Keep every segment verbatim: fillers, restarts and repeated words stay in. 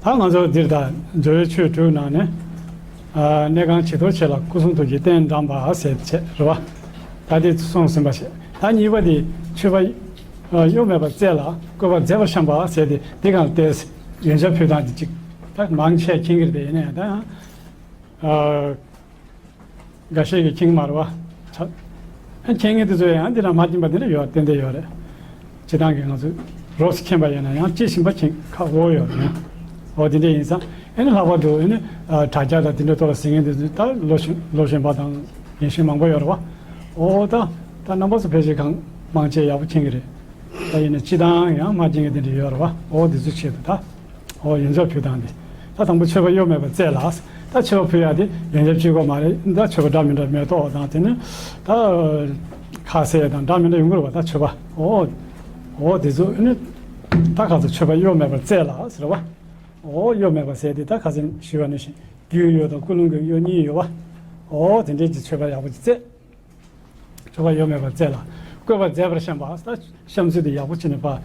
ད་ང་ཚོ་འདིར་ད་འགྲོ་བའི་ཆོས་དྲུག་ནང་ནས། ཨ། གནས་ཁང་བྱི་དོར་ཆེ་ལ་སྐུ་གསུང་ཐུགས་ཀྱི་རྟེན་བཀྲམ་པ་ཟེར་བྱས་རེད་བ། ད་དེ་གསུངས་ཟིན་པ་བྱས། ད་གཉིས་པ་དེ་མཆོད་པ་གཡོ་མེད་པར་སྩལ་ལ་བཀོད་པ་མཛེས་པར་བཤམས་པ་ཟེར་ཏེ། དེ་གང་ལྟས་ཡོན་ཆབ་ཕུལ་སྟངས་དེ་གཅིག་ད་མང་ཆེ་མཁྱེན་གྱི་རེད། དེ་ཡིན་ན་ཡང་ད་ཡང་། ཨ། འགའ་ཤས་ཀྱིས་མཁྱེན་མ་རེད་བ། ཆ། ཨ། མཁྱེན་མཁན་དེ་ཚོ་ཡང་འདི་ན་མ་མཁྱེན་པ་དེ་འདྲ་ཡོད། ཏན་ཏན་ཡོད་རེད། སྤྱིར་བཏང་གི་ང་ཚོས་རོབ་ཙམ་མཁྱེན་པ་ཡིན་ན་ཡང་དཔྱིས་ཕྱིན་པ་མཁྱེན་ཁག་པོ་ཡོད་རེད་ཡང་། འོ་དེ་འདྲ་ཡིན་ཙང་ཨ་ནི་ལྷག་པར་དུ་ཨ་ནི་དྲ་རྒྱ་དང་དེ་འདྲ་ཐོག་ལ་གཟིགས་མཁན་དེ་ཚོ་ད་ལོ་གཞོན་ལོ་གཞོན་པ་དང་ཡིན་གཤིས་མང་པོ་ཡོད་རེད་བ། འོ་ད་ད་རྣམ་པ་ཚོ་ཕལ་ཆེར་གང་མང་ཆེ་ཡག་པོ་མཁྱེན་གྱི་རེད། ད་ཡིན་ན་སྤྱིར་བཏང་ཡང་མ་མཁྱེན་མཁན་དེ་འདྲ་ཡོད་རེད་བ། འོ་དེ་ཚོའི་ཆེད་དུ་ད། འོ་ཡོན་ཆབ་ཕུལ་སྟངས་དེ། ད་དང་པོ་མཆོད་པ་གཡོ་མེད་པར་སྩལ་ལ། ད་མཆོད་པ་ཕུལ་ཡག་དེ་ཡོན་ཆབ་གཅིག་པོ་མ་རེད། ད་མཆོད་པ་འདྲ་མི་འདྲ་མེ་ཏོག་དང་དེ་ནི་ད་ཁ་ཟས་དང་འདྲ་མི་འདྲ་ཡོང་གི་རེད་བ། ད་མཆོད་པ། འོ། འོ་དེ་ཚོ་ནི་ད་ག་ཚོད་མཆོད་པ་གཡོ་མེད་པར་སྩལ་ལ་ཟེར་བ། འོ་གཡོ་མེད་པར་ཟེར་དེ་ད་ཁ་སང་ཞུས་པ་ནང་བཞིན་རྒྱུའི་གཡོ་དང་ཀུན་སློང་གི་གཡོ་གཉིས་ཡོད་བ། འོ་དེ་འདྲའི་གི་མཆོད་པ་ཡག་པོ་ཅིག་སྩལ། མཆོད་པ་གཡོ་མེད་པར་སྩལ་ལ་བཀོད་པ་མཛེས་པར་བཤམས་པ། ད་བཤམས་ཚུལ་དེ་ཡག་པོ་བྱས་ནས་ཕར་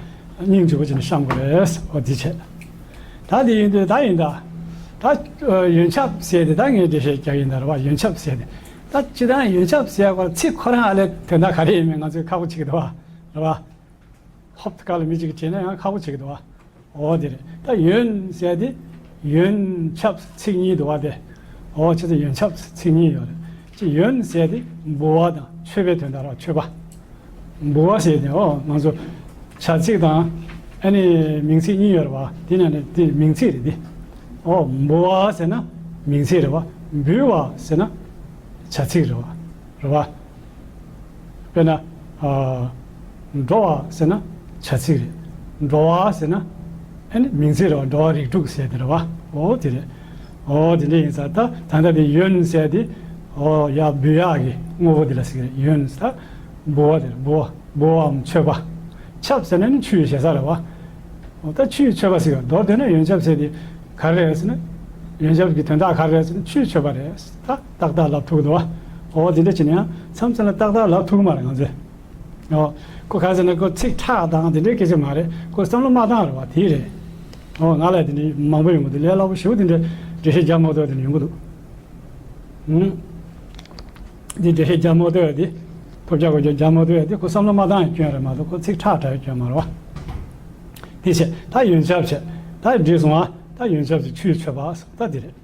སྙིང་རྗེ་པོ་བྱས་ནས་བཤམས་དགོས་རེད། འོ་དེ་བྱས། ད་དེ་ཡིན་དུས་ད་ཡིན་ད། ད་ཡོན་ཆབ་ཟེར་དེ་ད་ངས་འགྲེལ་བཤད་རྒྱག་གི་ཡིན་ད་རེད་བ། ཡོན་ཆབ་ཟེར་དེ། ད་སྤྱིར་བཏང་ཡོན་ཆབ་ཟེར་བ་ཚིག་ཁོ་རང་ཨ་ལས་དོན་དག་ག་རེ་ཡིན་མིན་ང་ཚོས་ཁག་པོ་བྱེད་ཀྱི་འདུག་བ། རེད་བ། ཧོབ་ཏེ་ག་ལ་མི་གཅིག་གིས་དྲིས་ན་ཡང་ཁག་པོ་བྱེད་ཀྱི་འདུག་བ། འོ་དེ་རེད། ད་ཡོན་ཟེར་དེ་ཡོན་ཆབ་ཚིག་གཉིས་འདུག་བ་དེ། འོ་ཅི་ཚེ་ཡོན་ཆབ་ཚིག་གཉིས་ཡོད་རེད། ཅི་ཡོན་ཟེར་དེ་འབུལ་བ་དང་མཆོད་པའི་དོན་དག་རེད་བ། མཆོད་པ། འབུལ་བ་ཟེར་དེ་འོ་ང་ཚོ་བྱ་ཚིག་དང་ཨ་ནི་མིང་ཚིག་གཉིས་ཡོད་རེད་བ། དེ་ནང་ནས་དེ་མིང་ཚིག་རེད་དེ། འོ་འབུལ་བ་ཟེར་ན་མིང་ཚིག་རེད་བ། འབུལ་བ་ཟེར་ན་བྱ་ཚིག་རེད་བ། རེད་བ། དཔེར་ན། ཨ། འགྲོ་བ་ཟེར་ན་བྱ་ཚིག་རེད། འགྲོ་བ་ཟེར་ན་ཨ་ནི་མིང་ཚིག་རེད་བ། འགྲོ་བ་རིགས་དྲུག་ཟེར་དེ་རེད་བ། འོ་དེ་རེད། འོ་དེ་འདྲ་ཡིན་ཙང་ད་ད་ལྟ་དེ་ཡོན་ཟེར་དེ། འོ་ཡ་འབུལ་ཡག་གི་དངོས་པོ་དེ་ལ་ཟེར་གི་རེད། ཡོན་ཟེར་ད་འབུལ་བ་དེ་རེད། འབུལ་བ་འབུལ་བའམ་མཆོད་པ། ཆབ་ཟེར་ན་ནི་ཆུའི་ཞེ་ས་རེད་བ། འོ་ད་ཆུའི་མཆོད་པ་ཟེར་གི་རེད། མདོར་བསྡུས་ན་ཡོན་ཆབ་ཟེར་དེ་ག་རེ་རེད་ཟེར་ན། ཡོན་ཆབ་ཀྱི་དོན་དག་ག་རེ་རེད་ཟེར་ན་ཆུའི་མཆོད་པ་རེད། ད་ཏག་ཏག་ལབ་ཐུབ་ཀྱི་འདུག་བ། འོ་དེ་འདྲ་བྱས་ན་ཡང་མཚམས་མཚམས་ལ་ཏག་ཏག་ལབ་ཐུབ་ཀྱི་མ་རེད་ང་ཚོས། འོ། ཁོ་ག་རེ་ཟེར་ན་ཁོ་ཚིག་ཁྲག་དང་དེ་འདྲའི་སྐད་ཆ་མ་རེད། ཁོ་བསམ་བློ་མ་བཏང་རེད་བ། དེ་རེད། འོ་ང་ལ་དེ་འདྲའི་མང་པོ་ཡོང་གི་འདུག་ལས་སླ་པོ་ཞེ་པོ་དེ་འདྲའི་འགྲེལ་བཤད་རྒྱག་མ་ཐུབ་པ་དེ་འདྲ་ཡོང་གི་འདུག་ཨུམ། འདི་འགྲེལ་བཤད་རྒྱག་མ་ཐུབ་པ་དེ། ཐོབ་རྒྱག་གོ་རྒྱག་རྒྱག་མ་ཐུབ་པ་དེ་ཁོ་བསམ་བློ་མ་བཏང་ཡང་སྐྱོན་རེད་མ་གཏོགས་ཁོ་ཚིག་ཁྲག་འདྲ་བའི་སྐྱོན་མ་རེད་བ། དེ་བྱས་ད་ཡོན་ཆབ་བྱས། ད་འགྲིག་སོང་བ། ད་ཡོན་ཆབ་ཀྱི་ཆུའི་མཆོད་པ་སོང་ད་འདི་རེད།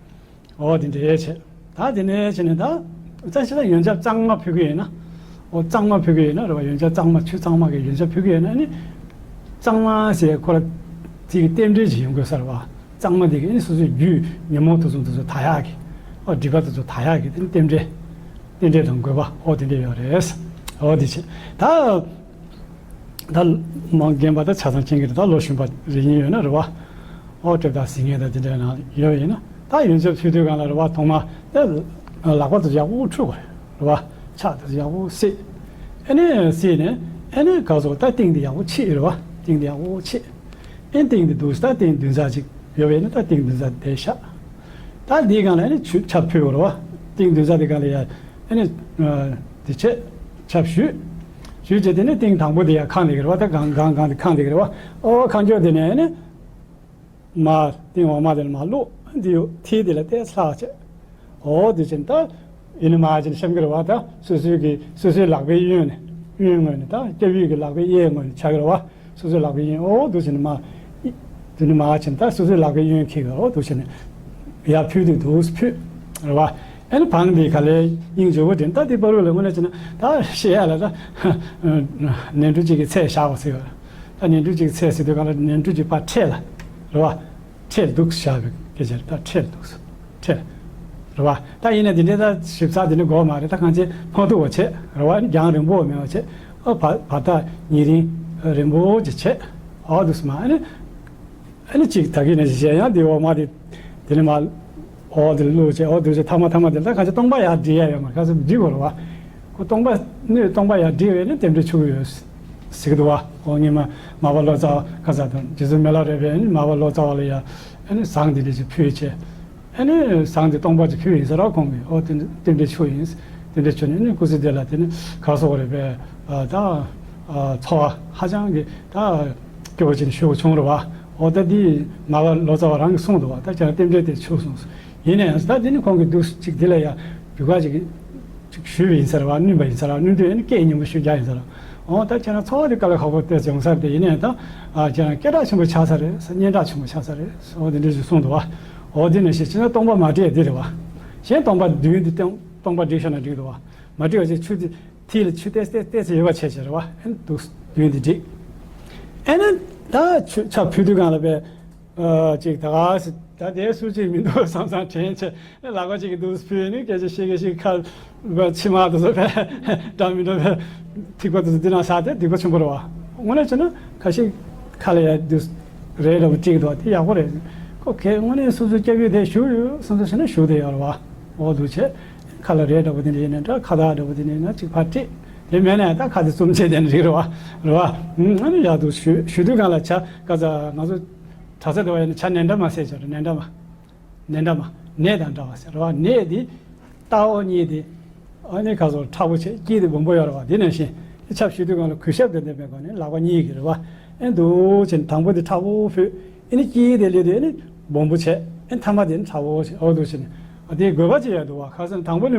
འོ་དེ་འདྲའི་བྱས། ད་དེ་ནས་བྱས་ནས་ད། ད་ཕྱི་ད་ཡོན་ཆབ་གཙང་མ་ཕུལ་གི་ཡིན་ན། འོ་གཙང་མ་ཕུལ་གི་ཡིན་ན་རེད་བ། ཡོན་ཆབ་གཙང་མ་ཆུ་གཙང་མ་གི་ཡོན་ཆབ་ཕུལ་གི་ཡིན་ན་ནི། གཙང་མ་ཟེར་ཁོ་ལ་དེ་གི་རྟེན་འབྲེལ་ཅིག་ཡོང་དགོས་ས་རེད་བ། གཙང་མ་དེ་གི་ནི་སོ་སོའི་རྒྱུད་ཉོན་མོངས་དུག་གསུམ་དེ་ཚོ་དག་ཡག་གི། འོ་སྒྲིབ་པ་དེ་ཚོ་དག་ཡག་གི་དེ་ནི་རྟེན་འབྲེལ། རྟེན་འབྲེལ་དང་དགོས་པ་འོ་དེ་འདྲ་ཡོད་རེད། འོ་དེ་བྱས། ད། ད་མ་རྒན་པ་ད་ཆ་ཚང་མཁྱེན་གྱི་རེད། ད་ལོ་གཞོན་པ་རེ་གཉིས་ཡོད་ན་རེད་བ། ཨོ་དེབ་དང་གཟིགས་མཁན་དང་དེ་འདྲ་ནང་ཡོད་ཡིན་ན་ད་ཡོན་ཆབ་ཕུལ་དུས་སྒང་ལ་རེད་བ། ཐོག་མ་ད་ལག་པ་དེ་ཡག་པོ་འཁྲུད་དགོས་རེད་བ། ཕྱག་དེ་ཡག་པོ་བསྲེས། ཨ་ནི་བསྲེས་ནས་ཨ་ནི་ག་ཚོད་ད་སྟེང་དེ་ཡག་པོ་ཕྱེས་རེད་བ། སྟེང་དེ་ཡག་པོ་ཕྱེས། ཨ་ནི་སྟེང་དེ་འདུག་ད་སྟེང་བདུན་ཚར་ཅིག་ཡོད་པ་ཡིན་ན་ད་སྟེང་བདུན་ཚར་དེ་བཞག་ད་འདིའི་སྒང་ལ་ཨ་ནི་ཆུ་ཆབ་ཕུལ་དགོས་རེད་བ། སྟེང་བདུན་ཚར་དེ་སྒང་ལ་ཡ་ཨ་ནི་དེ་བྱས་ཆབ་གཞུས། གཞུས་བྱས་དེ་ནས་སྟེང་དང་པོ་དེ་ཡ་ཁང་དེ་གི་རེད་བ། ད་སྒང་སྒང་སྒང་དེ་ཁང་དེ་གི་རེད་བ། ཨོ་ཁང་ཆོས་དེ་ནས་ཨ་ནི། མར་སྟེང་འོག་མ་དེ་ལ་མར་བླུགས། འདི་ཡོད་མཐིལ་དེ་ལ་ཏོག་ཙམ་ལྷག་བྱས། འོ་དེ་བྱས་ནས་ད་ཡིན་ན་མར་བྱས་ནས་བཤམས་ཀྱི་རེད་བ། ད་སོ་སོའི་གི་སོ་སོའི་ལག་པའི་གཡོན་ནས་གཡོན་ངོས་ནས་ད་སྐྱབས་ཡུལ་གྱི་ལག་པའི་གཡས་ངོས་ནས་བྱ་གི་རེད་བ། སོ་སོའི་ལག་པའི་གཡོན་འོ་དེ་བྱས་ནས་མར་དེ་ནས་མར་བྱས་ནས་ད་སོ་སོའི་ལག་པའི་གཡོན་འཁྱེར་གི་འོ་དེ་བྱས་ནས་ཡར་ཕུལ་དུས་འདུག་སེ་ཕུལ་རེད་བ། ཨ་ནི་བང་དེ་ག་ལེར་སྙིང་རྗེ་བོ་དྲན། ད་དེ་བར་དུ་ལ་དངོས་གནས་བྱས་ན་ད་བཤད་ཡ་ལ་ད་ནས་འབྲུ་གཅིག་གི་ཚད་བཞག་པ་ཟེར་བ། ད་ནས་འབྲུ་གཅིག་ཚད་ཟེར་དུས་གང་ལ་ནས་འབྲུ་གཅིག་ཕར་འཕྲེད་ལ་རེད་བ། འཕྲེད་འདུག་བཞག་པའི་སྐད་ཆ་རེད། ད་འཕྲེད་འདུག་འཕྲེད་རེད་བ། ད་ཡིན་ན་དེ་འདྲའི་ད་ཞིབ་ཚགས་དེ་འདྲ་དགོས་མ་རེད། ད་གང་ཅི་ཕོག་ཐུག་པ་བྱས་རེད་བ། རྒྱང་རིང་པོ་མེད་པ་བྱས། ཨ་བར་བར་ཐག་ཉེ་རིང་རིང་པོ་ཅིག་བྱས། ཨོ་འདུག་སེ་མར་ཨ་ནི། ཨ་ནི་གཅིག་ད་གིན་ནས་གཞན་ཡང་དེ་འོག་མ་དེ་དེ་ནས་མར་འོག་དེ་བླུགས་བྱས་འོག་དེ་བྱས་ཐ་མ་ཐ་མ་དེ་ད་གང་ཅི་སྟོང་པ་ཡར་སྒྲིལ་ཡ་ཡོད་མ་རེད། ག་ཚོད་སྒྲིལ་དགོས་རེད་བ། ཁོ་སྟོང་པ་སྣོད་སྟོང་པ་ཡར་སྒྲིལ་བས་ནི་རྟེན་འབྲེལ་ཆོག་གི་ཡོད་ཟེར་གི་འདུག་བ། འོ་སྔོན་མ་མར་པ་ལོ་ཙཱ་བ་ག་ས་དང་རྗེ་བཙུན་མི་ལ་རས་པས་ནི་མར་པ་ལོ་ཙཱ་བ་ལ་ཡ་ཨ་ནི་ཟངས་དེ་འདྲ་ཅིག་ཕུལ་བྱས། ཨ་ནི་ཟངས་དེ་སྟོང་པ་ཅིག་ཕུལ་ཡིན་ཟེར་རོ། ཁོང་གིས་ཨོ་དེ་རྟེན་འབྲེལ་ཆོག་ཡིན། དེ་འདྲ་བྱུང་ནས་ཨ་ནི་སྐུ་ཚེ་འདི་ལ་དེ་ནི་ག་སོགས་རེད་པས། ཨ་ད་ཨ་ཚོར་བ་ཧ་ཅང་གི་ད་སྐྱོ་བོ་ཅིག་ཞུ་དགོས་བྱུང་རེད་བ། འོ་ད་འདི་མ་པ་ལོ་ཙཱ་བ་རང་གིས་གསུངས་འདུག་བ། ད་ཁྱེད་རང་རྟེན་འབྲེལ་དེ་ཆོག་གསུངས་སོང་། ཡིན་ན་ཡང་ད་འདི་ནི་ཁོང་གིས་འདུག་ཅིག་འདི་ལ་ཡ་རྒྱུ་ག་ཅིག་ཅིག་ཞུས་པ་ཡིན་ས་རེད་བ། བསྣུན་པ་ཡིན་ས་རེད་བ། བསྣུན་དུས་ཨ་ནི་སྐད་སྙན་པོ་ཞུ་རྒྱུ་ཡིན་ས་རེད། འོ་ད་ཁྱེད་རང་ཚོ་བ་འདི་དཀའ་ལས་ཁག་པོ་དེ་བྱུང་ས་རེད་དེ། ཡིན་ན་ཡང་ད་ཨ་ཁྱེད་རང་སྐད་གྲགས་ཆེན་པོ་ཆགས་ས་རེད་ས། སྙན་གྲགས་ཆེན་པོ་ཆགས་ས་རེད་ས། འོ་འདི་འདྲ་ཞིག་གསུངས་འདུག་བ། འོ་འདི་ནང་བཞིན་ཕྱི་ནང་སྟོང་པ་མ་བྲིས་འདི་རེད་བ། གཞན་སྟོང་པ་བདུན་འདི་སྟོང་སྟོང་པ་བསྒྲིགས་ཤོག་ན་འགྲིག་འདུག་བ། མ་བྲིས་པ་ཅིག་ཆུ་འདི་མཐིལ་ལ་ཆུ་ཏེས་ཏེས་ཏེས་ཡོད་པ་བྱས་བྱས་རེད་བ། ཨེ་འདུག་བདུན་འདི་འགྲིག་ཨེ་ནི་ད་ཆུ་ཆབ་ཕུལ་དུས་སྒང་ལ་བས། ཨ་ཅིག་ད་ག་ཟེ་ད་དེ་སུ་ཅིག་མི་འདུག་བསམ་བསམ་དྲན་བྱས་ལག་པ་ཅིག་གིས་འདུག་ཕུལ་ནི་སྐད་ཆ་བཤད་ཀྱི་ཞིག་ཁ་བ་ཕྱི་མ་དུ་སོ་བས་འདྲ་མི་འདྲ་བས་ཐིགས་པ་དུ་སོ་འདི་ན་ས་དེ་སྡིག་པ་ཆེན་པོ་རེད་བ། དངོས་གནས་བྱས་ན་ཁ་ཤས་ཁ་ལ་ཡ་འདུག་རེད་འདྲ་བོ་ཅིག་འདུག་དེ་ཡག་པོ་རེད། ཁོ་གས་དངོས་གནས་སོ་སོ་སྐྱབས་ཡུལ་དེ་བཞུགས་ཡོད་སོ་སོ་བྱས་ན་བཞུགས་དེ་ཡོད་རེད་བ། འོ་འདུག་བྱས་ཁ་ལ་རས་འདྲ་བོ་དེ་འདྲ་ཡིན་ན་འདྲ། ཁ་བཏགས་འདྲ་བོ་དེ་འདྲ་ཡིན་ན་ཅིག་ཕར་སྤྲད། དེ་མེད་ན་ཡང་ད་ཁ་དེ་བཙུམ་བྱས་དེ་འདྲ་རིགས་རེད་བ། རེད་བ། ཨ་ནི་ཡག་འདུག་ཞུ་ཞུ་དུས་སྒང་ལ་ཆ་ག་ས་ང་ཚོ་གྲྭ་ས་འདྲ་བ་ཡིན་ན་ཆ་ནན་འདྲ་མ་ཟེར་ཅིག་རེད། ནན་འདྲ་མ། ནན་འདྲ་མ། ནད་དང་འདྲ་བ་ཟེར་རེད་བ། ནད་དེ་ལྟག་འོག་གཉིས་དེ་ཨ་ནི་ག་ཚོད་མཁྲེགས་པོ་བྱས། དཀྱིལ་དེ་སྦོམ་པོ་ཡོད་རེད་བ། དེ་ནང་བཞིན་དེ་ཆབ་ཞུ་དུས་སྒང་ལ་གུས་ཞབས་དེ་ལྡན་པའི་སྒོ་ནས་ལག་པ་གཉིས་ཀྱིས་རེད་བ། ཨེ་འདུག་བྱས་ནས་དང་པོ་དེ་མཁྲེགས་པོ་ཕུལ། ཨེ་ནི་དཀྱིལ་དེ་ལས་དེ་ཨེ་ནི་སྦོམ་པོ་བྱས། ཨེ་མཐའ་མ་དེ་ནི་མཁྲེགས་པོ་བྱས། འོ་འདུག་བྱས་ནས་ཨ་དེའི་དགོས་པ་ཅིག་ཡོད་འདུག་བ། ཁ་སང་དང་པོ་ནས་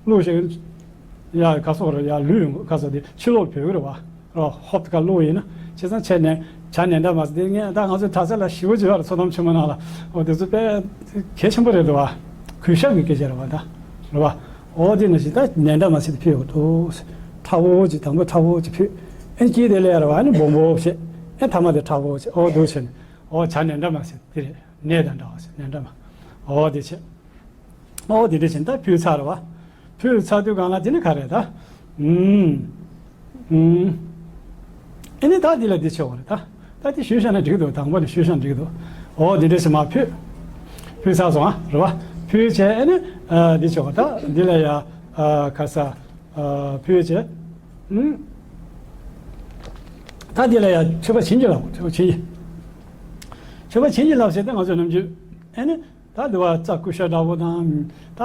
བླུགས་བྱས་ཡ་ག་ཚོད་རེད་ཡ་ལུས་ཡོང་ག་ཚོད་དེ་ཕྱི་ལོགས་བུད་ཀྱི་རེད་བ། རོ་ཧོབ་ཏེ་ཁ་བླུགས་ཡིན་ན་བྱས་ཙང་ཆ་ནན་ཆ་ནན་འདྲ་མ་ཟེར། དེ་ངས་ད་ང་ཚོའི་གྲྭ་ས་ལ་ཞེ་པོ་ཅིག་ཡོད་རེད། ཚོགས་གཏམ་ཆེན་མོ་ནང་ལ། འོ་དེ་ཚོ་དཔེ་གལ་ཆེན་པོ་རེད་འདུག་བ། གུས་ཞབས་ཀྱི་སྐད་ཆ་རེད་བ་ད། རེད་བ། འོ་དེ་ནང་བཞིན་ད་ནན་འདྲ་མ་ཟེར་དེ་ཕུལ་ཡོད་འདུག་མཁྲེགས་པོ་ཅིག་དང་པོ་མཁྲེགས་པོ་ཅིག་ཕུལ། ཨེ་དཀྱིལ་དེ་ལས་རེད་བ། ཨ་ནི་སྦོམ་པོ་བྱས། ཨེ་མཐའ་མ་དེ་མཁྲེགས་པོ་བྱས། འོ་འདུག་བྱས་ནས་འོ་ཆ་ནན་འདྲ་མ་ཟེར་དེ་རེད། ནན་དང་འདྲ་བ་ཟེར། ནན་འདྲ་མ། འོ་དེ་བྱས། ཨོ་དེ་འདྲ་བྱས་ད་ཕུལ་ཚར་བ། ཕུལ་ཚར་དུས་སྒང་ལ་དེ་ནི་ག་རེ་ད། ཨུམ། ཨུམ། ཨེ་ནི་ད་འདི་ལ་འདི་བྱེད་དགོས་རེད་ད། ད་འདི་ཞུས་བཞག་ན་འགྲིག་འདུག་དང་པོ་ནས་ཞུས་བཞག་ན་འགྲིག་འདུག་འོ་དེ་འདྲ་བྱས་མ་ཕུལ། ཕུལ་ཚར་སོང་ཨ་རེད་བ། ཕུལ་བྱས་ཨེ་ནི་ཨ་འདི་བྱེད་དགོས་ད། འདི་ལ་ཡ་ཨ་ག་ས་ཨ་ཕུལ་བྱས། ཨུམ། ད་འདི་ལ་ཡ་མཆོད་པ་བྱིན་གྱིས་བརླབས། མཆོད་པ་བྱིན་གྱིས། མཆོད་པ་བྱིན་གྱིས་བརླབས་བྱས་ད་ང་ཚོ་ནམ་རྒྱུན་ཨེ་ནི། ད་དུ་བ་རྩྭ་ཀུ་ཤ་འདྲ་བོ་དང་། ད་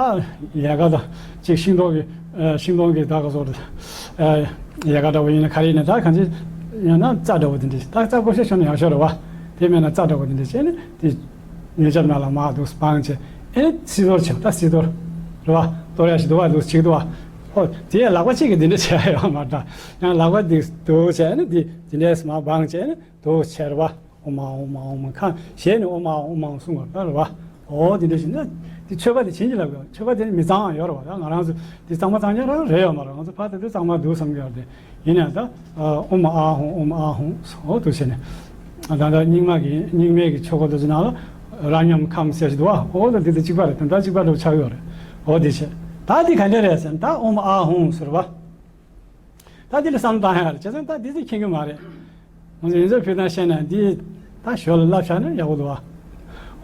ཡལ་ག་དང་ཅིག་ཤིང་སྡོང་གི་ཨ་ཤིང་སྡོང་གི་ད་ག་ཟེར་ཨ་ཡལ་ག་འདྲ་བོ་ཡིན་ན་ག་རེ་ཡིན་ན་ད་གང་ཅི་ཡང་ན་རྩྭ་འདྲ་བོ་དེ་འདྲ་ཞིག་ད་རྩྭ་ཀུ་ཤ་ཤོར་ན་ཡག་ཤོས་རེད་བ། དེ་མེད་ན་རྩྭ་འདྲ་བོ་དེ་འདྲ་བྱས་ནས་དེ་ཉེ་ཆར་ནང་ལ་མར་འདུག་སྤང་བྱས་ཨེ་སིལ་ཏོར་བྱས། ད་སིལ་ཏོར་རེད་བ། གཏོར་ཡག་ཞིག་འདུག་བ། འདུག་ཅིག་འདུག་བ། ཨོ་དེ་ཡང་ལག་པ་གཅིག་གིས་དེ་འདྲ་བྱས་ཡོད་མ་འདྲ། ཡང་ལག་པ་འདི་འདུག་བྱས་ནས་འདི་དེ་འདྲས་མར་སྤང་བྱས་ནས་འདུག་བྱས་རེད་བ། ཨོཾ་ཨཱཿཧཱུྃ་ཨོཾ་ཨཱཿཧཱུྃ། ཁ་ཞེས་ནས་ཨོཾ་ཨཱཿཧཱུྃ་ཨོཾ་ཨཱཿཧཱུྃ་གསུང་དགོས་རེད་བ། འོ་དེ་འདྲ་ཞིག་ན་དེ་མཆོད་པ་དེ་བྱིན་གྱིས་བརླབས་དགོས། མཆོད་པ་དེ་ནི་མི་གཙང་བ་ཡོད་རེད་བ། ད་ང་རང་ཚོ་དེ་གཙང་མ་གཙང་རྐྱང་རང་རེད་ཡོད་མ་རེད། ང་ཚོ་ཕར་དེ་དུས་གཙང་མ་འདུག་བསམ་གྱི་ཡོད་རེད། ཡིན་ནའང་ད་ཨོཾ་ཨཱཿཧཱུྃ་ཨོཾ་ཨཱཿཧཱུྃ། འོ་འདུག་བྱས་ནས་ད་ལྟ་རྙིང་མ་གི་རྙིང་མའི་གི་ཆོ་ག་དེ་ཚོ་ནང་ལ་རབ་མཉམ་ཁམས་ཟེར་ཞིག་འདུག་བ། འོ་ད་དེ་དང་གཅིག་པ་རེད། དོན་དག་གཅིག་པ་འདྲ་བོ་ཆགས་ཡོད་རེད། འོ་དེ་བྱས་ད་དེ་ག་འདྲ་རེད་ཟེར་ན་ད་ཨོཾ་ཨཱཿཧཱུྃ་ཟེར་བ། ད་འདི་ལ་བསམ་བློ་བཏང་ཡག་རེད། བྱས་ཙང་ད་འདི་ཚོ་མཁྱེན་གྱི་མ་རེད། ང་ཚོ་ཡིན་ཚོད་ཕུལ་སྟངས་ཤེས་ན་འདི་ད་ཞོར་ལ་བསླབ་བཞག་ན་ཡག་པོ་འདུག་བ།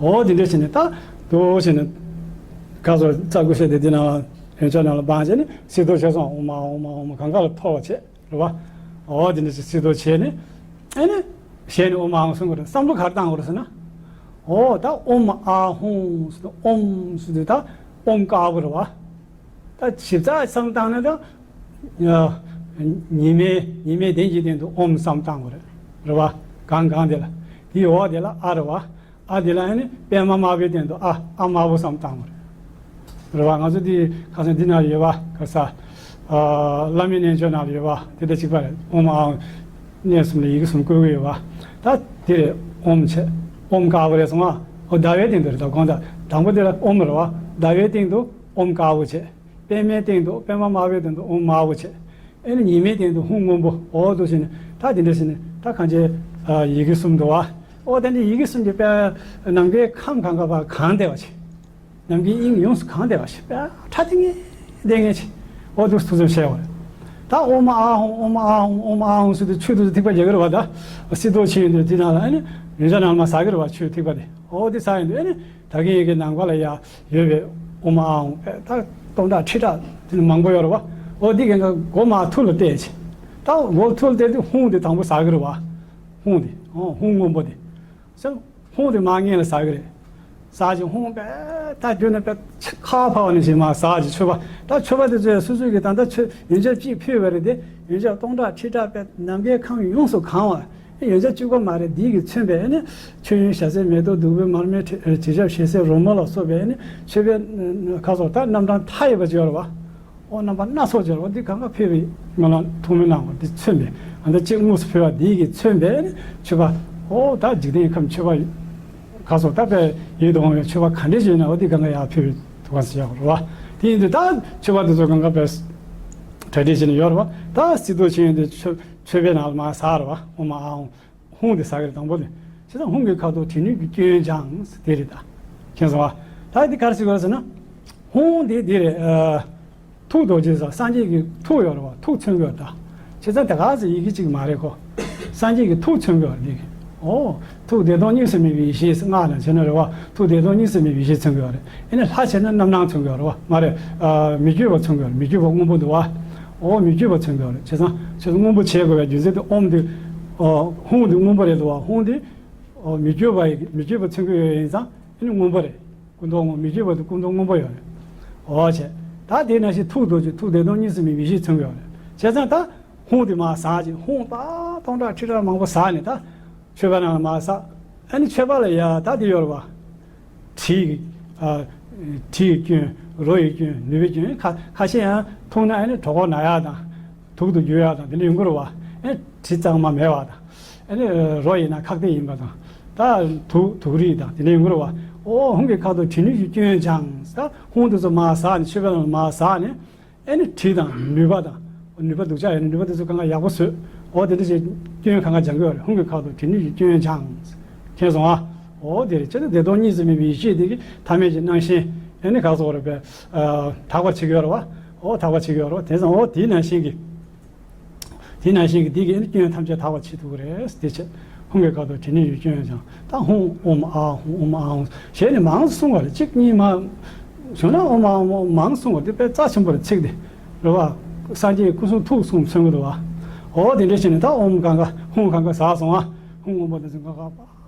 འོ་དེ་འདྲ་བྱས་ནས་ད་འདུག་བྱས་ནས་ག་ཚོད་རྩྭ་ཀུ་ཤ་དེ་འདི་ནང་ཡོན་ཆབ་ནང་ལ་སྦངས་བྱས་ནས་སིལ་ཏོར་བྱས་སོང་། ཨོཾ་ཨཱཿཧཱུྃ་ཨོཾ་ཨཱཿཧཱུྃ་གང་ག་ལ་ཐོར་བ་བྱས་རེད་བ། འོ་དེ་འདྲ་བྱས་སིལ་ཏོར་བྱས་ནས་ཨེ་ནས་ཞལ་ནས་ཨོཾ་ཨཱཿཧཱུྃ་གསུང་གི་རེད། བསམ་བློ་ག་རེ་བཏང་དགོས་རེད་ཟེར་ན། འོ་ད་ཨོཾ་ཨཱཿཧཱུྃ་ཟེར་དུས་ཨོཾ་ཟེར་དུས་ད་ཨོཾ་དཀར་པོ་རེད་བ། ད་ཞིབ་ཚགས་བསམ་བཏང་ན་ད། ཉི་མའི་ཉི་མའི་གདན་གྱི་སྟེང་དུ་ཨོཾ་བསམ་བཏང་དགོས་རེད། རེད་བ། གང་གང་དེ་ལ། དེའི་འོག་དེ་ལ་ཨ་རེད་བ། ཨ་དེ་ལ་ཨ་ནི་པདྨ་དམར་པོའི་སྟེང་དུ་ཨ་ཨ་དམར་པོ་བསམ་བཏང་དགོས་རེད། རེད་བ། ང་ཚོ་འདི་ཁ་སང་འདི་ན་ཡོད་བ། ག་ས། བླ་མའི་རྣལ་འབྱོར་ནང་ལ་ཡོད་བ། དེ་དང་གཅིག་པ་རེད། ཨོཾ་ཨཱཿཧཱུྃ་གནས་གསུམ་ལ་ཡི་གེ་གསུམ་བཀོད་ཀྱི་ཡོད་བ། ད་དེ་རེད། ཨོཾ་བྱས། ཨོཾ་དཀར་པོ་རེད་སོང་ཨ། ཨོ་ཟླ་བའི་སྟེང་དུ་རེད། ད་གོང་ད་དང་པོ་དེ་ལ་ཨོཾ་རེད་བ། ཟླ་བའི་སྟེང་དུ་ཨོཾ་དཀར་པོ་བྱས། པདྨའི་སྟེང་དུ་པདྨ་དམར་པོའི་སྟེང་དུ་ཨོཾ་དམར་པོ་བྱས། ཨེ་ནི་ཉི་མའི་སྟེང་དུ་ཧཱུྃ་སྔོན་པོ། འོ་འདུག་བྱས་ནས་ད་དེ་འདྲ་བྱས་ནས་ད་གང་བྱས་ཡི་གེ་གསུམ་འདུག་བ། འོ་ད་འདི་ཡི་གེ་གསུམ་གྱིས་དཔེ་ནམ་མཁའི་ཁམས་གང་ག་བར་གང་བདེ་བ་བྱས། ནམ་མཁའི་དབྱིངས་ཡོངས་སུ་གང་བདེ་བ་ཞིག་དཔེ་ཁྲ་ཐིང་ངེ་བདེ་ངེ་ཆེ། འོ་འདུག་ཐུགས་བསམ་བཞེས་པ་རེད། ད་ཨོཾ་ཨཱཿཧཱུྃ་ཨོཾ་ཨཱཿཧཱུྃ་ཨོཾ་ཨཱཿཧཱུྃ་ཟེར་དུས་ཆོས་དེ་ཚོ་ཐིགས་པ་རྒྱག་གི་རེད་བ། ད་སིལ་ཏོག་ཆེན་ཡོད་དུས་དེ་ནང་ལ་ཨ་ནི་རིན་ཆེན་ནང་ལ་མར་ཟག་གི་རེད་བ། ཆོས་ཐིགས་པ་དེ། འོ་དེ་ཟག་ཡོང་དུས་ཨ་ནི་ད་གིན་ཡི་གེ་ནམ་མཁའ་ལ་ཡ་ཡོད་པའི་ཨོཾ་ཨཱཿཧཱུྃ་ད་སྟོང་ཕྲག་ཁྲི་ཕྲག་དེ་ནི་མང་པོ་ཡོད་རེད་བ། འོ་དེ་གན་ག་མགོ་མར་ཐུར་ལ་གཏད་བྱས། ད་མགོ་ཐུར་ལ་གཏད་དུས་ཧཱུྃ་དེ་དང་པོ་ཟག་གི་རེད་བ། ཧཱུྃ་དེ། ཨོ་ཧཱུྃ་སྔོན་པོ་དེ། ཟེར། ཧཱུྃ་དེ་མར་སྔོན་ལ་ཟག་གི་རེད། ཟག་ཅིང་ཧཱུྃ་དཔེ་ད་རྒྱུད་ན་དཔེ་ཁ་ཕར་བ་ནས་ཅིག་མར་ཟག་ཅིང་མཆོད་པ། ད་མཆོད་པ་དེ་ཚོ་སོ་སོ་གིས་ད་ལྟ་མཆོད་ཡོན་ཆབ་གཅིག་ཕུལ་བ་རེད་དེ། ཡོན་ཆབ་སྟོང་ཕྲག་ཁྲི་ཕྲག་དཔེ་ནམ་མཁའི་ཁམས་ཡོངས་སུ་གང་བ། ཡོན་ཆབ་གཅིག་པོ་མ་རེད། འདི་གིས་མཚོན་པའི་ཨ་ནི་མཆོད་ཡོན་ཞལ་ཟས་མེ་ཏོག་བདུག་སྤོས་མར་མེ་དྲི་ཞབས་ཞལ་ཟས་རོལ་མོ་ལ་སོགས་པའི་ཨ་ནི་མཆོད་པའི་ཁ་སོགས་ད་རྣམ་གྲངས་མཐའ་ཡས་པ་ཅིག་ཡོད་རེད་བ། ཨོ་རྣམ་པ་སྣ་ཚོགས་ཅིག་ཡོད་རེད་བ། འདི་གང་ག་ཕེབས་པའི་སྨོན་ལམ་ཐོགས་མེད་གནང་བ་འདི་མཚོན་པའི་ཨ་ནི་གཅིག་དངོས་སུ་ཕེབས་པ་འདི་གིས་མཚོན་པའི་ཨ་ནི་མཆོད་པ། ཨོ་ད་འཇིག་རྟེན་ཁམས་མཆོད་པ་ཁ་སོགས་ད་དཔེ་ཡིད་དུ་འོང་བའི་མཆོད་པ་ག་འདྲས་ཅིག་ཡོད་ན་ཨོ་འདི་གང་ག་ཡར་ཕེབས་པའི་ཐུགས་ཀ་ཟེར་ཡག་རེད་བ། དེ་ཡིན་དུས་ད་མཆོད་པ་འདི་ཚོ་གང་ག་དཔེ་གྲ་སྒྲིག་བྱས་ནས་ཡོད་རེད་བ། ད་སི་ཏུ་ཆེན་ཡོན་ཏན་མཆོད་མཆོད་པའི་ནང་ལ་མར་ཟག་རེད་བ། ཨོཾ་ཨཱཿཧཱུྃ། ཧཱུྃ་དེ་ཟ་གི་རེད་དང་པོ་དེ། བྱས་ཙང་ཧཱུྃ་གི་ཁ་དོག་དྲི་ནུས་ཀྱི་སྐྱོན་སྦྱངས་དེ་རེད་ད། མཁྱེན་སོང་ཨ། ད་འདི་ག་རེ་ཟེར་དགོས་ཟེར་ན། ཧཱུྃ་དེ་འདི་རེད། ཨ། ཐུགས་རྡོ་རྗེ་ཟེར་སངས་རྒྱས་ཀྱི་ཐུགས་ཡོད་རེད་བ། ཐུགས་མཚོན་གྱི་ཡོད་ད། བྱས་ཙང་དེ་ག་ཟེར་ཡི་གེ་གཅིག་མ་རེད་ཁོ། སངས་རྒྱས་ཀྱི་ཐུགས་མཚོན་གྱི་ཡོད་རེད་འདི་གི། ཨོ། ཐུགས་བདེ་སྟོང་གཉིས་སུ་མེད་པའི་ཡེ་ཤེས་སྔགས་ལ་བྱས་ན་རེད་བ། ཐུགས་བདེ་སྟོང་གཉིས་སུ་མེད་པའི་ཡེ་ཤེས་མཚོན་གྱི་ཡོད་རེད། ཨེ་ནས་ལྷ་བྱས་ན་རྣམ་སྣང་མཚོན་གྱི་ཡོད་རེད་བ། མ་རེད། ཨ། མི་བསྐྱོད་པ་མཚོན་གྱི་ཡོད་རེད། མི་བསྐྱོད་པ་སྔོན་པོ་འདུག་བ། ཨོ་མི་བསྐྱོད་པ་མཚོན་གྱི་ཡོད་རེད། བྱས་ཙང་ཁྱེད་ཚོ་སྔོན་པོ་བྱེད་དགོས་པའི་རྒྱུ་མཚན་དེ་ཨོཾ་དེ། ཨོ་ཧཱུྃ་དེ་སྔོན་པོ་རེད་འདུག་བ། ཧཱུྃ་དེ། ཨོ་མི་བསྐྱོད་པ་ཡི་མི་བསྐྱོད་པ་མཚོན་གྱི་ཡོད་ཡིན་ཙང་ཨེ་ནི་སྔོན་པོ་རེད། སྐུ་མདོག་སྔོ། མི་བསྐྱོད་པ་དེ་སྐུ་མདོག་སྔོན་པོ་ཡོད་རེད། ཨོ་བྱས། ད་དེ་ནང་བཞིན་ཐུགས་རྡོ་རྗེ། ཐུགས་བདེ་སྟོང་གཉིས་སུ་མེད་པའི་ཡེ་ཤེས་མཚོན་གྱི་ཡོད་རེད། བྱས་ཙང་ད། ཧཱུྃ་དེ་མར་ཟག་ཅིག་ཧཱུྃ་ད་སྟོང་ཕྲག་ཁྲི་ཕྲག་མང་པོ་ཟག་ནས་ད། མཆོད་པ་ནང་ལ་མར་ཟག་ཨ་ནི་མཆོད་པ་ལ་ཡ་ད་དེ་ཡོད་རེད་བ། དྲི་ཡི། ཨ། དྲི་ཡི་སྐྱོན། རོ་ཡི་སྐྱོན། ནུས་པའི་སྐྱོན། ཁ་ཁ་ཤས་ཡང་འཐུང་ན་ཨ་ནི་གྲོད་ཁོག་ན་ཡག་དང་། དུག་ཏུ་འགྱུར་ཡག་དང་དེ་འདྲ་ཡོང་གི་རེད་བ། ཨ་ནི་དྲི་གཙང་མ་མེད་པ་དང་། ཨ་ནི་རོ་ཡིན་ན་ཁག་ཐེག་ཡིན་པ་དང་། ད་དུག་དུག་རིགས་དང་དེ་འདྲ་ཡོང་གི་རེད་བ། ཨོ་ཧཱུྃ་གི་ཁ་དོག་དྲི་ནུས་ཀྱི་སྐྱོན་སྦྱངས། ད་ཧཱུྃ་དེ་ཚོ་མར་ཟག་ནས་མཆོད་པ་ནང་ལ་མར་ཟག་ནས། ཨེ་ནི་དྲི་དང་ནུས་པ་དང་། ནུས་པ་སྡུག་ཅག་ཡོད་ན་ནུས་པ་དེ་ཚོ་གང་ག་ཡག་པོ་བཟོས། འོ་དེ་འདྲ་ཞིག་སྐྱོན་གང་ག་སྦྱང་གི་ཡོད་རེད། ཧཱུྃ་གི་ཁ་དོག་དྲི་ནུས་ཀྱི་སྐྱོན་སྦྱངས། མཁྱེན་སོང་ཨ། འོ་དེ་རེད། བྱས་ན་བདེ་སྟོང་གཉིས་སུ་མེད་པའི་ཡེ་ཤེས་དེ་གི་ཐ་མལ་གྱི་སྣང་ཞེན་ཨེ་ནི་ག་སོགས་རེད་པས། དག་པར་བྱེད་ཀྱི་ཡོད་རེད་བ། འོ་དག་པར་བྱེད་ཀྱི་ཡོད་རེད་བ། དེ་ཙང་འོ་དེའི་ནང་བཞིན་གྱི། དེ་ནང་བཞིན་གྱི་འདི་གིས་ནི་སྐྱོན་ཐམས་ཅད་དག་པར་བྱེད་ཐུབ་ཀྱི་རེད། དེ་བྱས། ཧཱུྃ་གི་ཁ་དོག་དྲི་ནུས་ཀྱི་སྐྱོན་ཡང་སྦྱངས། ད་ཧཱུྃ་ཨོཾ་ཨཱཿཧཱུྃ་ཨོཾ་ཨཱཿཧཱུྃ་ཞེས་ནི་མང་གསུང་བ་རེད། གཅིག་གཉིས་མ་བྱུང་ན་ཨོཾ་ཨཱཿཧཱུྃ་ཨོཾ་མང་གསུང་བ་རེད། དེ་དཔེ་རྩ་ཆེན་པོ་རེད། ཚིག་འདི་རེད་བ། སངས་རྒྱས་སྐུ་གསུང་ཐུགས་གསུང་མཚོན་གྱི་འདུག་བ། འོ་དེ་འདྲ་བྱས་ནས་ད་ཨོཾ་གང་ག་ཧཱུྃ་གང་ག་ཟག་སོང་བ། ཧཱུྃ་སྔོན་པོ་དེ་ཚོ་གང་ག་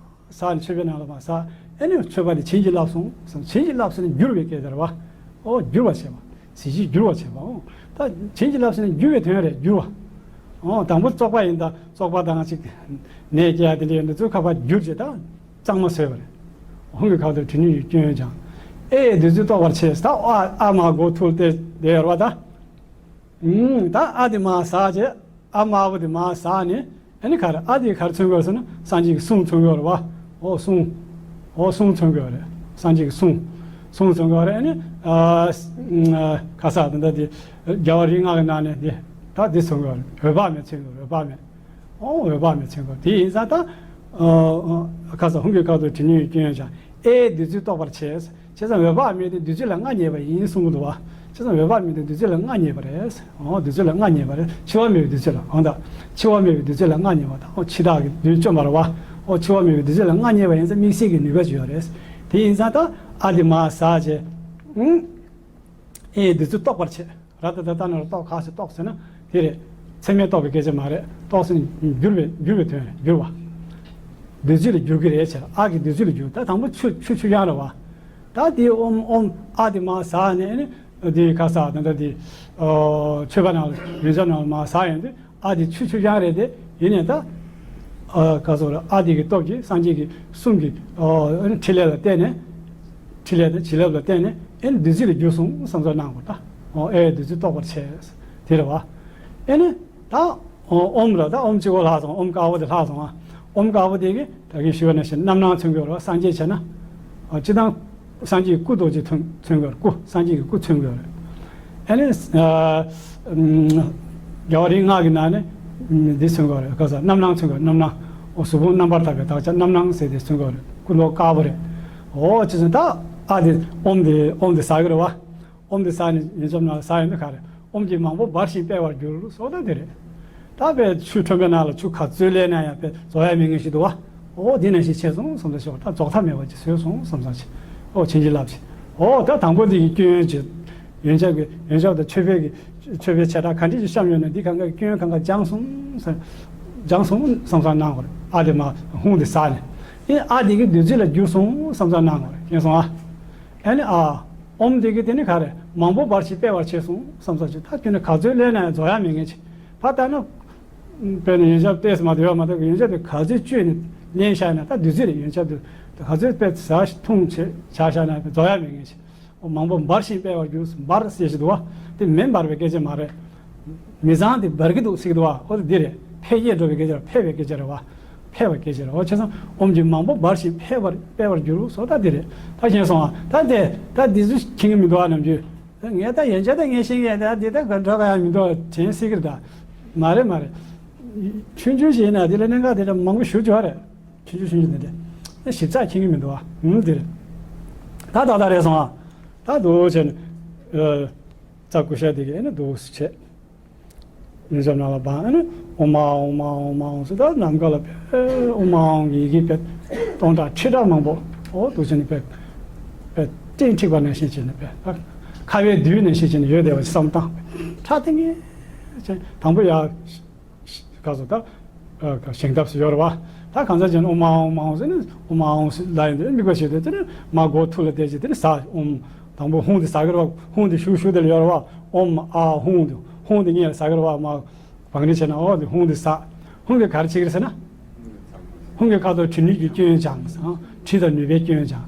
ཟག་ནས་མཆོད་པའི་ནང་ལ་མར་ཟག་ཨེ་ནི་མཆོད་པ་དེ་བྱིན་གྱིས་བརླབས་སོང་བསམ། བྱིན་གྱིས་བརླབས་ཟེར་ནས་བསྒྱུར་བའི་སྐད་ཆ་རེད་བ། ཨོ་བསྒྱུར་བ་བྱས་པ། གཟི་བརྗིད་བསྒྱུར་བ་བྱས་པ། ཨོ་ད་བྱིན་གྱིས་བརླབས་ཟེར་ནས་བསྒྱུར་བའི་དོན་རེད། བསྒྱུར་བ། ཨོ་དང་པོ་བཙོག་པ་ཡིན་ད་བཙོག་པ་དང་ཅིག་ནད་སྐྱེ་ཡ་དེ་འདྲ་ཡོད་འདུག་ཚུལ་ཁ་པར་བསྒྱུར་བྱས་ད་གཙང་མ་བཟོས་པ་རེད། ཧཱུྃ་གི་ཁ་དོག་དྲི་ནུས་ཀྱི་སྐྱོན་སྦྱངས། ཨེ་ཡི་བདུད་རྩི་རྟོགས་པར་བྱེད། ད་ཨ་ཨ་མ་མགོ་ཐུར་ཏེ་བསྡད་ཡོད་རེད་བ་ད། ཨུམ། ད་ཨ་དེ་མར་ཟག་བྱས། ཨ་དམར་པོ་དེ་མར་ཟག་ནས། ཨ་ནི་ག་རེ་ཨ་དེ་ག་རེ་མཚོན་གྱི་ཡོད་ཟེར་ན་སངས་རྒྱས་ཀྱི་གསུང་མཚོན་གྱི་ཡོད་རེད་བ། འོ་གསུང་། འོ་གསུང་མཚོན་གྱི་ཡོད་རེད། སངས་རྒྱས་ཀྱི་གསུང་། གསུང་མཚོན་གྱི་ཡོད་རེད། ཨ་ནི། ཨ། ཨ། ག་ས་ད་ལྟ་དེ། རྒྱལ་བ་རིགས་ལྔ་གི་ནང་ནས་དེ། ད་དེ་མཚོན་གྱི་ཡོད་རེད། འོད་དཔག་མེད་མཚོན་གྱི་ཡོད་རེད། འོད་དཔག་མེད། འོ་འོད་དཔག་མེད་མཚོན་གྱི་ཡོད་རེད། དེ་ཡིན་ཙང་ད། ཨ། ཨ། ག་ས་ཧཱུྃ་གི་ཁ་དོག་དྲི་ནུས་ཀྱི་སྐྱོན་སྦྱངས། ཨེ་ཡི་བདུད་རྩི་རྟོགས་པར་བྱེད། བྱས་ཙང་འོད་དཔག་མེད་དེ་བདུད་རྩི་ལ་མངའ་བརྙེས་པ་ཡིན་གསུང་གི་འདུག་བ། བྱས་ཙང་འོད་དཔག་མེད་དེ་བདུད་རྩི་ལ་མངའ་བརྙེས་པ་རེད། འོ་བདུད་རྩི་ལ་མངའ་བརྙེས་པ་རེད། འཆི་བ་མེད་པའི་བདུད་རྩི་ལ། འོ་ད། འཆི་བ་མེད་པའི་བདུད་རྩི་ལ་མངའ་བརྙེས་པ་དང་། འོ་འཆི་བདག་གི་བདུད་བཅོམ་པ་རེད་བ། འོ་འཆི་བ་མེད་པའི་བདུད་རྩི་ལ་མངའ་བརྙེས་པ་ཡིན་ཙང་དམིགས་བསལ་གྱི་ནུས་པ་ཅིག་ཡོད་རེད། དེ་ཡིན་ཙང་ད་ཨ་དེ་མར་ཟག་བྱས། ཨུང་། ཨེ་ཡི་བདུད་རྩི་རྟོགས་པར་བྱེད། ར་ཏ་ད་ཏ་ན་རོ་རྟོགས། ག་ཟེར་རྟོགས་ཟེར་ན་དེ་རེད། ཚད་མས་རྟོགས་པའི་སྐད་ཆ་མ་རེད། རྟོགས་ཟེར་ན་བསྒྱུར་བའི་བསྒྱུར་བའི་དོན་རེད། བསྒྱུར་བ། བདུད་རྩི་ལ་བསྒྱུར་གྱི་རེད་ཟེར། ཨ་གི་བདུད་རྩི་ལ་བསྒྱུར། ད་དང་པོ་ཆུ་ཆུ་ཆུ་སྦྱངས་རེད་བ། ད་དེ་ཨོཾ་ཨོཾ་ཨ་དེ་མར་ཟག་ནས་ནི་དེ་ག་ས་ད་ད་དེ། ཨོ་མཆོད་པ་ནང་ལ་ཡོན་ཆབ་ནང་ལ་མར་ཟག་ཡོང་དུས་ཨ་དེ་ཆུ་ཆུ་སྦྱངས་རེད་དེ། ཡིན་ནའི་ད། ཨ་ག་ཟེར་རེད། ཨ་དེ་གི་སྟོབས་ཀྱིས་སངས་རྒྱས་ཀྱི་གསུང་གི་ཨོ་ཕྲིན་ལས་ལ་བརྟེན་ནས། ཕྲིན་ལས་དང་བྱིན་རླབས་ལ་བརྟེན་ནས་ཨེ་ནི་བདུད་རྩི་ལ་བསྒྱུར་སོང་བསམ་ཚུལ་གནང་དགོས་ད། ཨོ་ཨེ་ཡི་བདུད་རྩི་རྟོགས་པར་བྱེད། དེ་རེད་བ། ཨེ་ནི། ད། ཨོ་ཨོཾ་ར་ད་ཨོཾ་གཅིག་པོ་ལྷག་སོང་། ཨོཾ་དཀར་པོ་དེ་ལྷག་སོང་ཨ། ཨོཾ་དཀར་པོ་དེ་གི་ད་གིན་ཞུས་པ་ནང་བཞིན་རྣམ་སྣང་མཚོན་གྱི་ཡོད་རེད་བ། སངས་རྒྱས་བྱས་ན། ཨོ་སྤྱིར་བཏང་། སངས་རྒྱས་ཀྱི་སྐུ་རྡོ་རྗེ་མཚོན་མཚོན་གྱི་ཡོད་རེད། སྐུ་སངས་རྒྱས་ཀྱི་སྐུ་མཚོན་གྱི་ཡོད་རེད། ཨེ་ནི། ཨ། རྒྱལ་བ་རིགས་ལྔ་གི་ནང་ནས། འདི་མཚོན་གྱི་ཡོད་རེད། ག་ས་རྣམ་སྣང་མཚོན་གྱི་ཡོད་རེད། རྣམ་སྣང་། ཨོ་གཟུགས་ཕུང་རྣམ་པར་དག་པའི་དག་ཆ་རྣམ་སྣང་ཟེར་དེ་མཚོན་གྱི་ཡོད་རེད། སྐུ་མདོག་དཀར་པོ་རེད། ཨོ་ཅི་ཟེར་ད། ཨ་དེ་ཨོཾ་དེ་ཨོཾ་དེ་ཟག་གི་རེད་བ། ཨོཾ་དེ་ཟག་ནས་ཡོན་ཆབ་ནང་ཟག་ཡོང་དུས་ག་རེ། ཨོཾ་གྱིས་མང་པོ་འབར་ཞིང་སྤེལ་བར་འགྱུར་སོགས་ད་དེ་རེད། ད་དཔེ་ཆུ་ཁྲོན་པའི་ནང་ལ་ཆུ་ག་ཚོད་བླུགས་ན་ཡང་དཔེ་རྫོགས་ཡ་མེད་མཁན་ཞིག་འདུག་བ། ཨོ་དེ་ནང་བཞིན་བྱས་སོང་བསམ་ས་ཞོག་ད་རྫོགས་མཐའ་མེད་པ་ཅིག་བཟོས་སོང་བསམ་ས་ཅིག་ཨོ་བྱིན་གྱིས་བརླབས་ཅིག་ཨོ་ད་དང་པོ་འདི་ཡི་སྐྱོན་ཡོན་ཅིག་ཡོན་ཆབ་ཀྱི་ཡོན་ཆབ་དང་མཆོད་པའི་གི་མཆོད་པའི་བྱེ་བྲག་ག་འདྲ་ཞིག་བཤམས་ཡོད་ན་འདི་གང་ག་སྐྱོན་གང་ག་སྦྱངས་སོང་བསམ། སྦྱངས་སོང་བསམ་ས་གནང་དགོས་རེད། ཨ་དེ་མར་ཧཱུྃ་དེ་ཟག་ནས། ཨེ་ཨ་དེ་གི་བདུད་རྩི་ལ་འགྱུར་སོང་བསམ་ས་གནང་དགོས་རེད། མཁྱེན་སོང་ཨ། ཨ་ནི་ཨ། ཨོཾ་དེ་གི་དེ་ནི་ག་རེ། མང་པོ་འབར་ཞིང་སྤེལ་བར་བྱས་སོང་བསམ་ས་ཅིག་ད་ཁྱོད་ནི་ག་ཚོད་བླུགས་ན་ཡང་རྫོགས་ཡ་མེད་མཁན་ཅིག་ཕར་ལྟ་ན། དཔེར་ན་ཡོན་ཆབ་ཏོག་ཙམ་མ་གཏོགས་ཡོད་མ་གཏོགས་ཡོན་ཆབ་དེ་ག་ཚོད་བཅོས་ནས་ལེན་བཞག་ན་ད་བདུད་རྩི་རེད། ཡོན་ཆབ་དེ་ག་ཚོད་དཔེ་ཟ་འཐུང་བྱས་བཞག་ན་རྫོགས་ཡ་མེད་མཁན་ཞིག། འོ་མང་པོ་འབར་ཞིང་འཕེལ་བར་འགྱུར། འབར་ཟེར་ཞིག་འདུག་བ། དེ་མེ་འབར་བའི་སྐད་ཆ་མ་རེད། མི་ཚང་དེ་འབར་གྱི་འདུག་ཟེར་གྱི་འདུག་བ། འོ་དེ་འདི་རེད། འཕེལ་རྒྱས་འགྲོ་བའི་སྐད་ཆ་རེད། འཕེལ་བའི་སྐད་ཆ་རེད་བ། འཕེལ་བའི་སྐད་ཆ་རེད། འོ་བྱས་ཙང་ཨོམ་གྱི་མང་པོ་འབར་ཞིང་འཕེལ་བར་འཕེལ་བར་འགྱུར་སོགས་ད་འདི་རེད། ད་ཤེས་སོང་ཨ། ད་དེ་ད་འདི་ཚོ་མཁྱེན་གྱི་མི་འདུག་ཨ། ནམ་རྒྱུན་ངས་ད་ཡན་ཆད་ད་ངས་ཤེས་ཀྱི་ཡིན། ད་འདི་ད་ག་འདྲ་ག་ཡང་མི་འདུག་དྲན་སྲིད་ཀྱི་རེད། ད་མ་རེད་མ་རེད། ཆུང་ཆུང་ཞིག་ཡིན་ན་འདི་ལ་གནད་འགག་དེ་འདྲ་མང་པོ་ཞུ་རྒྱུ་རེད། ཆུང་ཆུང་ཆུང་ཆུང་དེ་འདྲ་ཞིབ་ཚགས་མཁྱེན་གྱི་མི་འདུག་ཨ། ཨུམ་འདི་རེད། ད་ད་ད་རེད་སོང་ཨ། ད་འདུག་བྱས་ནས་ཨ། རྩ་ཀུ་ཤ་དེ་གས་ནི་འདུག་སེ་བྱས། ཡོན་ཆབ་ནང་ལ་སྦངས་ཨ་ནི་ཨོཾ་ཨཱཿཧཱུྃ་ཨོཾ་ཨཱཿཧཱུྃ་ཨོཾ་ཨཱཿཧཱུྃ་ཟེར། ད་ནམ་མཁའ་ལ་དཔེ་ཨོཾ་ཨཱཿཧཱུྃ་གི་ཡི་གེ་དཔེ་སྟོང་ཕྲག་ཁྲི་ཕྲག་མང་པོ་འོ་འདུག་བྱས་ནས་དཔེ་དཔེ་སྤྲིན་འཁྲིགས་པ་ནང་བཞིན་བྱས་ནས་དཔེ་ཁ་བའི་རྡུལ་ནང་བཞིན་བྱས་ནས་ཡོད་བསྡད་པ་བསམ་བཏང་། ཕྲག་དེ་ངས་བྱས་དང་པོ་ཡར་ག་ཟེར་ད། ཨ་བཞེངས་ཐབས་སུ་ཡོད་རེད་བ། ད་གང་ཟག་ཅིག་ནི་ཨོཾ་ཨཱཿཧཱུྃ་ཨོཾ་ཨཱཿཧཱུྃ་ཟེར་ནས་ཨོཾ་ཨཱཿཧཱུྃ་ཟེར་ལབ་ཡོང་དུས་དམིགས་པ་བྱེད་དུས་དེ་ནི་མར་མགོ་ཐུག་ལ་བསྡད་ཅིག་དེ་ནི་ཟ་ཨོཾ། དང་པོ་ཧཱུྃ་དེ་ཟ་གི་རེད་བ། ཧཱུྃ་དེ་ཤུག་ཤུག་དེ་ལ་ཡོད་རེད་བ། ཨོཾ་ཨཱཿཧཱུྃ་དེ་ཧཱུྃ་དེ་སྔོན་ལ་ཟ་གི་རེད་བ། མར་བང་རིམ་བྱས་ན་འོ་དེ་ཧཱུྃ་དེ་ཟ། ཧཱུྃ་གིས་ག་རེ་བྱེད་ཀྱི་རེད་ཟེར་ན། ཧཱུྃ་གི་ཁ་དོག་དྲི་ནུས་ཀྱི་སྐྱོན་སྦྱངས། དྲི་དང་ནུས་པའི་སྐྱོན་སྦྱངས།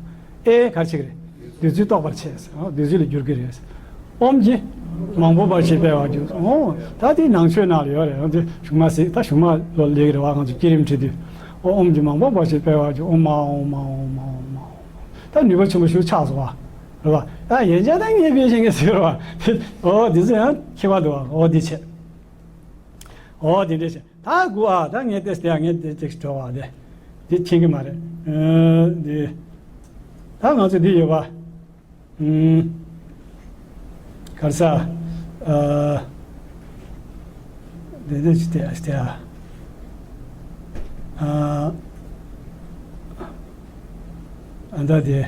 ཨེ་ག་རེ་བྱེད་ཀྱི་རེད། བདུད་རྩི་རྟོགས་པར་བྱེད། བདུད་རྩི་ལ་འགྱུར་གྱི་རེད། ཨོཾ་གྱིས་མང་པོ་འབར་ཞིང་འཕེལ་བར་འགྱུར། ཨོ་ད་དེ་ནང་ཆོས་ནང་ལ་ཡོད་རེད། འོ་དེ་གཞུང་མ་ཟེར་ད་གཞུང་མ་ལོ་ལེགས་རེད་བ། ང་ཚོ་བསྐྱེད་རིམ་ཁྲིད་དུས་ཨོ་ཨོཾ་གྱིས་མང་པོ་འབར་ཞིང་འཕེལ་བར་འགྱུར། ཨོཾ་ཨཱཿཧཱུྃ་ཨོཾ་ཨཱཿཧཱུྃ་ཨོཾ་ཨཱཿཧཱུྃ། ད་ནུས་པ་ཆེན་པོ་ཞིག་ཆགས་སོང་བ་རེད་བ། ད་ཡན་ཆད་ད་ངས་དཔེ་ཤེས་མཁན་ཟེར་བ། ཨོ་དེ་ཚོ་ཡང་མཁས་པ་འདུག་བ། ཨོ་དེ་བྱས། ཨོ་དེ་འདྲ་བྱས། ད་དགུ་ཨ། ད་ངས་ཏེས་དེ་ཨ་ངས་དེ་ཅིག་འགྲོ་བ་དེ་དེ་མཁྱེན་གྱི་མ་རེད། ཨ་དེ་ད་ང་ཚོ་འདི་ཡོད་པ། ཨུམ། ག་རེ་ཟ། ཨ་དེ་དེ་ཅི་དེ་ཨ་དེ་ཨ། ཨ་ཨ་ད་དེ་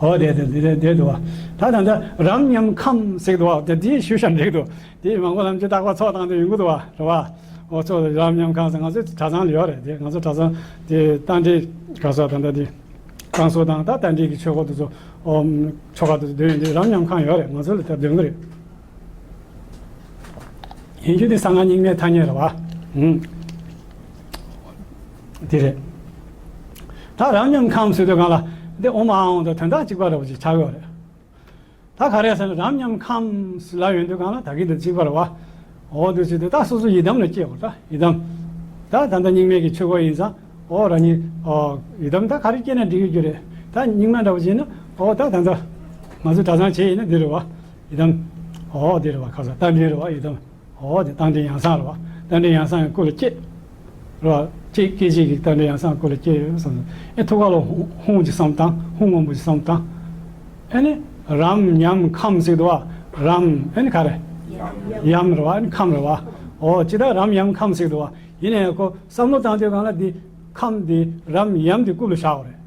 ཨོ་དེ་དེ་དེ་དེ་འདུག་བ། ད་ད་ད་རམ་ཉམ་ཁམས་ཟེར་འདུག་བ། དེ་དེ་ཞུ་བཞག་འགྲིག་འདུག་དེ་མང་པོ་ལམ་གྱི་བརྟག་པ་ཚོགས་བཏང་དུས་ཡོང་གི་འདུག་བ་རེད་བ། འོ་ཚོགས་རབ་ཉམས་ཁང་ཟེར་ང་ཚོའི་གྲྭ་ཚང་ལ་ཡོད་རེད། དེ་ང་ཚོ་གྲྭ་ཚང་དེ་རྟ་མགྲིན་ག་ས་ད་ལྟ་དེ་བསྐང་གསོ་དང་ད་རྟ་མགྲིན་གྱི་ཆོས་སྐོར་དེ་ཚོ་ཨོ་ཆོ་ག་དེ་ཚོ་འདོན་ཡོང་དུས་རབ་ཉམས་ཁང་ཡོད་རེད། ང་ཚོ་ལ་ད་འདོན་གི་རེད། ཡིན་རྒྱུ་དེ་གསང་སྔགས་རྙིང་མའི་ཐ་སྙད་རེད་བ། ཨུམ། དེ་རེད། ད་རབ་ཉམས་ཁམས་ཟེར་དུས་གང་ལ་འདི་ཨོཾ་ཨཱཿཧཱུྃ་དང་དོན་དག་གཅིག་པ་འདྲ་བོ་ཅིག་ཆགས་ཡོད་རེད། ད་ག་རེ་ཟེར་ན་རབ་ཉམས་ཁམས་ལབ་ཡོང་དུས་གང་ལ་ད་གིན་དང་གཅིག་པ་རེད་བ། འོ་དུས་ཚོད་དུ་ད་སོ་སོ་ཡི་དམ་ལ་སྐྱེ་བ། ད་ཡི་དམ། ད་ད་ལྟ་རྙིང་མའི་གི་ཆོས་སྐོར་ཡིན་ཙང་འོ་རང་ཉིད་འོ་ཡི་དམ་ད་ག་རེ་སྐྱེས་ན་འགྲིག་གི་རྒྱུ་རེད། ད་རྙིང་མ་འདྲ་བོ་བྱས་ན་འོ་ད་ད་ལྟ་ང་ཚོ་གྲྭ་ཚང་བྱས་ཡིན་ན་འདི་རེད་བ། ཡི་དམ། འོ་འདི་རེད་བ། ཁ་ས་རྟ་མགྲིན་རེད་བ། ཡི་དམ། འོ་དེ་རྟ་མགྲིན་ཡང་གསང་རེད་བ། རྟ་མགྲིན་ཡང་གསང་གི་སྐུ་ལ་སྐྱེས། རེད་བ། སྐྱེས་སྐྱེས་ཅིག་གི་རྟ་མགྲིན་ཡང་གསང་སྐུ་ལ་སྐྱེས་ཡོད་བསམ་སོང་། ཨེ་ཐུགས་ཀ་ལ་ཧཱུྃ་ཧཱུྃ་གྱི་བསམ་བཏང་། ཧཱུྃ་སྔོན་པོ་གྱི་བསམ་བཏང་། ཨེ་ནི་རམ་ཉམ་ཁམས་ཟེར་འདུག་བ། རམ་ཨེ་ནི་ག་རེ། ཡམ་རེད་བ། ཨེ་ནི་ཁམས་རེད་བ། འོ་ཅི་ད་རམ་ཉམ་ཁམས་ཟེར་འདུག་བ། ཡིན་ནའི་ཁོ་བསམ་བློ་བཏང་དུས་གང་ལ་འདི་ཁམས་འདི་རམ་ཡམ་འདི་སྐུ་ལ་བཞག་པ་རེད།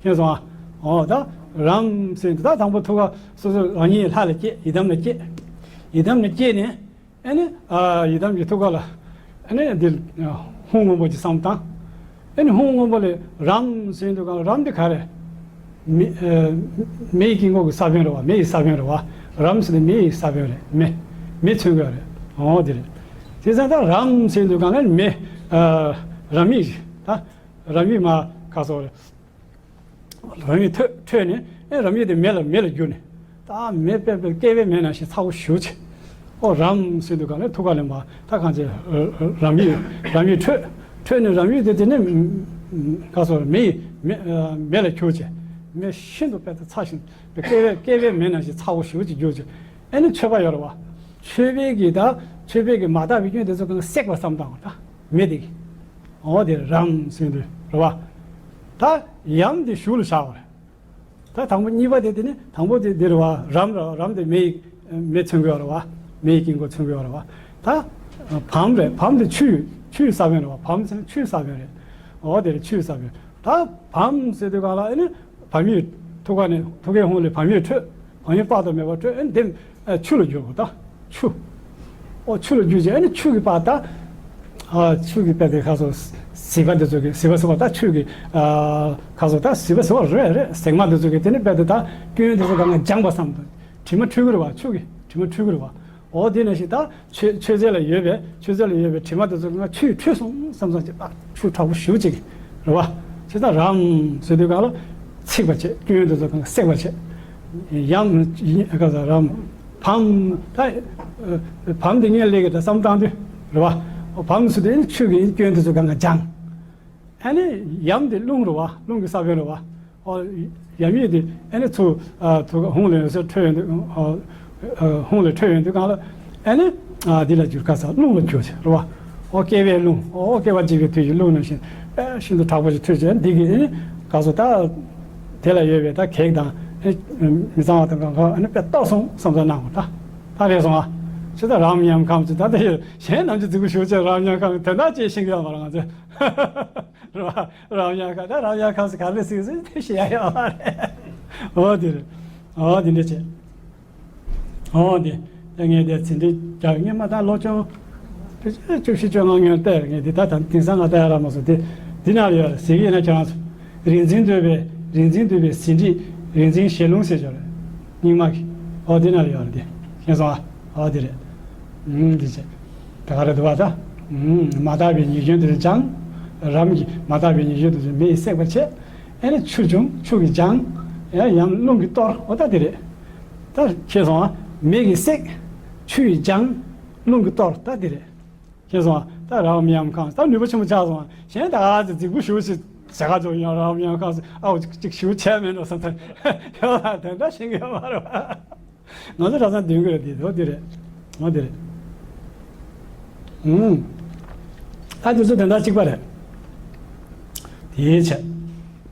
མཁྱེན་སོང་ཨ། འོ་ད་རམ་ཟེར་འདུག་ད་དང་པོ་ཐུགས་ཀ་སོ་སོ་རང་ཉིད་ལྷ་ལ་སྐྱེས། ཡི་དམ་ལ་སྐྱེས། ཡི་དམ་ལ་སྐྱེས་ནས། ཨ་ནི་ཨ་ཡི་དམ་གྱི་ཐུགས་ཀ་ལ་ཨ་ནི་འདི་ཧཱུྃ་སྔོན་པོ་གྱི་བསམ་བཏང་། ཨ་ནི་ཧཱུྃ་སྔོན་པོ་ལས་རམ་ཟེར་དུས་གང་ལ་རམ་འདི་ག་རེ། མེ་ཨ་མེ་ཡི་དཀྱིལ་འཁོར་གྱི་ས་བོན་རེད་བ། མེ་ཡི་ས་བོན་རེད་བ། རམ་ཟེར་ནས་མེ་ཡི་ས་བོན་རེད། མེ་མེ་མཚོན་གྱི་རེད། འོ་དེ་རེད། དེ་ཙང་ད་རམ་ཟེར་དུས་གང་ལ་མེ་ཨ་རམ་ཡིག་ད་རམ་ཡིག་མ་ག་སོགས་རེད། རམ་ཡིག་ཐོད་ཐོད་ནས་ཨེ་རམ་ཡིག་དེ་མེ་ལ་མེ་ལ་གྱུར་ནས་ད་མེ་དཔེ་དཔེ་བསྐལ་པའི་མེ་ནང་བཞིན་ཚ་བོ་ཞེ་པོ་ཅིག་ཨོ་རམ་ཟེར་དུས་གང་ལ་ཐུགས་ཀ་ལ་མར་ད་གང་ཅི་རམ་ཡིག་རམ་ཡིག་ཐོད་ཐོད་ནས་རམ་ཡིག་དེ་དེ་ནས་ག་སོགས་མེ་ཡིས་མེ་མེ་ལ་གྱུར་ཅིག་མེ་ཤིན་ཏུ་དཔེ་ད་ཚ་ཞིང་བསྐལ་པའི་བསྐལ་པའི་མེ་ནང་བཞིན་ཚ་བོ་ཞེ་པོ་ཅིག་གྱུར་ཅིག་ཨེ་ནི་མཆོད་པ་ཡོད་རེད་བ། མཆོད་པའི་གི་ད་མཆོད་པའི་གི་མ་དག་པའི་སྐྱོན་དེ་ཚོ་གང་བསྲེག་པ་བསམ་བཏང་བ་ད་མེ་དེ་གི་ཨོ་དེ་རམ་ཟེར་དུས་རེད་བ། ད་ཡམ་དེ་ཞུགས་ལ་བཞག་པ་རེད། ད་དང་པོ་གཉིས་པ་དེ་དེ་ནི་དང་པོ་དེ་དེ་རེད་བ། རམ་རེད་བ། རམ་དེ་མེ་ཡི་མེ་མཚོན་གྱི་ཡོད་རེད་བ། མེ་ཡི་དཀྱིལ་འཁོར་མཚོན་གྱི་ཡོད་རེད་བ། ད་བམ་རེད། བམ་དེ་ཆུ་ཆུའི་ས་བོན་རེད་བ། བམ་ཟེར་ན་ཆུའི་ས་བོན་རེད། ཨོ་དེ་རེད། ཆུའི་ས་བོན། ད་བམ་ཟེར་དུས་གང་ལ་ཨེ་ནི་བམ་ཡིག་ཐུགས་ཀ་ནས་ཐུགས་ཀའི་ཧཱུྃ་ལས་བམ་ཡིག་འཕྲོས། བམ་ཡིག་དཔག་ཏུ་མེད་པ་འཕྲོས། ཨེ་ནི་དེ་ཨ་ཆུ་ལ་གྱུར་པ་ད་ཆུ། ཨོ་ཆུ་ལ་གྱུར་ཅིག་ཨ་ནི་ཆུ་གི་པ་ད། ཨ་ཆུ་གི་པ་དེ་ཁ་སོ་ཟིལ་པ་འདི་ཚོ་གི་ཟིལ་པ་ཟིལ་པ་ད་ཆུ་གི་ཨ་ཁ་སོ་ད་ཟིལ་པ་ཟིལ་པ་རེད་རེད། ཟེགས་མ་འདི་ཚོ་གི་དེ་ནི་པ་དེ་ད་སྐྱོན་འདི་ཚོ་གང་ག་སྦྱངས་པ་བསམ་དུ་དྲི་མ་འཁྲུད་གི་རེད་བ། ཆུ་གི་དྲི་མ་འཁྲུད་གི་རེད་བ། འོ་དེ་ནང་བཞིན་ད་མཆོད་མཆོད་རྫས་ལ་ཡོད་པའི་མཆོད་རྫས་ལ་ཡོད་པའི་དྲི་མ་དེ་ཚོ་ང་ཆུས་འཁྲུད་སོང་བསམ་བསམ་གྱི་ཨ་ཆུ་དྲག་པོ་ཞེ་པོ་ཅིག་རེད་བ། བྱས་ཙང་རམ་ཟེར་དུས་སྒང་ལ་ཚིག་པ་བྱས། སྐྱོན་དེ་ཚོ་གང་ག་བསྲེག་པ་བྱས། ཡམ་ག་ས་རམ། བམ་ད་བམ་དེ་ངས་ལས་ཀྱི་ད་བསམ་བཏང་དུས་རེད་བ། བམ་ཟེར་དུས་ཆུ་གི་སྐྱོན་དེ་ཚོ་གང་ག་སྦྱངས། ཨ་ནི་ཡམ་དེ་རླུང་རེད་བ། རླུང་གི་ས་བོན་རེད་བ། ཨོ། ཡམ་ཡིག་དེ་ཨ་ནི་ཚུར་ཨ་ཐུག་ཧོང་ལས་ཡོད་སར་འཕྲོས་ཡོང་དུས། ཨོ། ཨ་ཧོང་ལས་འཕྲོས་ཡོང་དུས་སྒང་ལ་ཨ་ནི་ཨ་འདི་ལ་འགྱུར། ག་ས་རླུང་ལ་འགྱུར་ཟེར་རེད་བ། ཨོ་བསྐལ་པའི་རླུང་། ཨོ་བསྐལ་པ་འཇིག་པའི་དུས་ཀྱི་རླུང་ནང་བཞིན་ཨ་ཤིན་ཏུ་དྲག་པོ་ཞིག་འཕྲོས་བྱས། འདི་གི་ཨ་ནི་ག་ས་ད་དེ་ལ་ཡོད་པའི་ད་གེགས་དང་ཨ་མི་གཙང་བ་དང་གང་ག་ཨ་ནི་དཔེ་གཏོར་སོང་བསམ་བསམ་གནང་དགོས། ད་ད་རེད་སོང་ཨ། ཅི་ད་རམ་ཡམ་ཁམས་ཅི་ད་ད་གཞན་རྣམས་ཀྱི་རྫིག་པོ་ཞུ་བྱས། རམ་ཡམ་ཁམས་དོན་དག་ཅིག་ཤེས་ཀྱི་ཡོད་མ་རེད་ང་ཚོས། རོ་རོ་ཉག་ཁ་ད་རོ་ཉག་ཁ་སི་ག་རེ་སིག་སི་དེ་ཤེས་ཡ་ཡོད་མ་རེད། འོ་དེ་རེད། འོ་དེ་འདྲ་བྱས། འོ་དེ་དེ་ངས་དེ་ཟིན་བྲིས་རྒྱག་ངས་མ་ད་ལོ་ཆུང་བཅུ་བཞི་བཅོ་ལྔ་ངས་བལྟས། ངས་དེ་ད་ད་དེང་སང་ང་ལྟ་ཡ་ར་མ་སོང་། དེ་འདི་ན་ལ་ཡོད་རེད། ཟེར་གི་ཡིན་ན་ཁྱེད་རང་ཚོ་རིག་འཛིན་འདུས་པའི་རིག་འཛིན་འདུས་པའི་ཟིན་བྲིས་རིག་འཛིན་ཞལ་ལུང་ཟེར་ཅོག་རེད། རྙིང་མ་གི། འོ་དེ་ན་ལ་ཡོད་རེད། དེ་ཤེས་སོང་ཨ། འོ་དེ་རེད། ཨུམ་དེ་བྱས། ད་ག་རེ་འདུག་བ་ད། ཨུམ་མ་དག་པའི་ཉེས་སྐྱོན་དེ་སྦྱངས། རམ་གྱིས་མ་དག་པའི་ཉེས་སྐྱོན་དེ་ཚོ་མེ་ཡིས་བསྲེག་པར་བྱེད། ཨེ་ནི་ཆུ་བྱུང་ཆུ་གིས་སྦྱངས། ཡང་ཡང་རླུང་གིས་གཏོར། འོ་ད་དེ་རེད། ད་ཤེས་སོང་ཨ། མེ་གིས་བསྲེག་ཆུ་ཡིས་སྦྱངས། རླུང་གིས་གཏོར། ད་དེ་རེད། ཤེས་སོང་ཨ། ད་རམ་ཡམ་ཁམས་ད་ནུས་པ་ཆེན་པོ་ཆགས་སོང་ཨ། གཞན་ད་ག་ཚོད་རྫིག་པོ་ཞུ་ཞིག་བྱ་ག་ཚོད་ཡང་རམ་ཡམ་ཁམས་ཨའོ་ཅིག་ཅིག་ཞུ་བྱས་མེད་འགྲོ་བསམ་ཚར། ཡོད་ལ་དོན་དག་ཤེས་ཀྱི་ཡོད་མ་རེད་བ། ང་ཚོ་གྲྭ་ཚང་འདོན་གྱི་རེད། འདི་འོ་འདི་རེད། འོ་འདི་རེད། ཨུམ། ད་འདི་ཚོ་དོན་དག་གཅིག་པ་རེད། དེའི་ཕྱིར།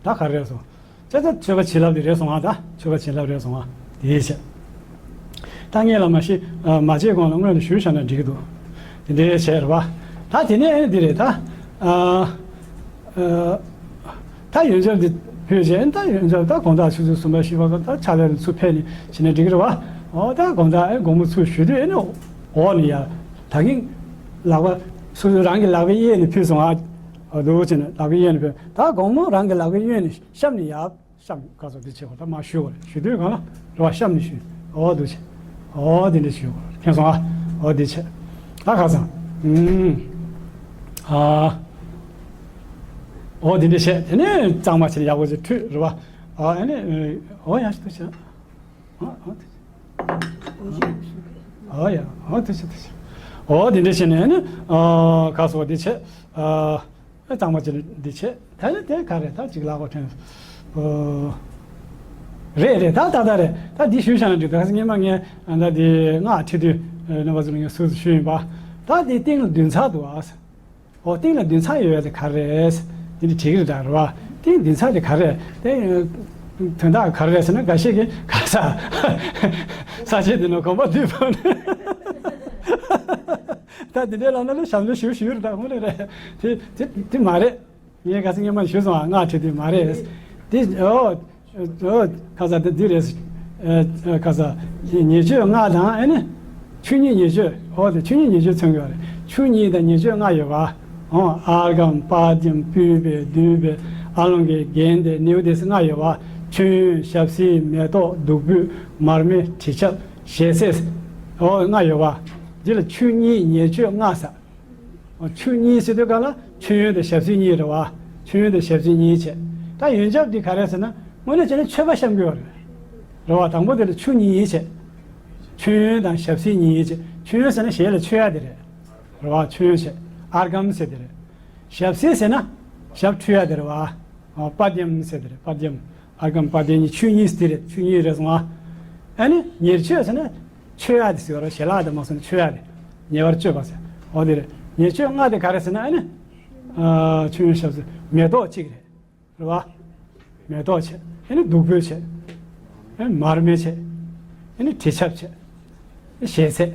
ད་ག་རེ་རེད་སོང་། ད་ད་མཆོད་པ་བྱིན་རླབས་དེ་རེད་སོང་ཨ། ད་མཆོད་པ་བྱིན་རླབས་རེད་སོང་ཨ། དེའི་ཕྱིར། ད་ངས་ལ་མ་ཤི་མ་བྱེད་གོང་ལ་སྔོན་ལ་ཞུས་བཞག་ན་འགྲིག་གི་འདུག་དེ་འདྲའི་བྱས་རེད་བ། ད་དེ་ནས་འདི་རེད་ད། ཨ། ཨ། ད་ཡོན་ཆབ་འདི་ཕུལ་བྱས། ད་ཡོན་ཆབ་ད་དགོང་དག་ཆུ་ཚོད་གསུམ་པ་བཞི་པ་ད་ཕྱག་ལས་ལ་ཚུར་ཕེབས་ནས་བྱས་ན་འགྲིག་གི་རེད་བ། འོ་ད་དགོང་དག་ཨེ་དགོང་མོ་ཚུར་ཞུ་དུས་ཨེ་ནི་འོག་ནས་ཡར་ད་གིན་ལག་པ་སོ་སོ་རང་གི་ལག་པའི་གཡས་ནས་ཕུལ་སོང་ཨ། འོ་འདུག་བྱས་ནས་ལག་པའི་གཡས་ནས་ཕུལ། ད་དགོང་མོ་རང་གི་ལག་པའི་གཡོན་ནས་གཤམ་ནས་ཡར་གཤམ་ག་ཚོད་འདི་བྱེད་དགོས། ད་མ་ཞུ་བ་རེད། ཞུ་དུས་གང་ལ་རེ་བ་གཤམ་ནས་ཞུ། འོ་འདུག་བྱས། འོ་འདི་འདྲ་ཞུ་དགོས་རེད། མཁྱེན་སོང་ཨ། འོ་འདི་བྱས། ད་ཁ་སང་། ཨུམ། ཨ། འོ་འདི་འདྲ་བྱས། དེ་ནས་གཙང་མ་བྱས་ནས་ཡག་པོ་ཅིག་འཁྲུད་རེད་བ། ཨ་ཨ་ནི་འོ་ཡག་ཤོས་འདུག་བྱས། ཨ་ཨ་འདི་བྱས། ཨ་ཡ་ཨ་འདི་བྱས་འདི་བྱས། འོ་འདི་འདྲ་བྱས་ནས་ཨ་ནི་ཨ་ཁ་སང་འོ་འདི་བྱས། ཨ། ཨ་གཙང་མ་ཅིག་འདི་བྱས། ད་ནི་དེ་ག་རེད། ད་ཅིག་ལག་པ་ཐོན། ཨོ། རེད་རེད། ད་ད་ད་རེད། ད་འདི་ཞུས་བཞག་ན་འགྲིག་འདུག་ཁ་སང་སྔོན་མ་ངས་ཨ་ད་འདི་སྔགས་ཁྲིད་དུས་རྣམ་པ་ཚོ་ལ་ངས་སུས་ཞུས་ཡིན་པ། ད་འདི་སྟེང་ལ་བདུན་ཚར་འདུག་ཨ། ཨོ་སྟེང་ལ་བདུན་ཚར་ཡོད་ཡ་དེ་ག་རེད། འདི་འདྲ་བྲིས་ཀྱི་རེད་ད་རེད་བ། སྟེང་བདུན་ཚར་དེ་ག་རེད། དེ་དོན་དག་ག་རེ་རེད་ཟེར་ན། འགའ་ཤས་ཀྱིས་ག་ས་ས་ཆེན་འདི་ནང་གོམ་པ་བསྡུས་ཕབ་ནས། ད་འདི་འདྲའི་ལབ་ན་ལས་ཞབས་འདྲེན་ཞུ་ཞུ་རེད། ད་དངོས་གནས་རེད། དེ་དེ་དེ་མ་རེད། ངས་ག་ཚོད་སྔོན་མ་ཞུས་སོང་ཨ། སྔགས་ཁྲིད་དུས་མ་རེད། དེ་ཨོ་ཨོ་ཁ་ས་དེ་འདི་རེད། ཨ་ཁ་ས་ཉེས་སྤྱོད་ལྔ་དང་ཨེ་ནི་ཆོས་ཉིད་ཉེས་སྤྱོད། ཨོ་དེ་ཆོས་ཉིད་ཉེས་སྤྱོད་མཚོན་གྱི་ཡོད་རེད། ཆོས་ཉིད་དང་ཉེས་སྤྱོད་ལྔ་ཡོད་པ། ཨོ་ཨརྒྷཾ་པཱདྱཾ་པུཥྤེ་དཱུརྦེ་ཨ་ལོ་ཀེ་གནྡྷེ་ནཻ་ཝི་དྱ་སི་ལྔ་ཡོད་པ། མཆོད་ཡོན་ཞབས་བསིལ་མེ་ཏོག་བདུག་སྤོས་མར་མེ་དྲི་ཆབ་ཞལ་ཟས། ཨོ་ལྔ་ཡོད་པ། འདི་ལ་ཆོས་ཉིད་ཉེས་སྤྱོད་ལྔ་ཟེར། ཆོས་ཉིད་ཟེར་དུས་ག་ལ་མཆོད་ཡོན་དང་ཞབས་བསིལ་གཉིས་རེད་བ། མཆོད་ཡོན་དང་ཞབས་བསིལ་གཉིས་བྱས། ད་ཡོན་ཆབ་འདི་ག་རེ་ཟེར་ན་དངོས་གནས་བྱས་ན་མཆོད་པ་བཤམས་ཀྱི་ཡོད་རེད། རེད་བ། དང་པོ་དེ་ལ་ཆོས་ཉིད་བྱས། མཆོད་ཡོན་དང་ཞབས་བསིལ་གཉིས་བྱས། མཆོད་ཡོན་ཟེར་ན་ཞལ་ལ་མཆོད་ཡ་དེ་རེད། རེད་བ། མཆོད་ཡོན་བྱས། ཨརྒྷཾ་ཟེར་དེ་རེད། ཞབས་བསིལ་ཟེར་ན་ཞབས་འཁྲུ་ཡ་དེ་རེད་བ། པཱདྱཾ་ཟེར་དེ་རེད། པཱདྱཾ། ཨརྒྷཾ་པཱདྱ་ཉིད་ཆོས་ཉིད་དེ་རེད། ཆོས་ཉིད་རེད་སོང་ཨ། ཨ་ནི་ཉེར་སྤྱོད་ཟེར་ན་མཆོད་ཡ་དེ་ཟེར་བ་རེད། ཞལ་ལག་དེ་མ་སོང་ན་མཆོད་ཡ་རེད། ཉེ་བར་སྤྱོད་པ་ཟེར། འོ་དེ་རེད། ཉེར་སྤྱོད་ལྔ་དེ་ག་རེ་ཟེར་ན་ཨ་ནི། ཨ་མཆོད་ཡོན་ཞབས་བསིལ་མེ་ཏོག་གཅིག་རེད། རེད་བ། མེ་ཏོག་བྱས། ཨ་ནི་བདུག་སྤོས་བྱས། ཨ་ནི་མར་མེ་བྱས། ཨ་ནི་དྲི་ཆབ་བྱས། ཨ་ནི་ཞལ་ཟས།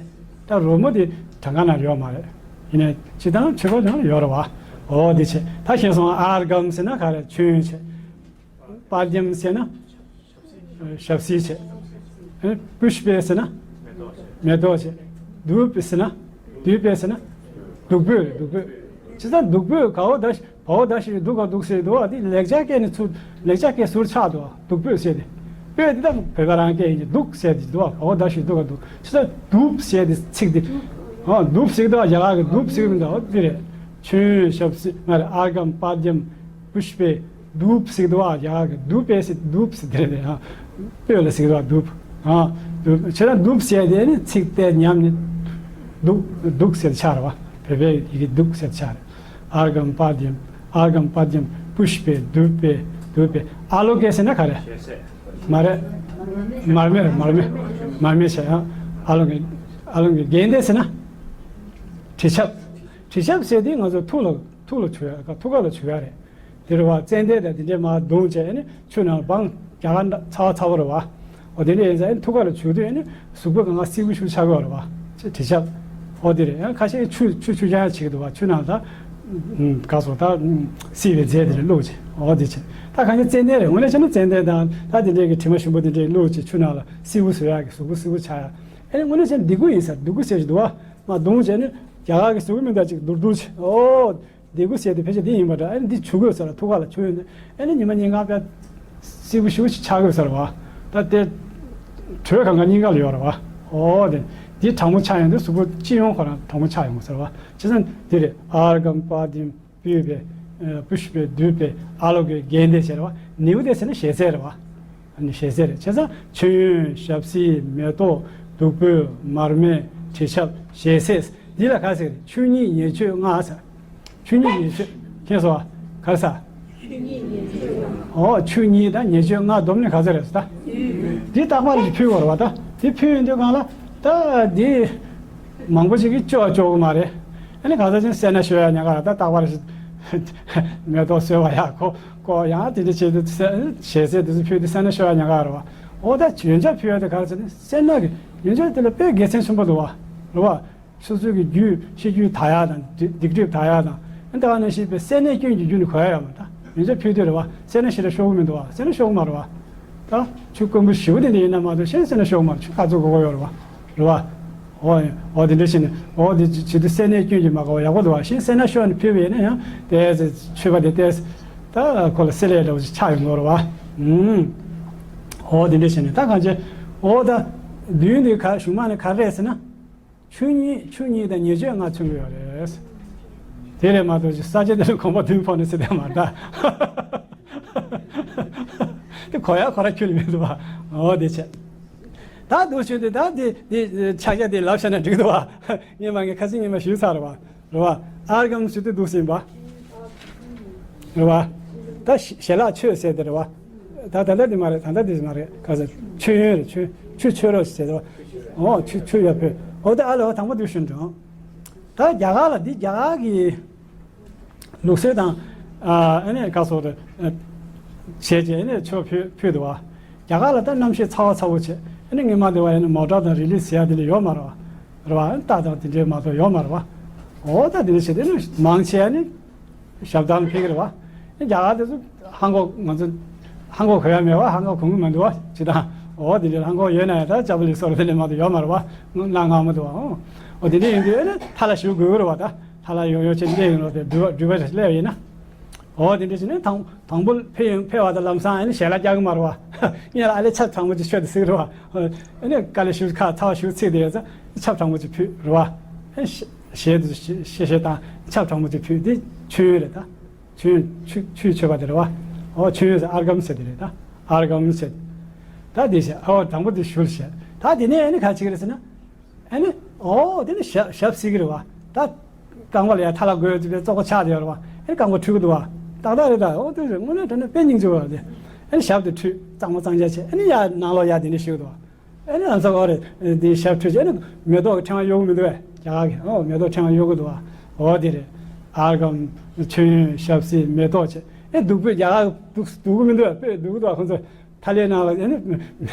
ད་རོལ་མོ་དེ་གྲངས་ཀ་ན་ཡོད་མ་རེད། ཡིན་ནའི་སྤྱིར་བཏང་མཆོད་པ་ནང་ཡོད་རེད་བ། འོ་དེ་བྱས། ད་ཤེས་སོང་། ཨརྒྷཾ་ཟེར་ན་ག་རེ། མཆོད་ཡོན་བྱས། པཱདྱཾ་ཟེར་ན། ཞབས་བསིལ་བྱས། པུཥྤེ་ཟེར་ན། མེ་ཏོག་བྱས། དཱུརྦེ་ཟེར་ན། དཱུརྦེ་ཟེར་ན། བདུག་སྤོས་རེད། བདུག་སྤོས། བྱས་ཙང་བདུག་སྤོས་ག་བོ་ད་བ་བོ་ད་ཞིག་བདུག་ག་བདུག་ཟེར་འདུག་བ། དེ་ལེགས་སྦྱར་སྐད་ནས་ཚུར་ལེགས་སྦྱར་སྐད་ཟུར་ཆག་འདུག་བ། བདུག་སྤོས་ཟེར་ཏེ། སྤོས་འདི་ད་བོད་པ་རང་སྐད་ཡིན་གྱི་འདུག་ཟེར་དེ་འདུག་བ། འོ་ད་ཞིག་འདུག་ག་འདུག་ཅི་ད་འདུག་ཟེར་དེ་ཚིག་འདི། འོ་འདུག་ཟེར་གི་འདུག་བ། རྒྱ་གར་གི་འདུག་ཟེར་གི་མི་འདུག་འོ་འདི་རེད། མཆོད་ཡོན་ཞབས་བསིལ་མ་རེད། ཨརྒྷཾ་པཱདྱཾ་པུཥྤེ་དྷཱུ་པ་ཟེར་གི་འདུག་བ། རྒྱ་གར་གི་དྷཱུ་པེ་ཟེར་དྷཱུ་པ་ཟེར་དེ་རེད་དེ། ཨ་སྤོས་ལ་ཟེར་གི་འདུག་བ། དྷཱུ་པ། ཨ་དྷཱུ་པ། ཁྱེད་རང་འདུག་ཟེར་དེ་ནི་ཚིག་དེ་ཉམས་ནི་འདུག་འདུག་ཟེར་ཆགས་རེད་བ། བོད་པའི་ཡི་གེ་འདུག་ཟེར་ཆགས་རེད། ཨརྒྷཾ་པཱདྱཾ། ཨརྒྷཾ་པཱདྱཾ་པུཥྤེ་དྷཱུ་པེ་དྷཱུ་པེ། ཨ་ལོ་ཀེ་ཟེར་ན་ག་རེ། མ་རེད། མར་མེ་རེད། མར་མེ། མར་མེ་བྱས། ཨ་ལོ་ཀེ། ཨ་ལོ་ཀེ། གན་དྷེ་ཟེར་ན། དྲི་ཆབ། དྲི་ཆབ་ཟེར་དེ་ང་ཚོ་ཐུགས་ལ་ཐུགས་ལ་བྱུག་ཡ། ཐུགས་ཀ་ལ་བྱུག་ཡ་རེད། དེ་རེད་བ། ཙན་དན་དང་དེ་འདྲས་མར་བརྡུངས་བྱས་ཨ་ནི་ཆུ་ནང་སྦངས། རྒྱ་གར་ཚ་བ་ཚ་བོ་རེད་བ། འོ་དེ་འདྲས་ཡིན་ཙང་ཨ་ནི་ཐུགས་ཀ་ལ་བྱུག་དུས་ཨ་ནི་གཟུགས་པོ་གང་ག་བསིལ་པོ་ཞིག་ཆགས་ཀྱི་ཡོད་རེད་བ། ཅེས་དྲི་ཆབ། འོ་དེ་རེད། ཡང་ཁ་ཤས་ཆུ་ཆུ་ཆུ་རྐྱང་ཡང་བྱེད་ཀྱི་འདུག་བ། ཆུ་ནང་ད་ག་སོ་ད་བསིལ་བའི་རྫས་དེ་འདྲས་བླུགས་བྱས། འོ་དེ་བྱས། ད་གང་ཅི་ཙན་དན་རེད། དངོས་གནས་བྱས་ན་ཙན་དན་དང་ད་དེ་འདྲས་ཀྱི་དྲི་མ་ཞིམ་པོ་དེ་འདྲས་བླུགས་བྱས་ཆུ་ནང་ལ་བསིལ་པོ་བཟོ་ཡག་གི་གཟུགས་པོ་བསིལ་པོ་ཆགས་ཡག་ཨ་ནི་དངོས་གནས་བྱས་ན་ལྡེ་གུ་ཡིན་ས། ལྡེ་གུ་ཟེར་གྱི་འདུག་བ། མར་བརྡུངས་བྱས་ནི་རྒྱ་གར་གྱི་གཟུགས་པོ་མི་འདྲ་ཅིག་འདུར་འདུར་བྱས། འོ། ལྡེ་གུ་ཟེར་དེ་ཕལ་ཆེར་འདི་ཡིན་པ་འདྲ། ཨ་ནི་འདི་བྱུག་དགོས་ས་རེད། ཐུགས་ཀ་ལ་བྱུག་ཡོང་དུས་ཨ་ནི་ཉི་མ་ཉིན་གང་དཔེ་བསིལ་པོ་ཞེ་པོ་ཅིག་ཆགས་དགོས་ས་རེད་བ། ད་དེ་དྲོད་གང་ག་སྙིང་ག་ལ་ཡོད་རེད་བ། འོ་དེ། འདི་གྲང་མོ་ཆགས་ཡོང་དུས་གཟུགས་པོ་སྤྱི་ཡོངས་ཁོ་རང་གྲང་མོ་ཆགས་ཡོང་དགོས་ས་རེད་བ། བྱས་ཙང་འདི་རེད། ཨརྒྷཾ་པཱདྱཾ་པུཥྤེ། ཨ་པུཥྤེ་དྷཱུ་པེ་ཨ་ལོ་ཀེ་གན་དྷེ་ཟེར་བ། ནིའུ་དྷེ་ཟེར་ན་ཞལ་ཟས་རེད་བ། ཨ་ནི་ཞལ་ཟས་རེད། བྱས་ཙང་མཆོད་ཡོན་ཞབས་བསིལ་མེ་ཏོག་བདུག་སྤོས་མར་མེ་དྲི་ཆབ་ཞལ་ཟས། འདི་ལ་ག་ཟེར། ཆོས་ཉིད་ཉེར་སྤྱོད་ལྔ་ཟེར། ཆོས་ཉིད་ཉེར་སྤྱོད། མཁྱེན་སོང་བ། ག་རེ་ཟེར། ཆོས་ཉིད་ཉེར་སྤྱོད་ལྔ། འོ་ཆོས་ཉིད་དང་ཉེར་སྤྱོད་ལྔ་བསྡོམས་ནས་ག་ཚོད་རེད་ཟེར་ད། འདི་རྟག་པར་ཞིག་ཕུལ་དགོས་རེད་བ། ད་འདི་ཕུལ་ཡོང་དུས་སྒང་ལ་ད་འདི་མང་པོ་ཞིག་གིས་སྤྱོད་སྤྱོད་གི་མ་རེད། ཨ་ནི་ག་ཚོད་ཅིག་སེར་སྣ་ཤོར་ཡ་ཉེན་ཁ་རེད། ད་རྟག་པར་ཞིག་མེ་ཏོག་གསོལ་བ་ཡག་གོ་གོ་ཡང་དེ་འདྲ་བྱེད་དུས་ཞལ་ཟས་དེ་ཚོ་ཕུལ་དུས་སེར་སྣ་ཤོར་ཡ་ཉེན་ཁ་རེད་བ། འོ་ད་ཡོན་ཆབ་ཕུལ་ཡ་དེ་ག་རེ་ཟེར་ན་སེར་སྣ་གི་ཡོན་ཆབ་དེ་ལ་དཔེ་དགེ་མཚན་ཆེན་པོ་འདུག་བ། རེད་བ། སོ་སོའི་གི་རྒྱུད་ཤེས་རྒྱུད་དག་ཡག་དང་སྡིག་སྒྲིབ་དག་ཡག་དང་། ཨ་ནི་ད་ག་ནང་བཞིན་པའི་སེར་སྣའི་སྐྱོན་གྱི་རྒྱུ་ནི་གོ་ཡ་ཡོད་མ་རེད། ད་ཡོན་ཆབ་ཕུལ་དུས་རེད་བ། སེར་སྣ་ཞེ་དྲག་ཤོར་གི་མི་འདུག་བ། སེར་སྣ་ཤོར་གི་མ་རེད་བ། ད་ཆུ་དཀོན་པོ་ཞེ་པོ་དེ་འདྲ་ཡིན་ན་མ་གཏོགས་གཞན་སེར་སྣ་ཤོར་གི་མ་རེད། ཆུ་ཁ་ཚུགས་དགོས་ཀྱི་ཡོད་རེད་བ། རེད་བ། འོ་འོ་དེ་འདྲ་བྱས་ནས་འོ་དེ་བྱེད་དུས་སེར་སྣའི་སྐྱོན་གྱིས་མ་གོ་བ་ཡག་པོ་འདུག་བ། གཞན་སེར་སྣ་ཤོར་ནས་ཕུལ་བ་ཡིན་ན་ཡང་ཏོག་ཙམ་མཆོད་པ་དེ་ཏོག་ཙམ་ད་ཁོ་ལ་བསྲེ་ལྷད་འདྲ་བོ་ཞིག་ཆགས་ཡོང་གི་རེད་བ། ཨུམ། འོ་དེ་འདྲ་བྱས་ནས་ད་གང་བྱས། འོ་ད་མདུན་དེ་ག་གཞུག་མ་ནས་ག་རེ་རེད་ཟེར་ན། ཆོས་ཉིད་ཆོས་ཉིད་དང་ཉེར་སྤྱོད་ལྔ་མཚོན་གྱི་ཡོད་རེད། དེ་རེད་མ་གཏོགས་ཅིག་ས་སྐྱ་དེ་ལ་གོམ་པ་བདུན་ཕོག་ནས་ཟེར་དེ་མ་རེད་ད། དེ་གོ་ཡག་ཁོ་རང་ཁྱོན་ནས་མི་འདུག་བ། འོ་དེ་བྱས། ད་འདུག་བྱས་དུས་ད་དེ་དེ་ཕྱག་རྒྱ་དེ་ལབ་བཞག་ན་འགྲིག་འདུག་བ། སྔོན་མ་ངས་ཁ་སང་སྔོན་མ་ཞུས་ཚར་བ། རེད་བ། ཨརྒྷཾ་ཟེར་དུས་འདུག་ཟིན་པ། རེད་བ། ད་ཞལ་ལག་མཆོད་ཟེར་དེ་རེད་བ། ད་ད་ལྟ་དེ་མ་རེད། ད་ལྟ་དེ་མ་རེད། ག་ཟེར། མཆོད་ཡོན་རེད། མཆོད་མཆོད་མཆོད་རོགས་ཟེར་དེ་རེད་བ། འོ་མཆོད་མཆོད་ཡ་ཕུལ། འོ་ད་ཨ་ལོ་དང་པོ་དེ་ཞུ་འགྲོ། ད་རྒྱ་གར་ལ་འདི་རྒྱ་གར་གྱི་ལུགས་སྲོལ་དང་། ཨ་ནི་ག་སོགས་རེད། བྱས་རྗེས་ཨ་ནི་མཆོད་ཕུལ་ཕུལ་འདུག་བ། རྒྱ་གར་ལ་ད་གནམ་གཤིས་ཚ་བ་ཚ་བོ་བྱས། ཨ་ནི་སྔོན་མ་དེ་བ་ཡིན་ན་མོ་ཊ་དང་རི་ལི་ཟེར་ཡ་དེ་ལས་ཡོད་མ་རེད་བ། རེད་བ། ཨ་ནི་རྟ་དང་དེ་འདྲའི་མ་གཏོགས་ཡོད་མ་རེད་བ། འོ་ད་དེ་འདྲ་བྱས་ཏེ་ཨ་ནི་མང་ཆེ་ཨ་ནི་ཞབས་བརྟན་ཕེབས་ཀྱི་རེད་བ། ཨ་ནི་རྒྱ་གར་དེ་ཚོ་ཧང་གོ་ང་ཚོ་ཧང་གོ་གོ་ཡ་མེད་བ། ཧང་གོ་གོ་གི་མ་འདུག་བ། ཅི་ད། འོ་དེ་འདྲའི་ཧང་གོ་ཡོད་ན་ཡང་ད་ལྕགས་པོ་ལི་སོགས་དེ་འདྲ་མ་གཏོགས་ཡོད་མ་རེད་བ། གནའ་སྔ་མོ་འདུག་བ། འོ་དེ་འདྲ་ཡིན་དུས་ཨ་ནི་ཐ་ལ་ཞུ་དགོས་ཀྱི་རེད་བ། ད། ཧ་ལ་ཡོང་ཡོང་ཆེ་སླེབས་ཡིན་ནོ་དེ་འགྲུལ་པ་འགྲུལ་པ་ཞིག་སླེབས་ཡིན་ན། འོ་དེ་འདྲ་ཞིག་ནི་དང་དང་པོ་ཕེབས་ཡོང་ཕེབས་པ་དང་ལམ་སང་ཨ་ནི་ཞལ་ལག་རྒྱག་གི་མ་རེད་བ། ངས་ལ་ཨ་ལས་ཆབ་གྲང་མོ་ཅིག་མཆོད་དེ་ཟིག་རེད་བ། ཨ་ནི་དཀའ་ལས་ཞུ་ཁ་ཚ་བ་ཞུ་ཚིག་དེ་ཡོད་ཚ་ཆབ་གྲང་མོ་ཅིག་ཕུལ་རེད་བ། ཨ་ཞལ་དུ་ཞེ་ཞེ་དང་ཆབ་གྲང་མོ་ཅིག་ཕུལ་དེ་མཆོད་ཡོན་རེད་ད། མཆོད་ཡོན་ཆུ་ཆུའི་མཆོད་པ་དེ་རེད་བ། འོ་མཆོད་ཡོན་ཟེར་ཨརྒྷཾ་ཟེར་དེ་རེད་ད། ཨརྒྷཾ་ཟེར། ད་དེ་བྱས། འོ་དང་པོ་དེ་ཞུ་བྱས། ད་དེ་ནས་ཨ་ནི་ག་བྱེད་ཀྱི་རེད་ཟེར་ན། ཨ་ནི། འོ་དེ་ནི་ཞབས་ཞབས་བསིལ་གི་རེད་བ། ད་རྐང་པ་ལ་ཡ་ཐ་ལ་དགོས་ཡོད་དུས་པའི་བཙོག་པ་ཆགས་བསྡད་ཡོད་རེད་བ། ཨ་ནི་རྐང་པ་འཁྲུད་ཀྱི་འདུག་བ། ཏག་ཏག་རེད་ད། འོ་དེ་རེད། དངོས་གནས་དྲང་གནས་དཔེ་སྙིང་རྗེ་བ་རེད། ཨ་ནི་ཞབས་དེ་འཁྲུད་གཙང་མ་གཙང་རྐྱང་བྱས། ཨ་ནི་ཡ་ནང་ལོགས་ཡ་དེ་ནི་ཞུགས་འདུག་བ། ཨ་ནི་ང་ཚོ་འོ་རེད། དེ་ཞབས་འཁྲུད་བྱས་ཨ་ནི་མེ་ཏོག་གི་ཕྲེང་བ་གཡོག་གི་མི་འདུག་བས། རྒྱ་གར་གི་འོ་མེ་ཏོག་ཕྲེང་བ་གཡོག་གི་འདུག་བ། འོ་དེ་རེད། ཨརྒྷཾ་མཆོད་ཡོན་ཞབས་བསིལ་མེ་ཏོག་བྱས། ཨ་ནི་བདུག་སྤོས་རྒྱ་གར་གི་བདུག་བདུག་གི་མི་འདུག་བས། སྤོས་བདུག་གི་འདུག་བ་ཁོང་ཚོ། ཐ་ལའི་ནང་ལ་ཨ་ནི་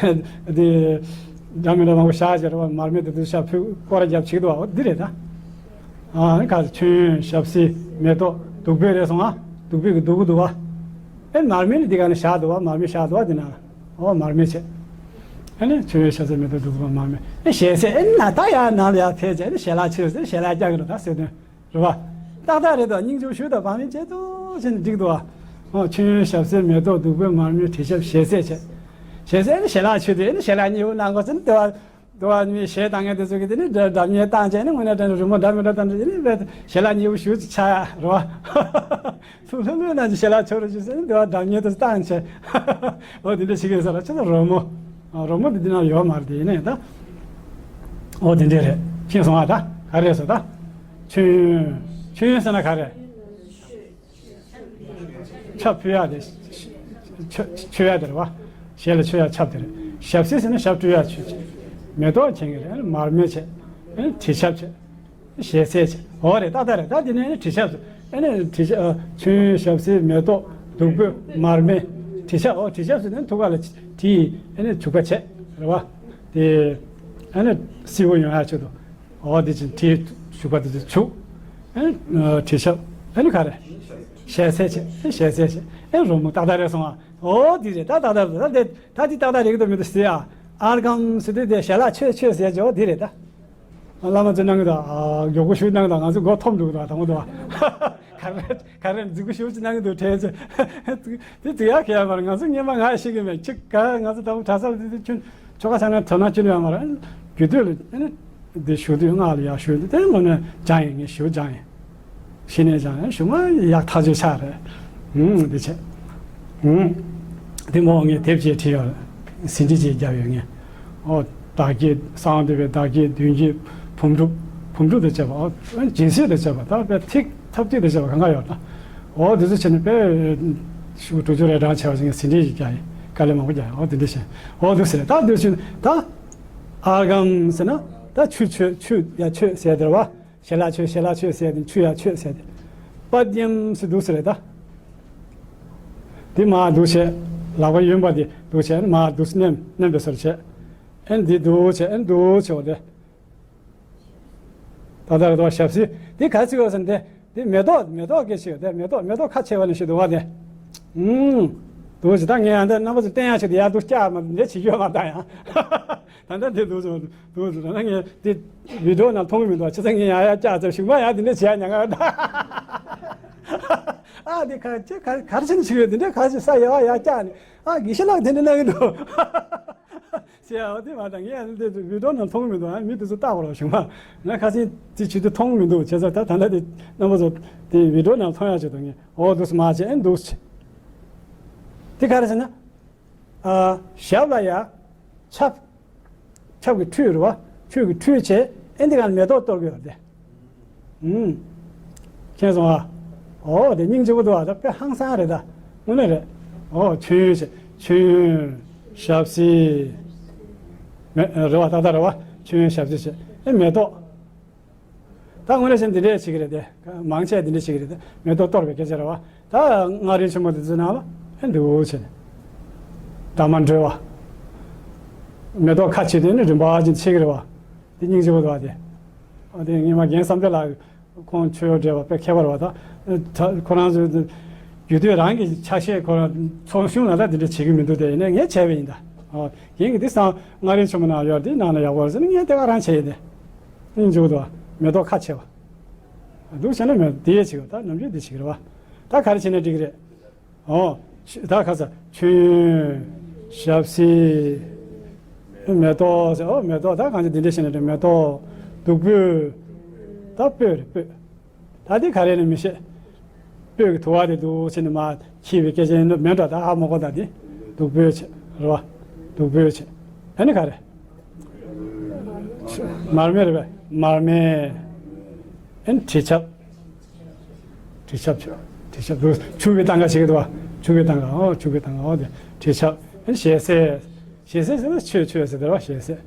དེ་འདྲ་མི་འདྲ་མང་པོ་བཞག་བྱས་རེད་བ། མར་མེ་དེ་ཚོ་ཤ་ཕུད་སྐོར་ར་རྒྱབ་བྱེད་ཀྱི་འདུག་བ། འོ་འདི་རེད་ད། ཨ་ནི་ག་མཆོད་ཡོན་ཞབས་བསིལ་མེ་ཏོག་བདུག་སྤོས་རེད་སོང་ཨ། བདུག་སྤོས་ཀྱི་བདུག་གི་འདུག་བ། ཨེ་མར་མེ་ནི་འདི་ག་ནས་བཞག་འདུག་བ། མར་མེ་བཞག་འདུག་བ་འདི་ན། འོ་མར་མེ་བྱས། ཨ་ནི་མཆོད་ཡོན་ཞབས་བསིལ་མེ་ཏོག་བདུག་སྤོས་མར་མེ། ཨེ་ཞལ་ཟས་ཨེ་ན་ད་ཡ་ནང་ལ་ཡ་ཕེབས་བྱས་ཨ་ནི་ཞལ་ལག་མཆོད་ཟེར་ཞལ་ལག་རྒྱག་གི་འདུག་ད་ཟེར་དོན། རེད་བ། ཏག་ཏག་རེད་དོ། སྙིང་རྗེ་ཞུ་དང་བག་ལེབ་བྱེད་དོ་བྱས་ནས་འགྲིག་འདུག་བ། འོ་མཆོད་ཡོན་ཞབས་བསིལ་མེ་ཏོག་བདུག་སྤོས་མར་མེ་དྲི་ཆབ་ཞལ་ཟས་བྱས། ཞལ་ཟས་ནི་ཞལ་ལག་མཆོད་དེ་ནི་ཞལ་ལག་གཉིས་པོ་གནང་དགོས་ཟེར་ནི་དེ་བ། དུ་བ་མི་ཞེས་བཏང་མཁན་དེ་ཚོ་གིས་དེ་ནི་འདྲ་འདྲ་མཉེས་བཏང་བྱས་ནི་དངོས་གནས་དྲན་རི་མོ་འདྲ་མི་འདྲ་བཏང་དུས་ནི་བས་ཞལ་ལག་གཉིས་པོ་ཞུ་ཆ་ཡ་རེད་བ། ཚུར་ལྷོད་ལྷོད་ན་ཅི་ཞལ་ལག་ཆོག་རེད་ཅི་ཟེར་ནི་དེ་བ་འདྲ་མཉེས་དུ་བཏང་བྱས། འོ་དེ་འདྲ་ཞིག་ཡོད་ས་ར་ཆ་ཚ་རི་མོ། རི་མོ་དེ་འདི་ན་ཡོད་མ་རེད་དེ་ཡིན་ནའི་ད། འོ་དེ་འདྲ་རེད་ཤེས་སོང་ཨ་ད་ག་རེ་སོ་ད། མཆོད་ཡོན་མཆོད་ཡོན་ཟེར་ན་ག་རེ། ཆབ་ཕུལ་ཡག་དེ། མཆོད་མཆོད་ཡག་དེ་རེད་བ། ཞལ་ལ་མཆོད་ཡག་ཆབ་དེ་རེད། ཞབས་བསིལ་ཟེར་ན་ཞབས་བཀྲུ་ཡག་ཆུ་བྱས། མེ་ཏོག་བྱེད་ཀྱི་རེད། མར་མེ་བྱས། དྲི་ཆབ་བྱས། ཞལ་ཟས་བྱས། འོ་རེད་ཏག་ཏག་རེད། ད་དེ་ནས་དྲི་ཆབ་སུ། ཨེ་ནས་དྲི་ཆབ་མཆོད་ཡོན་ཞབས་བསིལ་མེ་ཏོག་བདུག་སྤོས་མར་མེ། དྲི་ཆབ་འོ་དྲི་ཆབ་སུ་ནས་ཐུགས་ཀ་ལ་དྲི་ཨེ་ནས་བྱུག་པ་བྱས་རེད་བ། དེ་ཨེ་ནས་བསིལ་པོ་ཡོང་ཡག་ཆེད་དུ། འོ་དེ་ཅི་དྲི་བྱུག་པ་དེ་ཅི་བྱུག་ཨེ་དྲི་ཆབ་ཨེ་ནི་ག་རེ། ཞལ་ཟས་བྱས་ཨེ་ཞལ་ཟས་བྱས་ཨེ་རོལ་མོ་ཏག་ཏག་རེད་སོང་ཨ། འོ་དེ་རེད་ད་ཏག་ཏག་རེད་ད་དེ་ད་དེ་ཏག་ཏག་རེད་གི་དོ་མི་འདུག་ཟེར་ཨ། ཨར་གམ་ཟེར་དུས་དེ་ཞལ་ལག་མཆོད་མཆོད་ཟེར་ཅོ་དེ་རེད་ད། བླ་མ་ཚོ་གནང་གི་འདུག་ཨ། མགྱོགས་པོ་ཞུ་གནང་གི་འདུག་ང་ཚོ་མགོ་འཐོམ་འདུག་གི་འདུག་དང་པོ་འདུག་ཨ། ག་རེ་ག་རེ་རྫིག་པོ་ཞུ་ཅི་གནང་གི་འདུག་དྲན་ཚེ། དེ་དེ་ཡག་གི་ཡ་མ་རེད། ང་ཚོ་སྔོན་མ་ང་ཤེས་གི་མེད་ཅིག་ག་ང་ཚོ་དང་པོ་གྲྭ་ས་དེ་དེ་ཁྱོད་ཆོ་ག་ཆ་ན་དོ་སྣང་ཅི་ཡོད་མ་རེད། རྒྱུ་དུས་ལ་ཨ་ནི་འདི་ཞུ་དུས་སྔགས་ལ་ཡག་ཞུ་དུས་དེ་ངོ་ནས་སྦྱང་ཡིན་ངས་ཞུ་སྦྱང་ཡིན། ཤི་ནས་ཀྱང་ཞུ་མ་ཡག་ཐག་ཆོད་ཆགས་རེད། ཨུམ་འདི་བྱས། ཨུམ། འདི་མོ་ངས་དེབ་ཅིག་བྲིས་ཡོད། ཟིན་བྲིས་ཅིག་བརྒྱབ་ཡོད་ངས། ཨོ། བདག་བསྐྱེད་གསང་བ་འདུས་པའི་བདག་བསྐྱེད་བདུན་བསྐྱེད་བུམ་སྒྲུབ། བུམ་སྒྲུབ་དང་བཅས་པ་ཨོ། སྦྱིན་སྲེག་དང་བཅས་པ་ད་དཔེ་ཐིག་ཐབས་ཐིག་དང་བཅས་པ་གང་ག་ཡོད་ད། ཨོ་འདི་ཚོ་བྱས་ནས་དཔེ་ཤུགས་དྲུག་ཅུ་རེ་གྲངས་བྱས་པ་ཞིག་ངས་ཟིན་བྲིས་ཅིག་བརྒྱབ་ཡིན། དཀའ་ལས་མང་པོ་བརྒྱབ་ཡིན། ཨོ་འདི་འདྲ་བྱས། ཨོ་འདུག་ཟེར་ད་འདུག་ཟེར་ད། ཨརྒྷཾ་ཟེར་ན་ད་ཆུ་མཆོད་ཆུ་ཡ་མཆོད་ཟེར་དེ་རེད་བ། ཞལ་ལག་མཆོད་ཞལ་ལག་མཆོད་ཟེར་དེ་ཆུ་ཡ་མཆོད་ཟེར་དེ། པད་ཉམས་སུ་འདུག་ཟེར་རེད་ད། དེ་མར་འདུག་བྱས། ལག་པ་གཡོན་པ་དེ་འདུག་བྱས་མར་འདུག་མནན་མནན་པའི་བཟོ་འདྲ་བྱས། ཨེ་འདི་འདུག་བྱས་ཨེ་འདུག་བྱས་འོ་དེ། ད་ལྟ་རེད་དོ་ཞབས་བསིལ་དེ་ག་ཚིག་ཡོད་ཟེར་ན་དེ་དེ་མེ་ཏོག་མེ་ཏོག་སྐད་ཆ་ཡོད་དེ་མེ་ཏོག་མེ་ཏོག་ཁ་ཕྱེ་བ་ནས་ཞིག་འདུག་བ་དེ། ཨུམ། འདུག་བྱས་ད་ངས་ཡང་དེ་རྣམ་པ་ཚོ་བསྟན་ཡག་ཆེད་དུ་ཡར་འདུག་བཀྱག་མ་འདི་བྱེད་རྒྱུ་མ་བཏང་ཡང་། ད་ལྟ་འདི་འདུག་བྱས། དུ་དུ་ད་ངས་དེ་བི་ཌིའོ་ནང་མཐོང་གི་མི་འདུག་བྱས་ཙང་ངས་ཡང་ཡར་བཀྱག་ཙམ་ཞིག་མ་ཡང་དེ་འདྲ་བྱས་ཉན་ག་ཨ་དེ་ག་ཅི་ག་ག་རེ་བྱས་ནས་བྱེད་ཡོད་དེ་འདྲ་ག་ཅི་ས་ཡ་བ་ཡར་བཀྱག་ནས་ཨ་དགེ་བཤེས་ལགས་དེ་འདྲ་གནང་གི་འདུག་ཟེར་ཡ་བ་དེ་མ་ད་ངས་དེ་བི་ཌིའོ་ནང་མཐོང་གི་མི་འདུག་ཨ་མི་དེ་ཚོ་ལྟ་བ་རོགས་ཞུ་མ་ང་ཁ་སང་དེ་བྱེད་དུས་མཐོང་གི་མི་འདུག་བྱས་ཙང་ད་ད་ལྟ་དེ་རྣམ་པ་ཚོ་དེ་བི་ཌིའོ་ནང་མཐོང་ཡག་ཆེད་དུ་ངས་འོ་འདུག་སེ་མ་བྱས་ཨེ་འདུག་སེ་བྱས། དེ་ག་རེ་ཟེར་ན། ཨ། ཞབས་ལ་ཡ། ཆབ། ཆབ་ཀྱི་ཁྲུས་རེད་བ། ཁྲུས་ཀྱི་ཁྲུས་བྱས། ཨེ་འདི་ག་ལ་མེ་ཏོག་གཏོར་གྱི་ཡོད་དེ། ཨུམ། མཁྱེན་སོང་ཨ། འོ་དེ་སྙིང་རྗེ་པོ་འདུག་ཨ། ད་དཔེ་ཧང་སང་རེད་ད། དངོས་གནས་རེད། འོ་མཆོད་ཡོན་བྱས། མཆོད་ཡོན། ཞབས་བསིལ། མེ་རེད་བ་ཏག་ཏག་རེད་བ། མཆོད་ཡོན་ཞབས་བསིལ་བྱས། ཨེ་མེ་ཏོག་ད་དངོས་གནས་བྱས་ན་འདི་འདྲས་བྱེད་ཀྱི་རེད་དེ། མང་ཆེ་འདི་འདྲས་བྱེད་ཀྱི་རེད་དེ། མེ་ཏོག་གཏོར་བའི་སྐད་ཆ་རེད་བ། ད་མངའ་རིས་ཆེན་མོ་དེ་ཚོའི་ནང་ལ་ཨེ་འདུག་བྱས་ནས། འདབ་མ་འགྲོལ་བ། མེ་ཏོག་ཁ་ཕྱེ་དུས་ནི་རིམ་པ་བཞིན་ཕྱེ་གི་རེད་བ། དེ་སྙིང་རྗེ་པོ་འདུག་བ་དེ། ཨ་དེ་ངས་མ་རྒན་བསམ་འཕེལ་ལགས་ཁོང་ཆོས་ཡོད་འབྲེལ་བ་དཔེ་མཁས་པ་རེད་བ་ད། ད་ཁོ་རང་ཚོའི་རྒྱུ་དུས་རང་གི་ཆ་ཤས་ཁོ་རང་ཚོགས་ཆུང་ལ་ད་འདི་འདྲས་བྱེད་ཀྱི་མི་འདུག་དེ་ཡིན་ནའི་ངས་བྱས་པ་ཡིན་ད། ཨ་རྒན་གྱིས་འདི་སང་མངའ་རིས་ཆེན་མོ་ནང་ཡོད་དེ་ནང་ལ་ཡག་པོ་རེད་ཟེར་ནས་ངས་དེ་ག་རང་བྱས་ཡིན་དེ། སྙིང་རྗེ་པོ་འདུག་བ། མེ་ཏོག་ཁ་ཕྱེ་བ། འདུག་བྱས་ན་མེ་དེ་ཡས་བྱེད་དགོས་ད་ནམ་རྒྱུན་དེ་བྱེད་ཀྱི་རེད་བ། ད་ག་རེ་བྱས་ན་འགྲིག་གི་རེད། ཨོ། ད་ཁ་ས་མཆོད་ཡོན། ཞབས་བསིལ། མེ་ཏོག་ཟེར་ཨོ་མེ་ཏོག་ད་གང་ཅི་འདི་འདྲ་བྱས་ན་འགྲིག་མེ་ཏོག་བདུག་སྤོས། ད་སྤོས་རེད་སྤོས། ད་འདི་ག་རེ་ནི་མི་ཤེས། སྤོས་ཀྱི་དུ་བ་དེ་འདུག་བྱས་ནས་མ་འཁྱིལ་བའི་སྐད་ཆ་ཡིན་ནོ་མེད་འགྲོ་ད་ཧ་མ་གོ་ད་འདི། བདུག་སྤོས་བྱས་རེད་བ། བདུག་སྤོས་བྱས། ཨ་ནི་ག་རེ། མར་མེ་རེད་པས་མར་མེ། ཨན་དྲི་ཆབ། དྲི་ཆབ་བྱས། དྲི་ཆབ་འདུག་ཆུ་བའི་སྟངས་ཀ་བྱེད་ཀྱི་འདུག་བ། ཆུ་བའི་སྟངས་ཀ་ཨོ་ཆུ་བའི་སྟངས་ཀ་ཨོ་དེ་དྲི་ཆབ། ཨན་ཞལ་ཟས། ཞལ་ཟས་ཟེར་ན་མཆོད་མཆོད་ཟེར་དེ་རེད་བ་ཞལ་ཟས།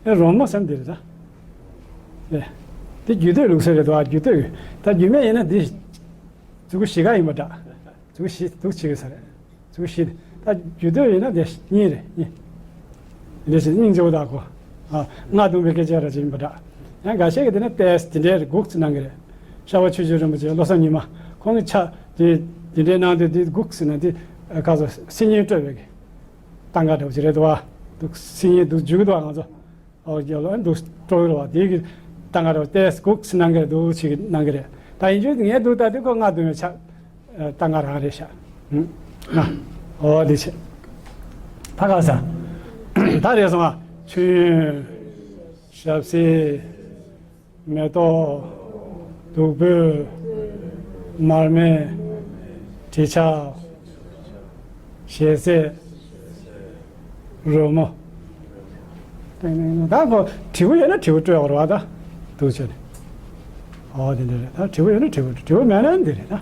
ཨན་རོལ་མོ་ཟེར་ན་འདི་རེད་ད། ཨེ། འདི་རྒྱུད་སྟོད་ལུགས་སྲོལ་རེད་དོ་རྒྱུད་སྟོད་ཀྱི། ད་རྒྱུད་སྨད་ཡིན་ན་འདི། མཛུ་གུ་བཞི་ཀ་ཡིན་པ་འདྲ། མཛུ་གུ་བཞི་འདུག་བྱེད་ཀྱི་ས་རེད། མཛུ་གུ་བཞི། ད་རྒྱུད་སྟོད་ཡིན་ན་འདི་གཉིས་རེད་གཉིས། འདི་བཞིན་སྙིང་རྗེ་པོ་དག་གོ། ཨ། རྔ་བརྡུང་བའི་སྐད་ཆ་ར་ཅིག་ཡིན་པ་འདྲ། ཡང་འགའ་ཤས་ཀྱིས་དེ་ནི་ཏེས་དེ་འདྲའི་སྒུག་ཙམ་གནང་གི་རེད། ཤར་བ་ཆོས་རྗེ་རིན་པོ་ཆེ་བློ་བཟང་ཉི་མ་ཁོང་གི་ཕྱག་དེ་དེ་འདྲའི་གནང་དུས་དེ་སྒུག་ཙམ་ན་དེ་ཁ་སོ་སི་ཉིན་སྤྲོད་པའི་གི་སྟངས་ཀ་འདྲ་བོ་ཅིག་རེད་དོ། འདུག་སི་ཉིན་འདུག་འཇུག་གི་འདུག་ང་ཚོ། ཨོ་རྒྱབ་ལ་འདུག་སྤྲོ་གི་རེད་བ། དེ་གི་སྟངས་ཀ་རེད་བ། ཏེས་སྒུག་ཙམ་གནང་གི་རེད་འདུག་ཅིག་གནང་གི་རེད། ད་ཡིན་རྒྱུ་ངས་འདུག་ལྟ་དུས་ཁོ་རྔ་བརྡུང་བའི་ཕྱག་སྟངས་ཀ་རང་རེད་ཤག་ཨོ་དེ་བྱས། ཕ་ག་ས། ད་རེད་སོང་ཨ། མཆོད་ཡོན། ཞབས་བསིལ། མེ་ཏོག་བདུག་སྤོས། མར་མེ། དྲི་ཆབ། ཞལ་ཟས། རོལ་མོ། ད་ཁོ་དྲིལ་བུ་ཡོད་ན་དྲིལ་བུ་སྤྲོད་དགོས་རེད་བ། ད་འདུག་བྱས་ནས། ཨོ་དེ་འདྲ་རེད། ད་དྲིལ་བུ་ཡོད་ན་དྲིལ་བུ། དྲིལ་བུ་མེད་ན་འདི་རེད་ད།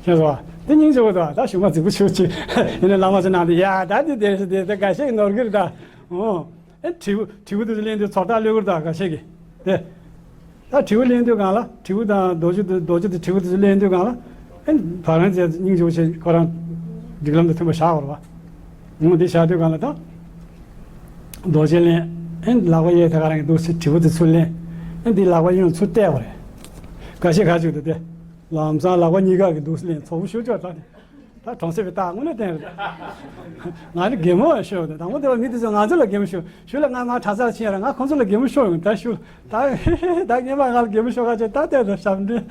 ཤེས་སོང་བ། དེ་སྙིང་རྗེ་པོ་འདུག་ད་གཞུག་མ་རྫིག་པོ་ཞུ་ཅིག་ཡིན་ན་བླ་མ་ཚོ་ནང་དུ་ཡ་ད་དེ་དེ་རེད་དེ་དེ་འགའ་ཤས་ཀྱིས་ནོར་གི་རེད་ད། ཨོ། ཨེ་དྲིལ་བུ་དྲིལ་བུ་དེ་ཚོ་ལེན་དུས་ཚོར་ཐག་ལོས་ཀྱི་རེད་ད་འགའ་ཤས་ཀྱིས། དེ། ད་དྲིལ་བུ་ལེན་དུས་སྒང་ལ་དྲིལ་བུ་དང་རྡོ་རྗེ་དེ་རྡོ་རྗེ་དེ་དྲིལ་བུ་དེ་ཚོ་ལེན་དུས་སྒང་ལ། ཨེ་བ་རང་ཚེ་སྙིང་རྗེ་པོ་བྱས་ཁོ་རང་སྒྲིག་ལམ་དང་མཐུན་པ་བཞག་དགོས་རེད་བ། ངོ་འདི་བཞག་དུས་སྒང་ལ་ད། རྡོ་རྗེ་ལེན། ཨེ་ལག་པ་གཡས་དེ་ག་རང་གི་འདུག་སེ་དྲིལ་བུ་དེ་ཚུར་ལེན། ཨེ་འདི་ལག་པ་གཡོན་ཚུར་གཏད་དགོས་རེད། འགའ་ཤས་ག་ཅིག་འདུག་སྟེ། ལམ་སང་ལག་པ་གཉིས་ཀ་གི་འདུག་སེ་ལེན། ཚོགས་པ་ཞུ་ཆོག་ད། ད་གྲོང་གསེབ་པའི་རྟགས་དངོས་གནས་བསྟན་རེད། ང་ནི་གད་མོ་ཤོར་འདུག་དང་པོ་དེ་བ་མི་དེ་ཚོ་ང་ཚོ་ལ་གད་མོ་ཤོར། ཞུ་ལ་ང་མ་གྲྭ་སར་ཕྱིན་ཡ་ར་ང་ཁོང་ཚོ་ལ་གད་མོ་ཤོར་ཡོང་ད་ཞུ། ད་ད་ངས་མ་ང་ལ་གད་མོ་ཤོར་ག་ཅེ་ད་ལྟ་དུ་ཞབས་འདྲེན།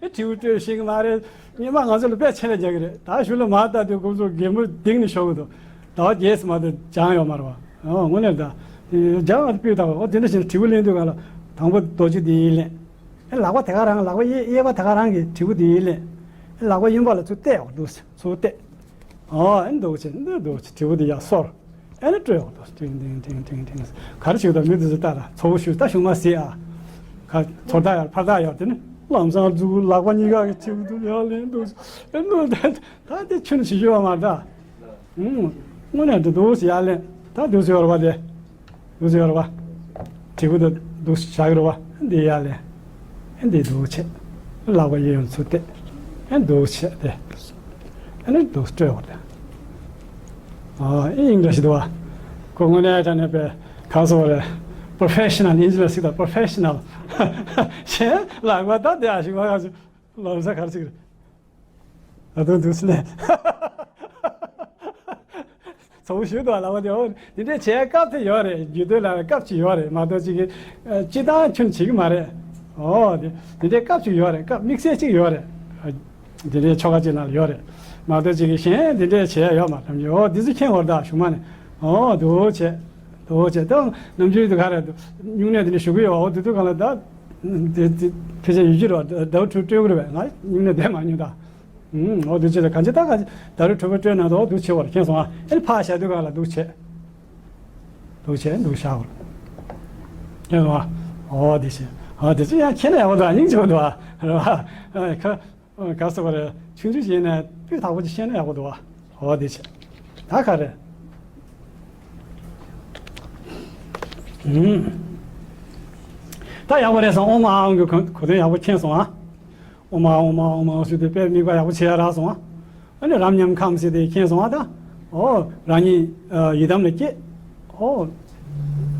ཨེ་དྲིལ་བུ་སྤྲོད་ཤེས་ཀྱི་མ་རེད། ངས་མ་ང་ཚོ་ལ་དཔེ་ཆེ་ལ་རྒྱག་གི་རེད། ད་ཞུ་ལ་མ་ལྟ་དུས་ཁོང་ཚོ་གད་མོ་ལྡིང་ནས་ཤོར་གི་འདུག་ཟླ་བ་བརྒྱད་ཙམ་མ་གཏོགས་སྦྱངས་ཡོད་མ་རེད་བ། ཨོ་དངོས་གནས་ད། སྦྱངས་བ་སྤུས་དག་པ། ཨོ་དེ་འདྲ་བྱས་ན་དྲིལ་བུ་ལེན་དུས་ག་ལ་དང་པོ་རྡོ་རྗེ་འདི་ཡིས་ལེན། ཨེ་ལག་པ་དེ་ག་རང་། ལག་པ་གཡས་གཡས་པ་དེ་ག་རང་གིས་དྲིལ་བུ་འདི་ཡིས་ལེན། ཨེ་ལག་པ་གཡོན་པ་ལ་ཚུར་གཏད་འོ་འདུག་སེ་ཚུར་གཏད། ཨོ་ཨེ་འདུག་བྱས་འདི་འདུག་བྱས་དྲིལ་བུ་འདི་ཡར་གསོར། ཨེ་ནི་སྤྲོད་འོ་འདུག་ཏིང་ཏིང་ཏིང་ཏིང་ཏིང་། ག་རེ་བྱེད་དང་མི་འདི་ཚོ་ལྟ་ད་ཚོགས་པ་ཞུ་ད་གཞུག་མ་ཟེར་ཨ། ག་ཚོར་ད་ཡར་ཕར་ད་ཡར་དེ་ནི་ལམ་སང་འཛུགས་ལག་པ་གཉིས་ཀ་གིས་དྲིལ་བུ་འདུག་ཡར་ལེན་འདུག་ཨེ་འདུག་ད་ད་དེ་ཁྱོན་ནས་བྱེད་རྒྱུ་བ་མ་ད། ཨུང་། དངོས་གནས་འདི་འདུག་སེ་ཡར་ལེན། ད་འདུག་སེ་ཡོད་རེད་བ་དེ། འདུག་སེ་ཡོད་རེད་བ། དྲིལ་བུ་འདི་འདུག་སེ་བཞག་གི་རེད་བ། འདི་ཡར་ལེན། ཨེ་འདི་འདུག་བྱས། ལག་པ་གཡས་གཡོན་ཚུར་གཏད། ཨེ་འདུག་བྱས་དེ། ཨེ་ནི་འདུག་སྤྲོད་བར་དེ། ཨ་ཨེ་ཡིན་འདྲ་ཞིག་འདུག་བ། ཁོ་དངོས་གནས་དྲང་གནས་པའི་ག་སོ་རེད། པོ་རོ་ཕེ་ཤི་ནལ། ཨིན་ཇི་ལ་ཟེར་ད་པོ་རོ་ཕེ་ཤི་ནལ། གཞན་ལག་པ་ད་དེ་ཨ་ཞིག་བ་ག་ཞིག་ལབ་ས་ག་རེ་ཟེར་གི་རེད། ད་དུང་འདུག་སེ་ལེན། ཚོགས་པ་ཞུ་དང་ལབ་པ་དེ། འོ་དེ་འདྲས་བྱས་སྐབས་དེ་ཡོད་རེད། རྒྱུད་སྟོད་ལ་སྐབས་ཅིག་ཡོད་རེད་མ་གཏོགས་ཅིག་གི་སྤྱི་བཏང་ཁྱོན་བྱེད་ཀྱི་མ་རེད། འོ་དེ་དེ་འདྲས་སྐབས་ཅིག་ཡོད་རེད། སྐབས་དམིགས་བསལ་ཅིག་ཡོད་རེད། དེ་འདྲས་ཆོ་ག་ཅིག་ནང་ལ་ཡོད་རེད་མ་གཏོགས་ཅིག་གི་གཞན་དེ་འདྲས་བྱས་ཡོད་མ་རེད། འོ་དེ་ཚོ་མཁྱེན་དགོས་རེད་ད་གཞུག་མ་ནས། འོ་དེ་འོ་བྱས། དེ་འོ་བྱས་ད་ནམ་རྒྱུན་དུ་ག་རེད་འདུག་སྨྱུང་གནས་དེ་འདྲས་ཞུ་གི་ཡོད། འོ་དེ་དུས་གང་ལ་ད་དེ་དེ་ཕལ་ཆེར་ཡོད་ཀྱི་རེད་བ། ཟླ་བ་དྲུག་སྤྲོད་གི་རེད་བས། ང་སྨྱུང་གནས་བསྡད་མ་མྱོང་ད། ཨུམ། འོ་འདུག་བྱས་ད་གང་ཅི་ད་ག་ཟླ་རེ་དྲུག་པ་སྤྲོད་ན་ད་འོ་འདུག་བྱེད་བར་མཁྱེན་སོང་ཨ། ཨེ་ནི་ཕར་བཞག་དུས་གང་ལ་འདུག་བྱས། འདུག་བྱས་འདུག་བཞག་བར། མཁྱེན་སོང་ཨ། འོ་འདི་བྱས། འོ་འདི་ཚོ་ཡང་མཁྱེན་ན་ཡག་པོ་འདུག་སྙིང་རྗེ་པོ་འདུག་ཨ། རེད་བ། ཨ་ཁ། འོ་ག་ཟེར་བ་རེད། ཆུང་ཆུང་བྱས་ནས་སྤུས་དག་པོ་ཅིག་ཤེས་ན་ཡག་པོ་འདུག་བ། འོ་འདི་བྱས། ད་ག་རེད། ཨུམ། ད་ཡག་པོ་རེད་སོང་། ཨོཾ་ཨཱཿཧཱུྃ་གི་གོ་གོ་དོན་ཡག་པོ་མཁྱེན་སོང་ཨ། ཨོཾ་ཨཱཿཧཱུྃ་ཨོཾ་ཨཱཿཧཱུྃ་ཨོཾ་ཨཱཿཧཱུྃ་ཟེར་དུས་དཔེ་དམིགས་པ་ཡག་པོ་བྱེད་ཡ་རག་སོང་ཨ། ཨ་ནི་རབ་མཉམ་ཁམས་ཟེར་དེ་མཁྱེན་སོང་ཨ་ད། ཨོ། རང་ཉིད་ཨ་ཡི་དམ་ལ་སྐྱེས། ཨོ།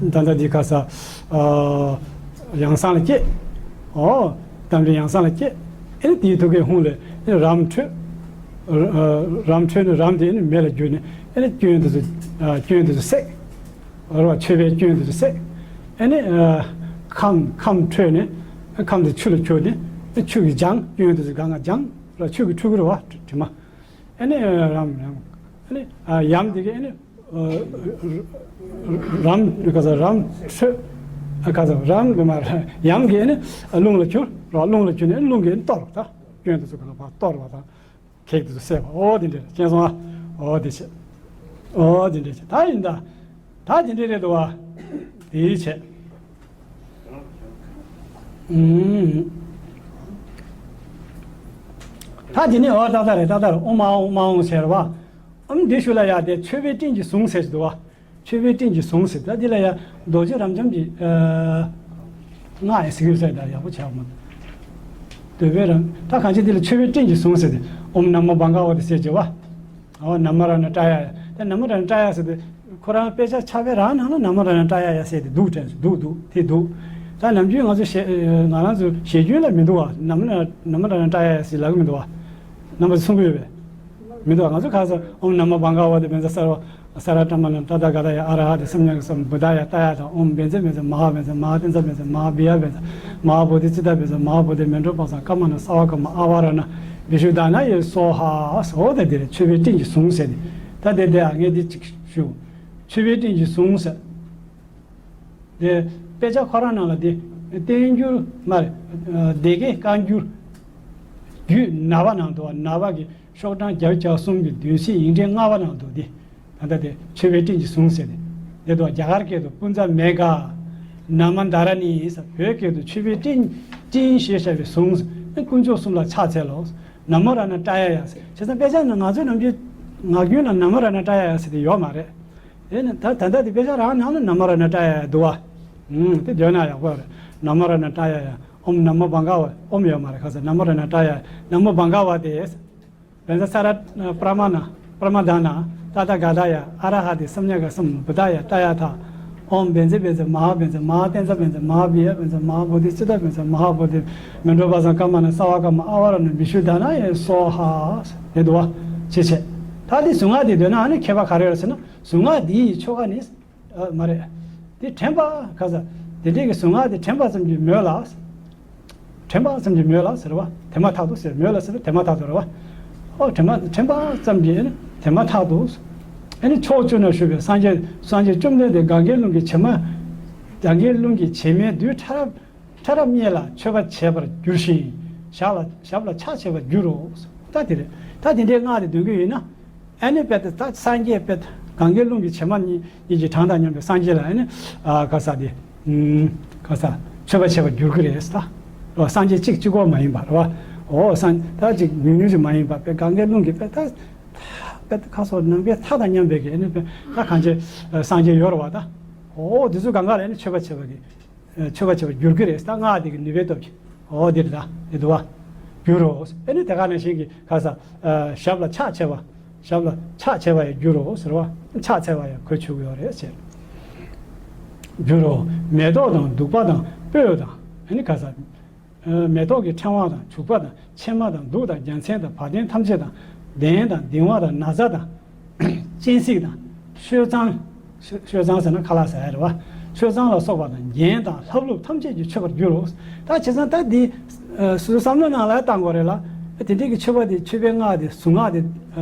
ད་ལྟ་འདི་ག་ས། ཨ་ཡང་གསང་ལ་སྐྱེས། ཨོ། རྟ་མགྲིན་ཡང་གསང་ལ་སྐྱེས། ཨེ་ནི་དེའི་ཐུགས་ཀའི་ཧཱུྃ་ལས་ཨེ་ནི་རམ་འཕྲོས། ཨ་རམ་འཕྲོས་ནས་རམ་དེ་ཨེ་ནི་མེ་ལ་གྱུར་ནས་ཨེ་ནི་སྐྱོན་དེ་ཚོ་ཨ་སྐྱོན་དེ་ཚོ་བསྲེགས། རེད་བ། མཆོད་པའི་སྐྱོན་དེ་ཚོ་བསྲེགས། ཨེ་ནི་ཨ་ཁམས་ཁམས་འཕྲོས་ནས་ཨེ་ཁམས་དེ་ཆུ་ལ་གྱུར་ནས་ཨེ་ཆུ་གིས་སྦྱངས། སྐྱོན་དེ་ཚོ་གང་ག་སྦྱངས་ར་ཆུ་གིས་འཁྲུ་གི་རེད་བ། དྲི་མ། ཨེ་ནི་ཨ་རམ་རམ། ཨེ་ནི་ཨ་ཡམ་དེ་གིས་ཨེ་ནི་ཨ་རམ་ག་ས་རམ་འཕྲོས། ཨ་ག་ས་རམ་གི་མ་ར་ཡམ་གིས་ཨེ་ནི་ཨ་རླུང་ལ་གྱུར་ར། རླུང་ལ་གྱུར་ནས་ཨེ་རླུང་གིས་ཨེ་ནི་གཏོར་བ་ད། སྐྱོན་དེ་ཚོ་གང་ག་ཕར་གཏོར་བ་དང་། གེགས་དེ་ཚོ་བསལ་བ། ཨོ་དེ་འདྲས་རེད། མཁྱེན་སོང་ཨ། ཨོ་དེ་བྱས། ཨོ་དེ་འདྲས་བྱས། ད་ཡིན་ད། ད་དེ་འདྲས་རེད་འདུག་བ། དེ་བྱས། ཨུམ། ད་དེ་ནས་ཨོ་ཏག་ཏག་རེད། ཏག་ཏག་རེད། ཨོཾ་ཨཱཿཧཱུྃ་ཨོཾ་ཨཱཿཧཱུྃ་ཟེར་བ། ཨམ་འདི་ཤུ་ལ་ཡ་དེ་མཆོད་པའི་སྤྲིན་གྱི་ཟུང་ཟེར་གྱི་འདུག་བ། མཆོད་པའི་སྤྲིན་གྱི་ཟུང་ཟེར། ད་འདི་ལ་ཡ་རྡོ་རྗེ་རབ་འབྱམས་ཀྱི་ཨ་སྔགས་ཡང་ཟེར་གྱི་ཟེར། ད་ཡག་པོ་བྱས་པ་མ་གཏོགས། འདོད་པའི་རང་ད་གང་ཅི་འདི་ལ་མཆོད་པའི་སྤྲིན་གྱི་ཟུང་ཟེར་ཏེ། ཨོཾ་ན་མོ་བྷ་ག་ཝ་ཏེ་ཟེར་གྱི་བ། ཨོ་ན་མ་ར་ཎ་ཏྲ་ཡ། ད་ན་མོ་ར་ཎ་ཏྲ་ཡ་ཟེར་ཏེ་ཁོ་རང་དཔེ་ཆ་ཕྱག་དཔེ་རང་ནང་ལ་ན་མོ་ར་ཎ་ཏྲ་ཡ་ཡ་ཟེར་ཏེ་འདུག་དྲན་སོང་། འདུག་འདུག་དེ་འདུག་ད་ནམ་རྒྱུན་ང་ཚོ་ཞལ་ང་རང་ཚོ་ཞལ་རྒྱུན་ལ་མི་འདུག་བ། ན་མོ་ན་མོ་ར་ཎ་ཏྲ་ཡ་ཡ་ཟེར་ལབ་གི་མི་འདུག་བ། རྣམ་པ་ཚོས་གསུང་གི་ཡོད་པས། མི་འདུག་ང་ཚོ་ཁ་སང་ཨོཾ་ན་མོ་བྷ་ག་ཝ་ཏེ་བཛྲ་སརྦ་སརྦ་ཏ་མ་ལ་ཏ་ཐཱ་ག་ཏ་ཡ་ཨ་ར་ཧ་ཏེ་སམྱཀ་སམ་བུདྡྷ་ཡ་ཏ་ཡ་དང་། ཨོཾ་བཛྲ་བཛྲ་མ་ཧཱ་བཛྲ་མ་ཧཱ་ཏཱིཛ་བཛྲ་མ་ཧཱ་བི་ཡ་བཛྲ་མ་ཧཱ་བོ་དྷི་ཙིཏྟ་བཛྲ་མ་ཧཱ་བོ་དྷི་མཎྜལ་པ་སཾ་ཀ་མ་ཎ་སརྦ་ཀ་མ་ཨ་བ་ར་ཎ་བི་ཤུདྡྷ་ཎ་ཡེ་སྭཱ་ཧཱ། ཨོ་དེ་དེ་རེད། མཆོད་པའི་སྤྲིན་གྱི་ཟུང་ཟེར་ཏེ། ད་དེ་དེ་ཨ་ངས་འདི་གཅིག་ཞུ། མཆོད་པའི་སྤྲིན་གྱི་ཟུང་ཟེར། དེ་དཔེ་ཆ་ཁོ་རང་ནང་ལ་དེ་བསྟན་འགྱུར་མ་རེད། སྡེ་དགེ་བཀའ་འགྱུར། རྒྱུད་ནཱ་པ་ནང་དུ་བ། ནཱ་པ་གི་ཤོག་གྲངས་བརྒྱད་ཅུ་གྱ་གསུམ་གྱི་བདུན་ཚིགས་ཡིག་ཕྲེང་ལྔ་པ་ནང་དུ་དེ། ད་ལྟ་དེ་མཆོད་པའི་སྤྲིན་གྱི་ཟུང་ཟེར་ཏེ། དེ་དུ་རྒྱ་གར་སྐད་དུ་པུན་ཛ་མེ་ག། ན་མ་དྷ་ར་ནི་ཟེར། བོད་སྐད་དུ་མཆོད་པའི་སྤྲིན། སྤྲིན་ཞེས་བྱ་བའི་ཟུང་ཟེར། དཀོན་མཆོག་གསུམ་ལ་ཕྱག་འཚལ་ལོ། ན་མོ་ར་ཎ་ཏྲ་ཡ་ཡ་ཟེར། བྱས་ཙང་དཔེ་ཆ་ནང་ང་ཚོའི་ནམ་རྒྱུན་ངག་རྒྱུན་ལ་ན་མོ་ར་ཎ་ཏྲ་ཡ་ཡ་ཟེར་དེ་ཡོད་མ་རེད། དེ་ནི་ད་ད་ལྟ་དེ་དཔེ་ཆ་རང་ནང་ལ་ན་མོ་ར་ཎ་ཏྲ་ཡ་ཡ་འདུག་བ། ཨུམ། དེ་འདོན་ན་ཡག་པོ་རེད། ན་མོ་ར་ཎ་ཏྲ་ཡ་ཡ། ཨོཾ་ན་མོ་བྷ་ག་ཝ། ཨོཾ་ཡོད་མ་རེད། ཁ་ས་ན་མོ་ར་ཎ་ཏྲ་ཡ་ཡ། ན་མོ་བྷ་ག་ཝ་དེ། བཛྲ་ས་ར་པྲ་མ་ཎ། པྲ་མ་དྷ་ན། ཏ་ཐཱ་ག་ཏཱ་ཡ། ཨ་ར་ཧ་ཏེ་སམྱཀ་སཾ་བུདྡྷཱ་ཡ་ཏདྱ་ཐཱ། ཨོཾ་བཛྲ་བཛྲ་མ་ཧཱ་བཛྲ་མ་ཧཱ་ཏཱིཛ་བཛྲ་མ་ཧཱ་བི་ཡ་བཛྲ་མ་ཧཱ་བོ་དྷི་ཙིཏྟ་བཛྲ་མ་ཧཱ་བོ་དྷི་མཻ་ཌོ་པ་ཙ་ཀ་མ་ཎ་སརྦ་ཀ་མ་ཨ་ཝ་ར་ཎ་བི་ཤུདྡྷ་ཎཱ་ཡེ་སྭཱ་ཧཱ། དེ་འདུག་བ། ཅེས་བྱས། ད་དེ་གཟུངས་སྔགས་དེ་འདོན་ན་ཨ་ནི་ཁྱད་པར་ག་རེ་ཡོད་ཟེར་ན། གཟུངས་སྔགས་འདི་ཡི་ཆོ་ག་ནི། ཨ་མ་རེད། དེ་དྲན་པ་ག་ས། དེ་འདྲའི་གི་གཟུངས་སྔགས་དེ་དྲན་པ་ཙམ་གྱིས་མོས་ལ། དྲན་པ་ཙམ་གྱིས་མོས་ལ་ཟེར་བ། དེ་མ་ཐག་ཏུ་ཟེར། མོས་ལ་ཟེར་བ་དེ་མ་ཐག་ཏུ་རེད་བ། ཨོ་དྲན་པ་དྲན་པ་ཙམ་གྱིས་ཨ་ནི་དེ་མ་ཐག་ཏུ། ཨ་ནི་ཕྱོགས་བཅུ་ན་བཞུགས་པའི་སངས་རྒྱས་སངས་རྒྱས་བཅོམ་ལྡན་འདས་གངྒཱའི་ཀླུང་གི་བྱེ་མ། གངྒཱའི་ཀླུང་གི་བྱེ་མའི་རྡུལ་ཕྲ་རབ་ཕྲ་རབ་རྙེད་ལ་མཆོད་པ་བྱས་པར་འགྱུར་ཞིང་། ཞབས་ལ་ཞབས་ལ་ཕྱག་བྱས་པར་འགྱུར་རོ། ད་དེ་རེད། ད་དེ་འདྲའི་སྔགས་དེ་འདོན་གྱི་ཡོད་ན། ཨ་ནི་དཔེ་ད་ད་སངས་རྒྱས་དཔེ་གངྒཱའི་ཀླུང་གི་བྱེ་མ་གཉིས་གཉིས་ཀྱི་གྲངས་དང་མཉམ་པའི་སངས་རྒྱས་ལ་ཨ་ནི་ཨ་ག་ས་དེ་ཨུམ་ག་ས་མཆོད་པ་བྱས་པར་འགྱུར་གྱི་རེད་ད། རེད་བ། སངས་རྒྱས་གཅིག་གཅིག་པོ་མ་ཡིན་པ་རེད་བ། འོ་སངས་ད་གཅིག་ཉུང་ཉུང་ཞིག་མ་ཡིན་པ་དཔེ་གངྒཱའི་ཀླུང་གི་དཔེ་ད་དཔེ་ཁ་སོགས་ནམ་མཁའི་མཐའ་དང་མཉམ་པའི་གི་ཨ་ནི་དཔེ་ད་གང་ཅི་སངས་རྒྱས་ཡོད་རེད་བ་ད། འོ་དེ་ཚོ་གང་ག་ལ་ཨ་ནི་མཆོད་པ་བྱས་པ་གི་མཆོད་པ་བྱས་པར་འགྱུར་གྱི་རེད། ད་སྔགས་དེ་གི་ནུས་པའི་སྟོབས་ཀྱིས། འོ་འདིར་ད་འདི་འདུག་བ། འགྱུར་རོ། ཨ་ནི་དེ་ག་ནང་བཞིན་གྱི་ག་ས། ཞབས་ལ་ཕྱག་བྱས་པ། ཞབས་ལ་ཕྱག་བྱས་པ་ཡང་འགྱུར་རོ་ཟེར་བ། ཕྱག་འཚལ་བ་ཡང་གོ་ཆོད་ཀྱི་ཡོད་རེད་ཟེར། འགྱུར་རོ། མེ་ཏོག་དང་བདུག་པ་དང་སྤོས་དང་། ཨ་ནི་ག་ས། མེ་ཏོག་གི་ཕྲེང་བ་དང་བྱུག་པ་དང་ཕྱེ་མ་དང་བདུག་དང་རྒྱལ་མཚན་དང་བ་དན་ཐམས་ཅད་དང་། གདན་དང་གདིང་བ་དང་ན་བཟའ་དང་། སྤྱན་གཟིགས་དང་། བཤོས་གཙང་། བཤོས་བཤོས་གཙང་ཟེར་ན་ཁ་ལག་ཟ་ཡ་རེད་བ། བཤོས་གཙང་ལ་སོགས་པ་དང་རྒྱན་དང་ལྷབ་ལྷུབ་ཐམས་ཅད་ཀྱིས་མཆོད་པར་འགྱུར་རོ། ད་བྱས་ཙང་ད་འདི། སོ་སོའི་བསམ་བློ་ནང་ལ་བཏང་དགོས་རེད་ལ། དེ་འདྲའི་གི་མཆོད་པ་དེ་མཆོད་པའི་སྔགས་དེ་གཟུངས་སྔགས་དེ།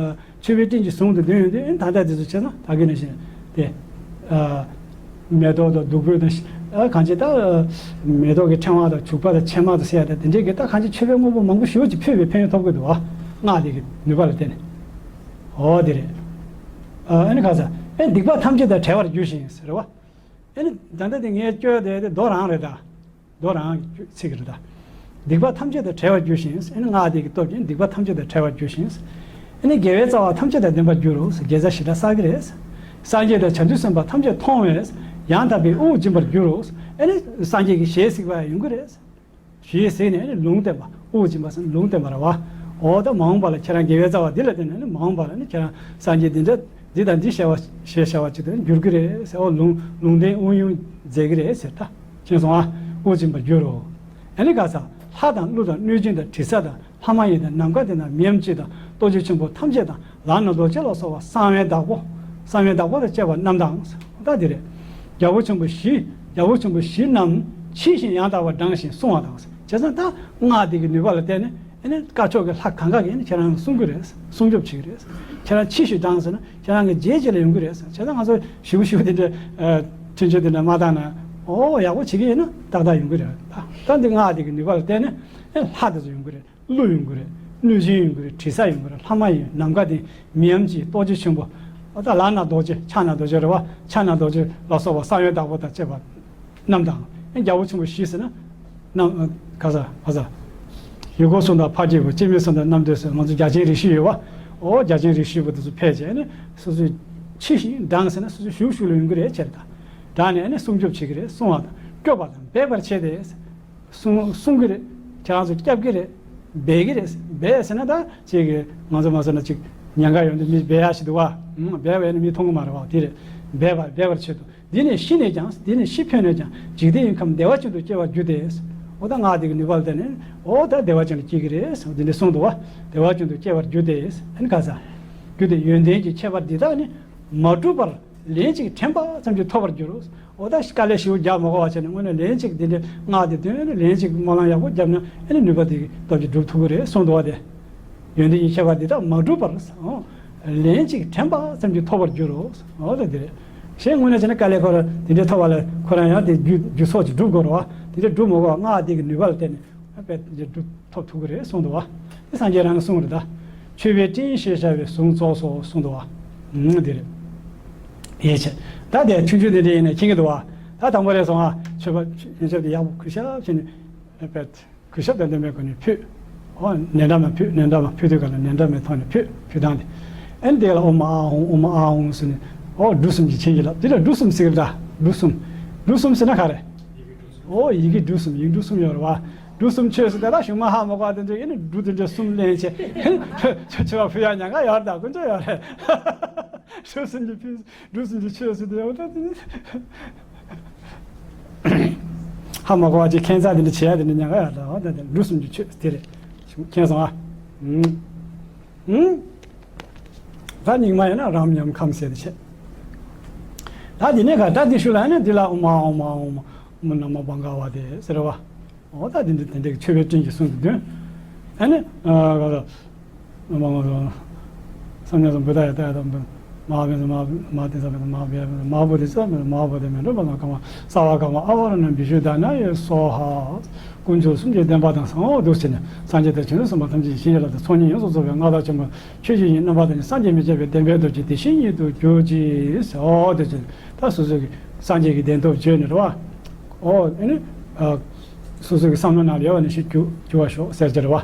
མཆོད་པའི་སྤྲིན་གྱི་གཟུངས་དེ་འདོན་ཡོང་དུས་ད་ལྟ་དེ་ཚོ་བྱས་ན་ད་གིན་ནང་བཞིན་དེ། མེ་ཏོག་དང་བདུག་སྤོས་དང་། གང་ཅི་ད། མེ་ཏོག་གི་ཕྲེང་བ་དང་བྱུག་པ་དང་ཕྱེ་མ་དང་ཟེར་ཡ་དེ་དེ་འདྲའི་གི་ད་གང་ཅི་མཆོད་པའི་དངོས་པོ་མང་པོ་ཞེ་པོ་ཅིག་ཕུལ་བའི་ཕན་ཡོན་ཐོབ་ཀྱི་འདུག་བ། སྔགས་དེ་གི་ནུས་པ་ལ་བརྟེན་ནས། འོ་དེ་རེད། ཨ་ནི་ག་ས། ཨེ་སྡིག་པ་ཐམས་ཅད་དང་བྲལ་བར་འགྱུར་ཞིང་ཟེར་བ། ཨེ་ནི་ད་ལྟ་དེ་ངས་བཅོས་དེ་དེ་མདོ་རང་རེད་ད། མདོ་རང་གི་ཚིག་རེད་ད། སྡིག་པ་ཐམས་ཅད་དང་བྲལ་བར་འགྱུར་ཞིང་། ཨེ་ནི་སྔགས་དེ་གི་སྟོབས་ཀྱིས་སྡིག་པ་ཐམས་ཅད་དང་བྲལ་བར་འགྱུར་ཞིང་། ཨེ་ནི་དགེ་བའི་རྩ་བ་ཐམས་ཅད་དང་ལྡན་པར་འགྱུར་རོ། དགེ་རྩ་བཞི་དག་བསགས་ཀྱི་རེད། སངས་རྒྱས་དང་བྱང་ཆུབ་སེམས་དཔའ་ཐམས་ཅད་མཐོང་བས་ཡང་དག་པའི་དབུགས་འབྱིན་པར་འགྱུར་རོ། ཨེ་ནི་སངས་རྒྱས་ཀྱི་ཞལ་གཟིགས་པ་ཡོང་གི་རེད། ཞེས་ཟེར་ནས་ལུང་བསྟན་པ། དབུགས་འབྱིན་པ་ཟེར་ན་ལུང་བསྟན་པ་རེད་བ། འོ་ད་མ་འོངས་པ་ལ་ཁྱེད་རང་དགེ་བའི་རྩ་བ་འདི་ལ་བརྟེན་ནས་ནི་མ་འོངས་པ་ལ་ནི་ཁྱེད་རང་སངས་རྒྱས་འདི་འདྲ་འདི་དང་འདི་བྱ་བ་ཞེས་བྱ་བ་ཅིག་ཏུ་འགྱུར་གྱི་རེད་ཟེར། འོ་ལུང་ལུང་བསྟན་དབུགས་དབྱུང་མཛད་ཀྱི་རེད་ཟེར་ད། མཁྱེན་སོང་ཨ། དབུགས་འབྱིན་པར་འགྱུར་རོ། ཨ་ནི་ག་ས། ལྷ་དང་ཀླུ་དང་གནོད་སྦྱིན་དང་དྲི་ཟ་དང་། ལྷ་མ་ཡིན་དང་ནམ་མཁའ་ལྡན་དང་མིའམ་ཅི་དང་། ཏོག་ཅན་ཆེན་པོ་ཐམས་ཅད་དང་། ལག་ན་རྡོ་རྗེ་ལ་སོགས་པ་གསང་བའི་བདག་པོ། གསང་བའི་བདག་པོ་དང་བཅས་པ་རྣམས་དང་། ད་འདི་རེད། རྒྱལ་པོ་ཆེན་པོ་བཞི། རྒྱལ་པོ་ཆེན་པོ་བཞི་རྣམས་མཆིས་ཤིང་ཡང་དག་པར་བགྲངས་ཤིང་བསྲུང་བ་དང་། བྱས་ཙང་ད་སྔགས་འདི་གི་ནུས་པ་ལ་བརྟེན་ནས་ཨེ་ནི་དཀར་ཕྱོགས་ཀྱི་ལྷ་གང་ག་གིས་ཨེ་ནི་ཁྱེད་རང་ལ་བསྲུང་གི་རེད། སྲུང་སྐྱོབ་བྱེད་ཀྱི་རེད། ཁྱེད་རང་མཆིས་ཤིང་བགྲངས་ཟེར་ན་ཁྱེད་རང་གི་རྗེས་རྗེས་ལ་ཡོང་གི་རེད། བྱས་ཙང་ང་ཚོ་ཞེ་པོ་ཞེ་པོ་དེ་འདྲ་ཨ་ཐུན་ཆད་དེ་འདྲ་མ་བཏང་ན། ཨོ་ཡག་པོ་བྱེད་ཀྱི་ཡིན་ན་ཏག་ཏག་ཡོང་གི་རེད། ད་ད་འདི་སྔགས་འདི་གི་ནུས་པ་ལ་བརྟེན་ནས་ཨེ་ལྷ་དེ་ཚོ་ཡོང་གི་རེད། ཀླུ་ཡོང་གི་རེད། གནོད་སྦྱིན་ཡོང་གི་རེད། དྲི་ཟ་ཡོང་གི་རེད། ལྷ་མ་ཡིན། ནམ་མཁའ་ལྡན། མིའམ་ཅི། ཏོག་ཅན་ཆེན་པོ། ཨ་ད་ལག་ན་རྡོ་རྗེ། ཕྱག་ན་རྡོ་རྗེ་རེད་བ། ཕྱག་ན་རྡོ་རྗེ་ལ་སོགས་པ་གསང་བའི་བདག་པོ་དང་བཅས་པ་རྣམས་དང་། ཨེ་རྒྱལ་པོ་ཆེན་པོ་བཞི་ཟེར་ན། རྣམས་ག་ས་ག་ས། ཡུལ་འཁོར་གསུམ་དང་ཕ་རྒྱལ་བུ། སྐྱེ་མེད་གསུམ་དང་རྣམ་ཐོས་སྲས། ང་ཚོ་རྒྱ་ཆེན་རིགས་བཞི་ཡོད་བ། ཨོ་རྒྱ་ཆེན་རིགས་བཞི་པོ་དེ་ཚོ་ཕལ་ཆེར་ནི་སོ་སོའི་མཆིས་ཤིང་བགྲངས་ཟེར་ན་སོ་སོའི་གཞུག་གཞུག་ལ་ཡོང་གི་རེད་ཟེར་ད། བགྲངས་ནས་ནི་སྲུང་སྐྱོབ་བྱེད་ཀྱི་རེད། བསྲུང་བ་དང་སྐྱོབ་པ་དང་འབེབས་པར་བྱེད་དེ། སྲུང་སྲུང་གི་རེད། ཁྱེད་རང་ཚོ་སྐྱབས་ཀྱི་རེད། འབད་ཀྱི་རེད། འབད་ཟེར་ན་ད་ཅིག་གི་ང་ཚོ་མ་ཟེར་ན་ཅིག་ཉེན་ཁ་ཡོང་དུས་མི་འབད་ཡ་ཞིག་འདུག་བ། འབད་བས་ནི་མི་མཐོང་གི་མ་རེད་བ། དེ་རེད། འབད་པ་འབད་པར་བྱེད་དོ། འདི་ནི་ཤི་ནས་ཀྱང་། འདི་ནི་ཤི་འཕོས་ནས་ཀྱང་། འཇིག་རྟེན་ཡུལ་ཁམས་བདེ་བ་ཅན་དུ་སྐྱེ་བར་འགྱུར་ཏེ། འོ་ད་སྔགས་འདི་གི་ནུས་པ་ལ་བརྟེན་ནས་འོ་ད་བདེ་བ་ཅན་ལ་སྐྱེ་གི་རེད། འདི་འདྲ་གསུངས་འདུག་བ། བདེ་བ་ཅན་དུ་སྐྱེ་བར་འགྱུར་ཏེ། ཨ་ནི་ག་ས། རྒྱུ་དེ་ཡོན་ཏན་གྱི་ཁྱད་པར་འདི་དག་ནི་མ་གྲུབ་པར་ལན་གཅིག་དྲན་པ་ཙམ་གྱིས་ཐོབ་པར་འགྱུར་རོ། འོ་ད་དཀའ་ལས་ཞེ་པོ་རྒྱག་མ་དགོས་པ་བྱས་ནས་དངོས་གནས་ལན་གཅིག་འདི་འདྲའི་སྔགས་འདི་འདོན་ནས་ལན་གཅིག་སྨོན་ལམ་ཡག་པོ་བརྒྱབ་ན་ཨ་ནི་ནུས་པ་འདི་གི་སྟོབས་ཀྱིས་འགྲུབ་ཐུབ་ཀྱི་རེད་གསུངས་འདུག་བ། དེ་ཡོན་ཏན་གྱི་ཁྱད་པར་འདི་དག་མ་གྲུབ་པར། འོ་ ལན་གཅིག་དྲན་པ་ཙམ་གྱིས་ཐོབ་པར་འགྱུར་རོ། འོ་ད་འདི་རེད། གཞན་དངོས་གནས་བྱས་ན་དཀའ་ལས་ཁོ་ར་དེ་འདྲའི་ཐོབ་པ་ལ་ཁོ་རང་ཡང་དེ་རྒྱུ་རྒྱུ་ཚོགས་ཀྱིས་སྒྲུབ་དགོས་རེད་བ། དེ་འདྲ་སྒྲུབ་མ་དགོས་པ་སྔགས་དེ་གི་ནུས་པ་ལ་བརྟེན་ནས་དཔེ་དེ་འདྲ་སྒྲུབ་ཐོབ་ཐུབ་ཀྱི་རེད་གསུངས་འདུག་བ། དེ་སངས་རྒྱས་རང་གི་གསུང་རེད་ད། མཆོད་པའི་སྤྲིན་ཞེས་བྱ་བའི་གཟུངས་རྫོགས་སོ་གསུངས་འདུག་བ། ཨང་འདི་རེད། ཡིད་ཆེས། ད་དེ་ཆུང་ཆུང་དེ་འདྲ་ཡིན་ན་མཁྱེན་གྱི་འདུག་བ། ད་དང་པོ་རེད་སོང་ང་། མཆོད་པ་ཡོན་ཆབ་དེ་ཡག་པོ་གུས་ཞབས་བྱས་ནས་དཔེ། གུས་ཞབས་དང་ལྡན་པའི་སྒོ་ནས་ཕུལ། ཨོ་ནན་འདྲ་མ་ཕུལ། ནན་འདྲ་མ་ཕུལ་དུས་ག་ལ་ནན་འདྲ་མའི་ཐོག་ནས་ཕུལ་ཕུལ་སྟངས་དེ། ཨན་དེ་ལ་ཨོ་མ་ཨ་ཧོང་ཨོ་མ་ཨ་ཧོང་ཟེར་ནས། ཨོ་འབྲུ་གསུམ་གྱིས་བྱིན་གྱིས་བརླབས། དེ་ལ་འབྲུ་གསུམ་ཟེར་གི་འདྲ། འབྲུ་གསུམ། འབྲུ་གསུམ་ཟེར་ན་ག་རེ། ཨོ་ཡི་གེ་འབྲུ་གསུམ། ཡིག་འབྲུ་གསུམ་ཡོད་རེད་བ། འབྲུ་གསུམ་མཆོད་ཟེར་ད་ད་གཞུང་མ་ཧ་མ་གོ་བ་དེ་ཚོས་ཨེ་ནི་འབྲུ་དེ་འདྲ་གསུམ་ལེན་བྱས་མཆོད་པ་ཕུལ་ཡ་ཉག་ག་ཡོད་རེད། ད་དཀོན་མཆོག་ཡོད་རེད། འབྲུ་གསུམ་གྱིས་ཕུལ། འབྲུ་གསུམ་གྱིས་མཆོད་ཟེར་དེ་ཡོད་ད་དེ་ནི། ཧ་མ་གོ་བ་ཅིག་ཁྱད་མཚར་དེ་འདྲ་བྱེད་ཡ་དེ་འདྲ་ཉག་ག་ཡོད་རེད། འོ་ད་དེ་འབྲུ་གསུམ་གྱིས་མཆོད་དེ་རེད། མཁྱེན་སོང་ཨ། ཨུམ། ཨུམ། ད་རྙིང་མ་ཡིན་ན་རམ་ཉམ་ཁམས་ཟེར་དེ་བྱེད། ད་དེ་ནས་ག་ད་དེ་ཤུལ་ལ་ནི་དེ་ལ་ཨོ་མ་ཨོ་མ་ཨོ་མ་ཨོ་མ་ན་མོ་བྷ་ག་ཝ་ཏེ་ཟེར་བ། འོ་ད་དེ་འདྲ་དེ་འདྲའི་མཆོད་པའི་སྤྲིན་གྱི་གཟུངས་དེ་འདོན། ཨ་ནི། ཨ་ག་ད། མ་མ་མ། སམ་ཉ་སམ་བུ་ད་ཡ་ད་ཡ་ད་འབུ། མ་བེ་ས་མ་མ་དེ་ས་བེ་ས་མ་བེ་ས་མ་བོ་དེ་ས་མ་མ་བོ་དེ་མེ་འགྲོ་བ་ན་ག་མ་ས་བ་ག་མ་ཨ་བ་ར་ན་བི་ཤུ་ད་ན་ཡེ་སོ་ཧ། དཀོན་མཆོག་གསུམ་གྱི་བསྟན་པ་དང་། ཨོ་འདུག་ཟེར་ནས་སངས་རྒྱས་དང་བྱང་ཆུབ་སེམས་དཔའ་ཐམས་ཅད་ཀྱི་བྱིན་གྱིས་བརླབས་ཏེ་ཚོགས་གཉིས་ཡོངས་སུ་རྫོགས་པའི་མངའ་བདག་ཆེན་པོ་ཆོས་ཀྱི་དབྱིངས་རྣམ་པར་དག་ཅིང་སངས་རྒྱས་མི་མཇལ་བའི་བདེན་པའི་སྟོབས་ཀྱིས་དེ་བཞིན་ཉིད་དུ་གྱུར་ཅིག། ཨོ་དེ་ཚོ་ད་སོ་སོ་གི་སངས་རྒྱས་ཀྱི་བདེན་སྟོབས་བརྗོད་ནས་རེད་བ། ཨོ་ཨ་ནི། སོ་སོ་གི་བསམ་བློ་ནང་ལ་ཡོད་པ་ནང་བཞིན་འགྱུར་འགྱུར་བར་ཤོག་ཟེར་གྱི་རེད་བ།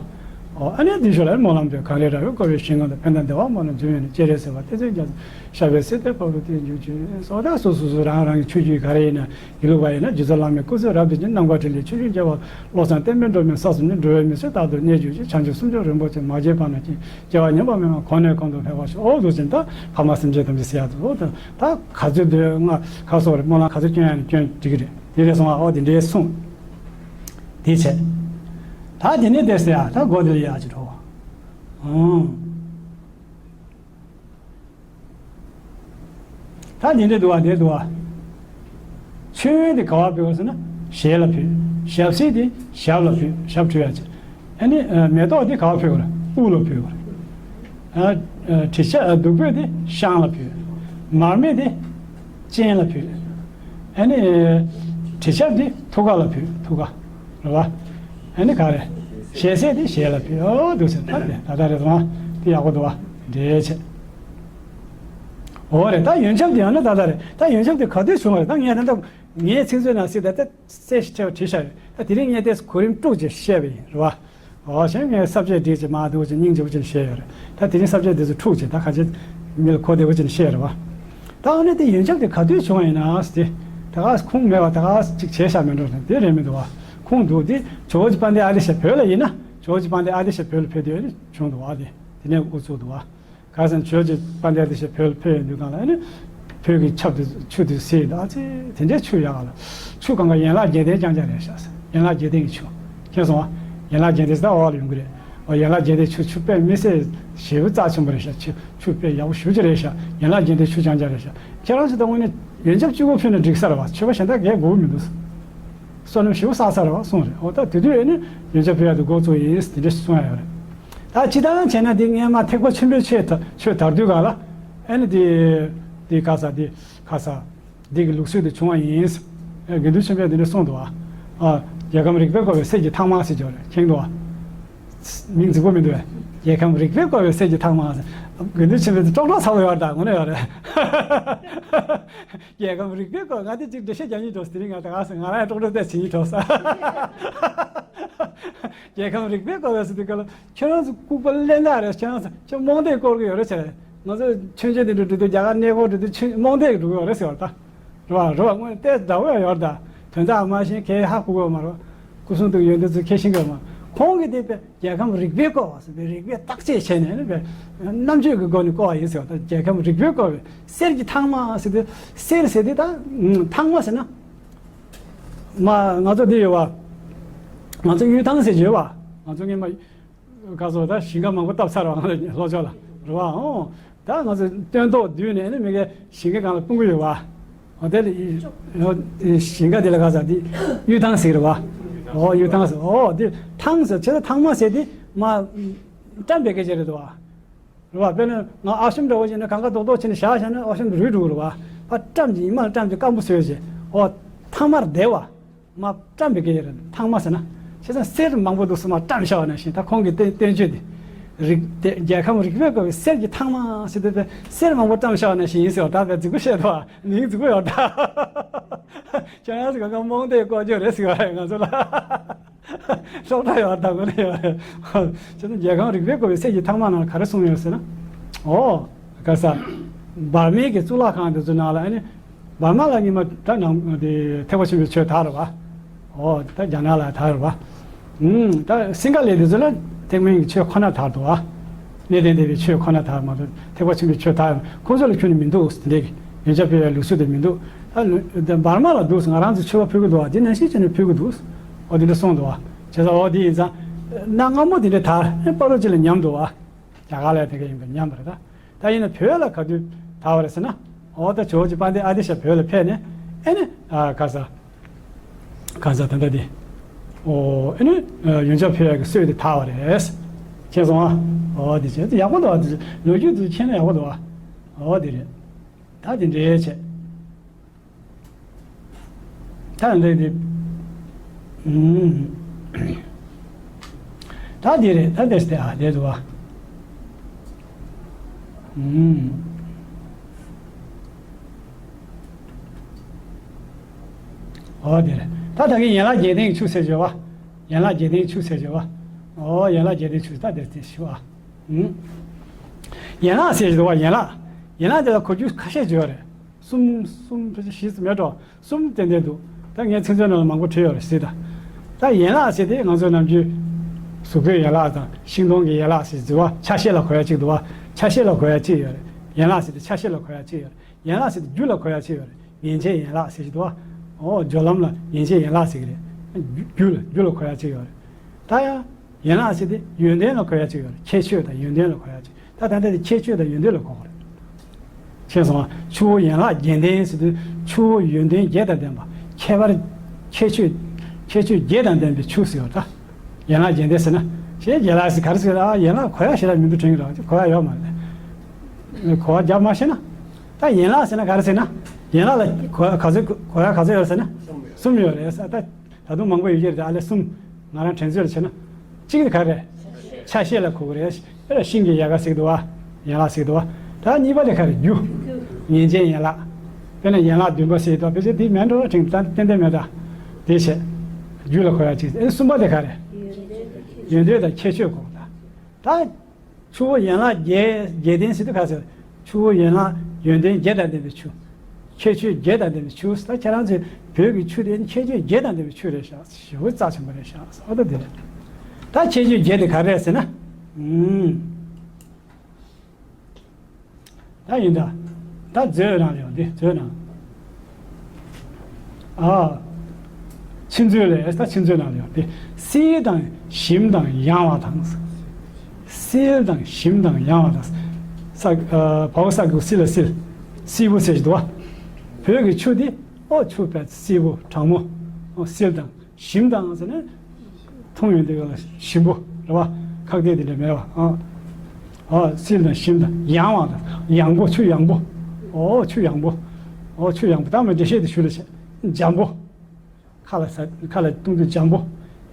ཨོ་ཨ་ནི་དེའི་ཤུལ་ལ་སྨོན་ལམ་དུ་གངས་རི་ར་བས་བསྐོར་བའི་ཞིང་ཁམས་དང་། ཕན་དང་བདེ་བ་སྨོན་ལམ་འབྱུང་བའི་གནས། སྤྱན་རས་གཟིགས་དབང་བསྟན་འཛིན་རྒྱ་མཚོ་ཞབས་པད་སྲིད་མཐའི་བར་དུ་བརྟན་གྱུར་ཅིག། སོ་ད་སོ་སོ་སོ་རང་རང་གི་ཆོས་བརྒྱུད་ག་རེ་ཡིན་ན། དགེ་ལུགས་པ་ཡིན་ན་རྗེ་བཙུན་བླ་མའི་སྐུ་ཚེ་རབ་ཏུ་བརྟན། ནམ་མཁའ་ཕྲིན་ལས་ཆོས་སྐྱོང་རྒྱལ་བ་བློ་བཟང་བསྟན་པའི་སྒྲོན་མེ་ས་གསུམ་འདིར། འགྲོ་བའི་མི་ཚེ་རྟག་ཏུ་གནས་གྱུར་ཅིག། བྱང་ཆུབ་སེམས་མཆོག་རིན་པོ་ཆེ་མ་སྐྱེས་བར་ན་མཁྱེན། སྐྱེ་བ་ཉམས་པ་མེད་པར་གོང་ནས་གོང་དུ་འཕེལ་བར་ཤོག། ཨོ་འདུག་ཟེར་ནས་ད་ཕ་མ་སེམས་ཅན་ཐམས་ཅད་ཟེར་ཡག་འདུག། ད་ག་ཚོད་འདོད་ང་ག་སོགས་རེད། སྨོན་ལམ་ག་ཚོད་སྐྱོན་ཡག་ནས་སྐྱོན་འགྲིག་གི་རེད། དེ་རེད་སོང་ཨ། ཨོ་དེ་འདྲའི་གསུངས། དེ་བྱས། ད་དེ་ནས་བསྡད་ཟེར་ཡ་ད་སྒོ་དེ་ལ་ཡག་ཅིག་འགྲོ། ཨང་། ད་འདི་འདྲ་འདུག་བ། འདི་འདུག་བ། མཆོད་ཡོན་དེ་ག་བ་ཕུལ་བ་ཟེར་ན་ཞལ་ལ་ཕུལ། ཞབས་བསིལ་དེ་ཞབས་ལ་ཕུལ། ཞབས་འཁྲུ་ཡ་ཆེ། ཨ་ནི་མེ་ཏོག་དེ་ག་བ་ཕུལ་བ་རེད། དབུ་ལ་ཕུལ་བ་རེད། ཨ་དྲི་ཆབ་བདུག་སྤོས་དེ་བཤང་ལ་ཕུལ། མར་མེ་དེ་སྤྱན་ལ་ཕུལ། ཨ་ནི་དྲི་ཆབ་དེ་ཐུགས་ཀ་ལ་ཕུལ། ཐུགས་ཀ་རེད་བ། ཨ་ནི་ག་རེ། ཞལ་ཟས་དེ་ཞལ་ལ་ཕུལ། ཨོ་འདུག་ཟེར་ད་དེ་ད་ལྟ་རེད་སོང་། དེ་ཡག་པོ་འདུག་བ། འདྲེས་ཆེ། འོ་རེད། ད་ཡོན་ཆབ་དེ་ཡང་ན་ད་ལྟ་རེད། ད་ཡོན་ཆབ་དེ་ག་དུས་བྱུང་བ་རེད། ད་ངས་ད་ལྟ་ངའི་ཚིག་མཛོད་ནང་སྲིད་ད་ལྟ་གསལ་ཞིག་ཕྲལ་བ་བྲིས་བཞག་ཡོད། ད་དེ་རིང་ངས་དེ་གོ་རིམ་དཀྲུགས་ཅིག་བཤད་པ་ཡིན་རེད་བ། འོ་གཞན་ངས་ས་བཅད་བསྒྲིགས་ཅིག་མ་འདུག་ཅིག་སྙིང་རྗེ་པོ་ཅིག་བཤད་ཡོད་རེད། ད་དེ་རིང་ས་བཅད་དེ་ཚོ་འཁྲུགས་ཅིག་ད་ཁ་ཆེ་མི་ལ་གོ་བདེ་པོ་ཅིག་བཤད་རེད་བ། ད་ཨ་ནི་དེ་ཡོན་ཆབ་དེ་ག་དུས་བྱུང་བ་ཡིན་ན་ཟེར་ཏེ། ད་ག་ཁུངས་མེད་པ་ད་ག་ཅིག་བྱས་བཞག་མེད་འགྲོ་རེད། དེ་རེད་མི་འདུག་བ། ཁུངས་འདུག་དེ་ཇོ་བོ་རྗེ་དཔལ་ལྡན་ཨ་ཏི་ཤ་བོད་ལ་ཡིན་ན་ཇོ་བོ་རྗེ་དཔལ་ལྡན་ཨ་ཏི་ཤ་བོད་ལ་ཕེབས་དུས་ཨ་ནི་བྱུང་འདུག་བ། དེ་དེ་ནས་འགོ་བཙུགས་འདུག་བ། ག་ཟེར་ན་ཇོ་བོ་རྗེ་དཔལ་ལྡན་ཨ་ཏི་ཤ་བོད་ལ་ཕེབས་ཡོང་དུས་སྒང་ལ་ཨ་ནི་བོད་ཀྱི་ཆབ་དེ་ཆུ་དེ་བསིལ་འདུག་ཨ་ཙི། དེ་འདྲའི་ཆུ་ཡག་ལ། ཆུ་གང་ག་ཡན་ལག་བརྒྱད་ལྡན་རྐྱང་རྐྱང་རེད་ཤག་ཟེར། ཡན་ལག་བརྒྱད་ལྡན་གྱི་ཆུ། མཁྱེན་སོང་ཨ། ཡན་ལག་བརྒྱད་ལྡན་ཟེར་ད་འོག་ལ་ཡོང་གི་རེད། འོ་ཡན་ལག་བརྒྱད་ལྡན་ཆུ་ཆུ་དཔེ་མི་སྲིད་ཞེ་པོ་རྩ་ཆེན་པོ་རེད་ཤག་ཆུ་ཆུ་དཔེ་ཡག་པོ་ཞེ་པོ་ཅིག་རེད་ཤག་ཡན་ལག་བརྒྱད་ལྡན་ཆུ་རྐྱང་རྐྱང་རེད་ཤག་ཁྱེད་རང་ཚོ་ད་དངོས་གནས་ཡོན་ཆབ་གཅིག་པོ་ཕུལ་ན་འགྲིག་ས་རེད་བ། མཆོད་པ་གཞན་དག་གས་དགོས་མི་འདུག་བསོད་ནམས་ཞེ་པོ་བསགས་ས་རེད་བ་གསུངས་རེད། འོ་ད་དེ་དུས་ཨ་ནི་ཡོན་ཆབ་ཕུལ་ཡག་དེ་འགོ་བཙུགས་ཡིན་དེ་འདྲ་གསུང་ཡག་ཡོད་རེད། ད་སྤྱིར་བཏང་བྱས་ན་དེ་སྔས་མ་ཐེག་པ་ཆེན་པོའི་ཆོས་ད་ཆོས་དར་དུས་སྒང་ལ་ཨ་ནི་དེ་དེ་ག་ས་དེ་ག་ས་དེ་གི་ལུགས་སྲོལ་དེ་བྱུང་བ་ཡིན། དགེ་འདུན་ཆོས་འཕེལ་དེ་འདྲ་གསུངས་འདུག་བ། རྒྱལ་ཁམས་རིག་པས་བསྐོར་བའི་གསེར་གྱི་ཐང་མ་ཟེར་གྱི་ཡོད་རེད། མཁྱེན་འདུག་བ། མིང་རྫིག་པོ་མི་འདུག་བས། རྒྱལ་ཁམས་རིག་པས་བསྐོར་བའི་གསེར་གྱི་ཐང་མ་ཟེར། དགེ་འདུན་ཆོས་འཕེལ་དེ་ཀྲོག་ཀྲོག་ཚ་པོ་ཡོད་རེད་ད་དངོས་གནས་ཡོད་རེད། རྒྱལ་ཁམས་རིག་པས་བསྐོར། ང་དེ་ཅིག་འགྲེལ་བཤད་རྒྱག་སྙིང་འདོད་སོང་། དེ་རིང་ང་ད་ག་སེ་ང་རང་ཡང་ཀྲོག་ཀྲོག་བལྟས་བྱེད་སྙིང་འདོད་སོང་། རྒྱལ་ཁམས་རིག་པས་བསྐོར་བའི་ཟེར་དུས་སྐབས་ལ་ཁྱོད་རང་ཚོ་ལྐུགས་པ་གླེན་རྟགས་རེད། ཁྱོད་རང་ཚོ་ཁྱོད་རྨོངས་དད་བསྐོར་གི་ཡོད་རེད་ཟེར། ང་ཚོ་མཆོད་མཇལ་དེ་འདྲ་འགྲོ་དུས་རྒྱ་གར་གནས་སྐོར་འགྲོ་དུས་ཆོས་རྨོངས་དད་འགྲོ་གི་ཡོད་རེད་ཟེར་བ་ད། རེད་བ། རེད་བ། དངོས་གནས་ཏོག་ཙམ་འདྲ་པོ་ཡང་ཡོད་རེད་ད། དོན་དག་མ་ཤེས་མཁན་ཧ་གོ་གི་ཡོད་མ་རེད། སྐུ་གསུང་ཐུགས་ཡོན་ཏན་ཚོ་མཁས་ཤེས་གི་ཡོད་མ་རེད། ཁོང་གིས་དེ་དཔེ་རྒྱལ་ཁམས་རིག་པས་བསྐོར་བ་ཟེར་བའི་རིག་པས་བརྟག་དཔྱད་བྱས་ནས་ནི་དཔེ་རྣམ་དཔྱོད་ཀྱི་སྒོ་ནས་བསྐོར་བ་ཡིན་ཟེར་བ་ད། རྒྱལ་ཁམས་རིག་པས་བསྐོར་བའི་གསེར་གྱི་ཐང་མ་ཟེར་དུས་གསེར་ཟེར་དུས་ད་ཐང་མ་ཟེར་ན། མ་ང་ཚོ་འདི་ཡོད་བ། ང་ཚོ་གཡུ་ཐང་ཟེར་གྱི་ཡོད་བ། ང་ཚོ་སྔོན་མ། ག་ཚོད་ད་ཞིང་ཁ་མང་པོ་བཏབ་ཚར་བ་ང་ཚོ་ལྷོ་ཕྱོགས་ལ་རེད་བ། ཨོ། ད་ང་ཚོ་སྟོན་ཐོག་བསྡུས་ནས་ནི་མི་གའི་ཞིང་ཁའི་སྒང་ལ་སྤུངས་ཀྱི་ཡོད་བ། ཨོ་དེ་ལ་ཞིང་ཁ་དེ་ལ་ག་ཚོད་འདི་གཡུ་ཐང་ཟེར་རེད་བ། ཨོ་གཡུ་ཐང་ཟེར། ཨོ་དེ་ཐང་ཟེར་ཆེ་ད་ཐང་མ་ཟེར་དེ་མ། བཀྲམ་པའི་སྐད་ཆ་རེད་བ། རེད་བ། དཔེར་ན་ང་ཨ་ཤམ་འདྲ་བོ་བྱས་ནས་གང་ག་རྡོག་རྡོག་བྱས་ནས་བཞག་བཞག་ན་ཨ་ཤམ་རུལ་འགྲོ་གི་རེད་བ། ཕར་བཀྲམ་གྱི་ཉི་མ་ལ་བཀྲམ་གྱི་སྐམ་པོ་བཟོས་བྱས། ཨོ། ཐང་མར་བསྡད་བ། མ་བཀྲམ་པའི་སྐད་ཡིག་རེད། ཐང་མ་ཟེར་ན། བྱས་ཙང་གསེར་མང་པོ་འདུག་སེ་མར་བཀྲམ་བཞག་པ་ནང་བཞིན། ད་ཁོང་གི་བསྟན་བསྟན་བཅོས་དེ། རིག་དེ་རྒྱལ་ཁམས་རིག་པའི་བཀོད་པའི་གསེར་གྱི་ཐང་མ་ཟེར་དུས་དཔེ་གསེར་མང་པོ་བཀྲམ་བཞག་པ་ནང་བཞིན་ཡིན་ཟེར་བ། ད་དཔེ་རྫིག་པོ་བཤད་འདུག་བ། མིང་རྫིག་པོ་ཡོད་ད། ཁྱེད་རང་ཚོ་གང་ག་རྨོངས་དད་ཀོ་ཅོ་རེད་ཟེར་བ་རེད་ང་ཚོ་ལ། སྲོག་ཁྲ་ཡོད་ད་གོ་ནས་ཡོད་རེད། བྱས་ཙང་རྒྱལ་ཁམས་རིག་པའི་བཀོད་པའི་གསེར་གྱི་ཐང་མ་ནང་ལ་ག་རེ་གསུངས་ཡོད་ཟེར་ན། ཨོ། ག་ས། འབར་མའི་གི་གཙུག་ལག་ཁང་དེ་ཚོ་ནང་ལ་ཨ་ནི། འབར་མ་ལ་ཉི་མ་ད་ནང་དེ་ཐེག་པ་ཆེན་པོའི་ཆོས་དར་རེད་བ། ཨོ། ད་རྒྱ་ནག་ལ་དར་རེད་བ། ཨུམ། ད་སིང་ག་ལའི་དེ་ཚོ་ལ་ཐེག་དམན་གྱི་ཆོས་ཁོ་ན་དར་འདུག་བ། གནས་བརྟན་སྡེ་པའི་ཆོས་ཁོ་ན་དར་མ་གཏོགས་ཐེག་པ་ཆེན་པོའི་ཆོས་དར་ཁོང་ཚོ་ལ་ཁྱོན་ནས་མི་འདུག་དེ་འདྲའི་ཡོན་ཆབ་ཕུལ་བའི་ལུགས་སྲོལ་དེ་མི་འདུག་ད་ལུ་ད་འབར་མ་ལ་འདུག་ང་རང་ཚོ་མཆོད་པ་ཕུལ་གི་འདུག་བ། དེ་ནང་བཞིན་བྱས་ནས་ཕུལ་གི་འདུག་ཨོ་དེ་འདྲ་གསུངས་འདུག་བ། བྱས་ཙང་ཨོ་དེ་ཡིན་ཙང་། གནའ་སྔ་མོ་དེ་འདྲ་དར་ཕ་རོལ་ཅིག་ལ་ཉམས་འདུག་བ། རྒྱ་གར་ལ་དེ་ག་ཡིན་པ་ཉམས་པ་རེད་ད། ད་ཡིན་ན་བོད་ལ་ག་དུས་དར་བ་རེད་ཟེར་ན། འོ་ད་ཇོ་བོ་རྗེ་དཔལ་ལྡན་ཨ་ཏི་ཤ་བོད་ལ་ཕེབས་ནས་ཨེ་ནི་ཨ་ག་ས། ག་ས་ད་ལྟ་དེ། འོ་ཨེ་ནི་ཡོན་ཆབ་ཕུལ་ཡག་གི་སྲོལ་དེ་དར་བ་རེད། མཁྱེན་སོང་ཨ། འོ་དེ་བྱས་ཡག་པོ་འདུག་ཨ། དེ་ལོ་རྒྱུས་དེ་མཁྱེན་ན་ཡག་པོ་འདུག་ཨ། འོ་དེ་རེད། ད་དེ་འདྲའི་བྱས། ད་འདི་འདི། ཨུམ། ད་འདི་རེད། ད་འདི་སྟེ་ཨ་འདི་འདུག་བ། ཨུམ། ཨོ་འདི་རེད། ད་ད་གིན་ཡན་ལག་བརྒྱད་ལྡན་གྱི་ཆུ་ཟེར་བརྗོད་བ། ཡན་ལག་བརྒྱད་ལྡན་གྱི་ཆུ་ཟེར་བརྗོད་བ། ཨོ་ཡན་ལག་བརྒྱད་ལྡན་ཆུ་ད་འདི་སྟེ་ཞུ་བ། ཨུམ། ཡན་ལག་ཟེར་བཞིན་འདུག་བ། ཡན་ལག་ཡན་ལག་དེ་ལ་གོ་རྒྱུ་ཁ་ཤས་བརྗོད་རེད། གསུམ་གསུམ་ཕལ་ཆེར་བཞི་ཙམ་མེད་འགྲོ། གསུམ་ཏན་ཏན་འདུག་ད་ངས་ཚིག་མཛོད་ནང་ལ་མང་པོ་བྲིས་ཡོད་རེད་ཟེར་ད། ད་ཡན་ལག་ཟེར་དེ་ང་ཚོ་ནམ་རྒྱུན་གཟུགས་པོའི་ཡན་ལག་དང་ཤིང་སྡོང་གི་ཡན་ལག་ཟེར་འཛུལ་བ་ཆ་ཤས་ལ་གོ་ཡ་གཅིག་འདུག་བ། ཆ་ཤས་ལ་གོ་ཡ་གཅིག་ཡོད་རེད། ཡན་ལག་ཟེར་དེ་ཆ་ཤས་ལ་གོ་ཡ་གཅིག་ཡོད་རེད། ཡན་ལག་ཟེར་དེ་རྒྱུ་ལ་གོ་ཡ་གཅིག་ཡོད་རེད། ངེས་བྱའི་ཡན་ལག་ཟེར་གྱི་འདུག་བ། ཨོ་སྦྱོར་ལམ་ལ་ངེས་བྱའི་ཡན་ལག་ཟེར་གྱི་རེད། རྒྱུ་ལ་རྒྱུ་ལ་གོ་ཡ་གཅིག་ཡོད་རེད། ད་ཡང་། ཡན་ལག་ཟེར་དེ་ཡོན་ཏན་ལ་གོ་ཡ་གཅིག་ཡོད་རེད། ཁྱད་ཆོས་དང་ཡོན་ཏན་ལ་གོ་ཡ་གཅིག་ད་ད་ལྟ་དེ་ཁྱད་ཆོས་དང་ཡོན་ཏན་ལ་གོ་དགོས་རེད། མཁྱེན་སོང་ང་། ཆུ་བོ་ཡན་ལག་བརྒྱད་ལྡན་ཟེར་དུས་ཆུ་བོ་ཡོན་ཏན་བརྒྱད་དང་ལྡན་པ། ཁྱད་པར་ཁྱད་ཆོས་ཁྱད་ཆོས་བརྒྱད་དང་ལྡན་པའི་ཆུ་ཟེར་བ་ད། ཡན་ལག་བརྒྱད་ལྡན་ཟེར་ན། ཞེས་ཡན་ལག་ཟེར་ག་རེ་ཟེར་ཨ། ཡན་ལག་གོ་ཡ་ཞེ་དྲག་མི་འདུག་དྲན་གྱི་རེད། གོ་ཡ་ཡོད་མ་རེད། གོ་བ་རྒྱབ་མ་ཤེས་ན། ད་ཡན་ལག་ཟེར་ན་ག་རེ་ཟེར་ན། ཡན་ལག་ལ་གོ་ཡ་ག་ཚོད་གོ་ཡ་ག་ཚོད་ཡོད་ཟེར་ན། གསུམ་ཡོད་རེད་ད། ད་དུང་མང་པོ་ཡོད་ཀྱི་རེད། ཨ་ལས་གསུམ་ང་རང་དྲན་ཚོད་ལ་བྱས་ན། གཅིག་དེ་ག་རེ། ཆ་ཤས་ལ་གོ་གི་རེད། དཔེར་ན་ཤིང་གི་ཡལ་ག་ཟེར་གི་འདུག་བ། ཡན་ལག་ཟེར་གི་འདུག་བ། ད་གཉིས་པ་དེ་ག་རེ། རྒྱུ། ངེས་བྱའི་ཡན་ལག་དཔེར་ན་ཡན་ལག་བདུན་པ་ཟེར་གི་འདུག་ཕལ་ཆེར་དེ་མེད་འགྲོ་དྲན་གི་ད་ཏན་ཏན་མེད་ད། དེ་བྱས། རྒྱུ་ལ་གོ་ཡ་གཅིག་ཨེ་གསུམ་པ་དེ་ག་རེ། ཡོན་ཏན་དང་ཁྱད་ཆོས་གོ་གི་ད། ད། ཆུ་བོ་ཡན་ལག་བརྒྱད་བརྒྱད་ལྡན་ཟེར་དུས་ག་ཚོད། ཆུ་བོ་ཡན་ལག་ཡོན་ཏན་བརྒྱད་དང་ལྡན་པའི་ཆུ། ཁྱད་ཆོས་བརྒྱད་དང་ལྡན་པའི་ཆུ། ད་ཁྱེད་རང་ཚོའི་བོད་ཀྱི་ཆུ་དེ་ནི་ཁྱད་ཆོས་བརྒྱད་དང་ལྡན་པའི་ཆུ་རེད་ཤག་ཞེ་པོ་རྩ་ཆེན་པོ་རེད་ཤག་ཨོ་ད་འདི་རེད། ད་ཁྱད་ཆོས་བརྒྱད་དེ་ག་རེ་རེད་ཟེར་ན། ཨུམ། ད་ཡིན་ད། ད་མཛོད་རང་ཡོང་འདི་མཛོད་རང་། ཨ། ཕྱི་མཛོད་ལས་ད་ཕྱི་མཛོད་ནང་ལ་ཡོང་སྟེ། བསིལ་དང་ཞིམ་དང་ཡང་བ་དང་། བསིལ་དང་ཞིམ་དང་ཡང་བ་དང་། ས་ཨ་བའོ་ས་གི་བསིལ་ལ་བསིལ། བསིལ་པོ་ཟེར་གྱི་འདུག་བ། བོད་ཀྱི་ཆུ་འདི་ཨོ་ཆུ་བས་བསིལ་པོ་གྲང་མོ། ཨོ་བསིལ་དང་ཞིམ་དང་ཟེར་ན། འཐུང་ཡོང་དུས་ལ་ཞིམ་པོ་རེད་བ། ཁག་ཐེག་དེ་འདྲ་མེད་བ། ཨ། ཨ་བསིལ་དང་ཞིམ་དང་ཡང་བ་དང་ཡང་པོ་ཆུ་ཡང་པོ། ཨོ་ཆུ་ཡང་པོ། ཨོ་ཆུ་ཡང་པོ་ད་མི་འགྲེལ་བཤད་དེ་ཞུ་ལ་བྱེད། འཇམ་པོ། ཁ་ལ་ཟ་ཁ་ལ་བཏུང་དུས་འཇམ་པོ།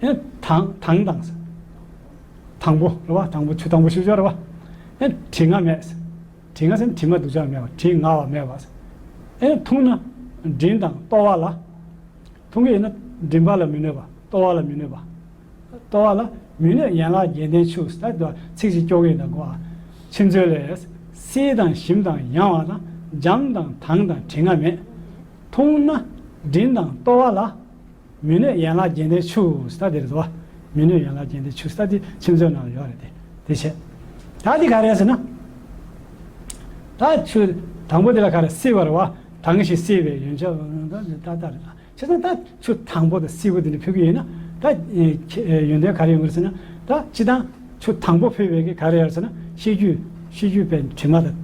ཨེ་དྭངས་དྭངས་དང་། དྭངས་པོ་རེད་བ། དྭངས་པོ་ཆུ་དྭངས་པོ་ཞུ་ཆོག་རེད་བ། ཨེ་དྲི་ང་མེད། དྲི་ང་ཟེར་ན་དྲི་མ་སྡུག་ཅག་མེད་བ། དྲི་ང་བ་མེད་བ། ཨེ་འཐུང་ན་མགྲིན་དང་ལྟོ་བ་ལ། འཐུང་གི་ཡིན་ན་མགྲིན་པ་ལ་མི་གནོད་པ། ལྟོ་བ་ལ་མི་གནོད་པ། ལྟོ་བ་ལ་མི་གནོད་ཡན་ལག་བརྒྱད་ལྡན་ཆུ། ད་ཚིག་གཅིག་སྐྱོར་གི་ཡིན་ད་གོ་ཨ། ཕྱི་མཛོད་ལས། བསིལ་དང་ཞིམ་དང་ཡང་བ་དང་། འཇམ་དང་དྭངས་དང་དྲི་ང་མེད། འཐུང་ན་མགྲིན་དང་ལྟོ་བ་ལ། མི་གནོད་ཡན་ལག་བརྒྱད་ལྡན་ཆུ་ཟེར་ད་དེ་རེད་དོ། མི་གནོད་ཡན་ལག་བརྒྱད་ལྡན་ཆུ་ཟེར་ད་དེ་ཕྱི་མཛོད་ནང་ལ་ཡོད་རེད་དེ། དེ་བྱས། ད་འདི་ག་རེ་ཟེར་ན། ད་ཆུ་དང་པོ་དེ་ལ་ག་རེ་བསིལ་བ་རེད་བ། དྭངས་ཤིང་བསིལ་བའི་ཡོན་ཆབ་ད་ད་རེད། བྱས་ཙང་ད་ཆུ་དང་པོ་དང་བསིལ་པོ་དེ་འདྲ་ཕུལ་གི་ཡིན་ན། ད་ཡོན་ཏན་ག་རེ་ཡོང་གི་རེད་ཟེར་ན། ད་སྤྱི་བཏང་ཆུ་དང་པོ་ཕུལ་བའི་གི་ག་རེ་ཡོད་ཟེར་ན། ཤེས་རྒྱུད་ཤེས་རྒྱུད་པའི་དྲི་མ་དང་།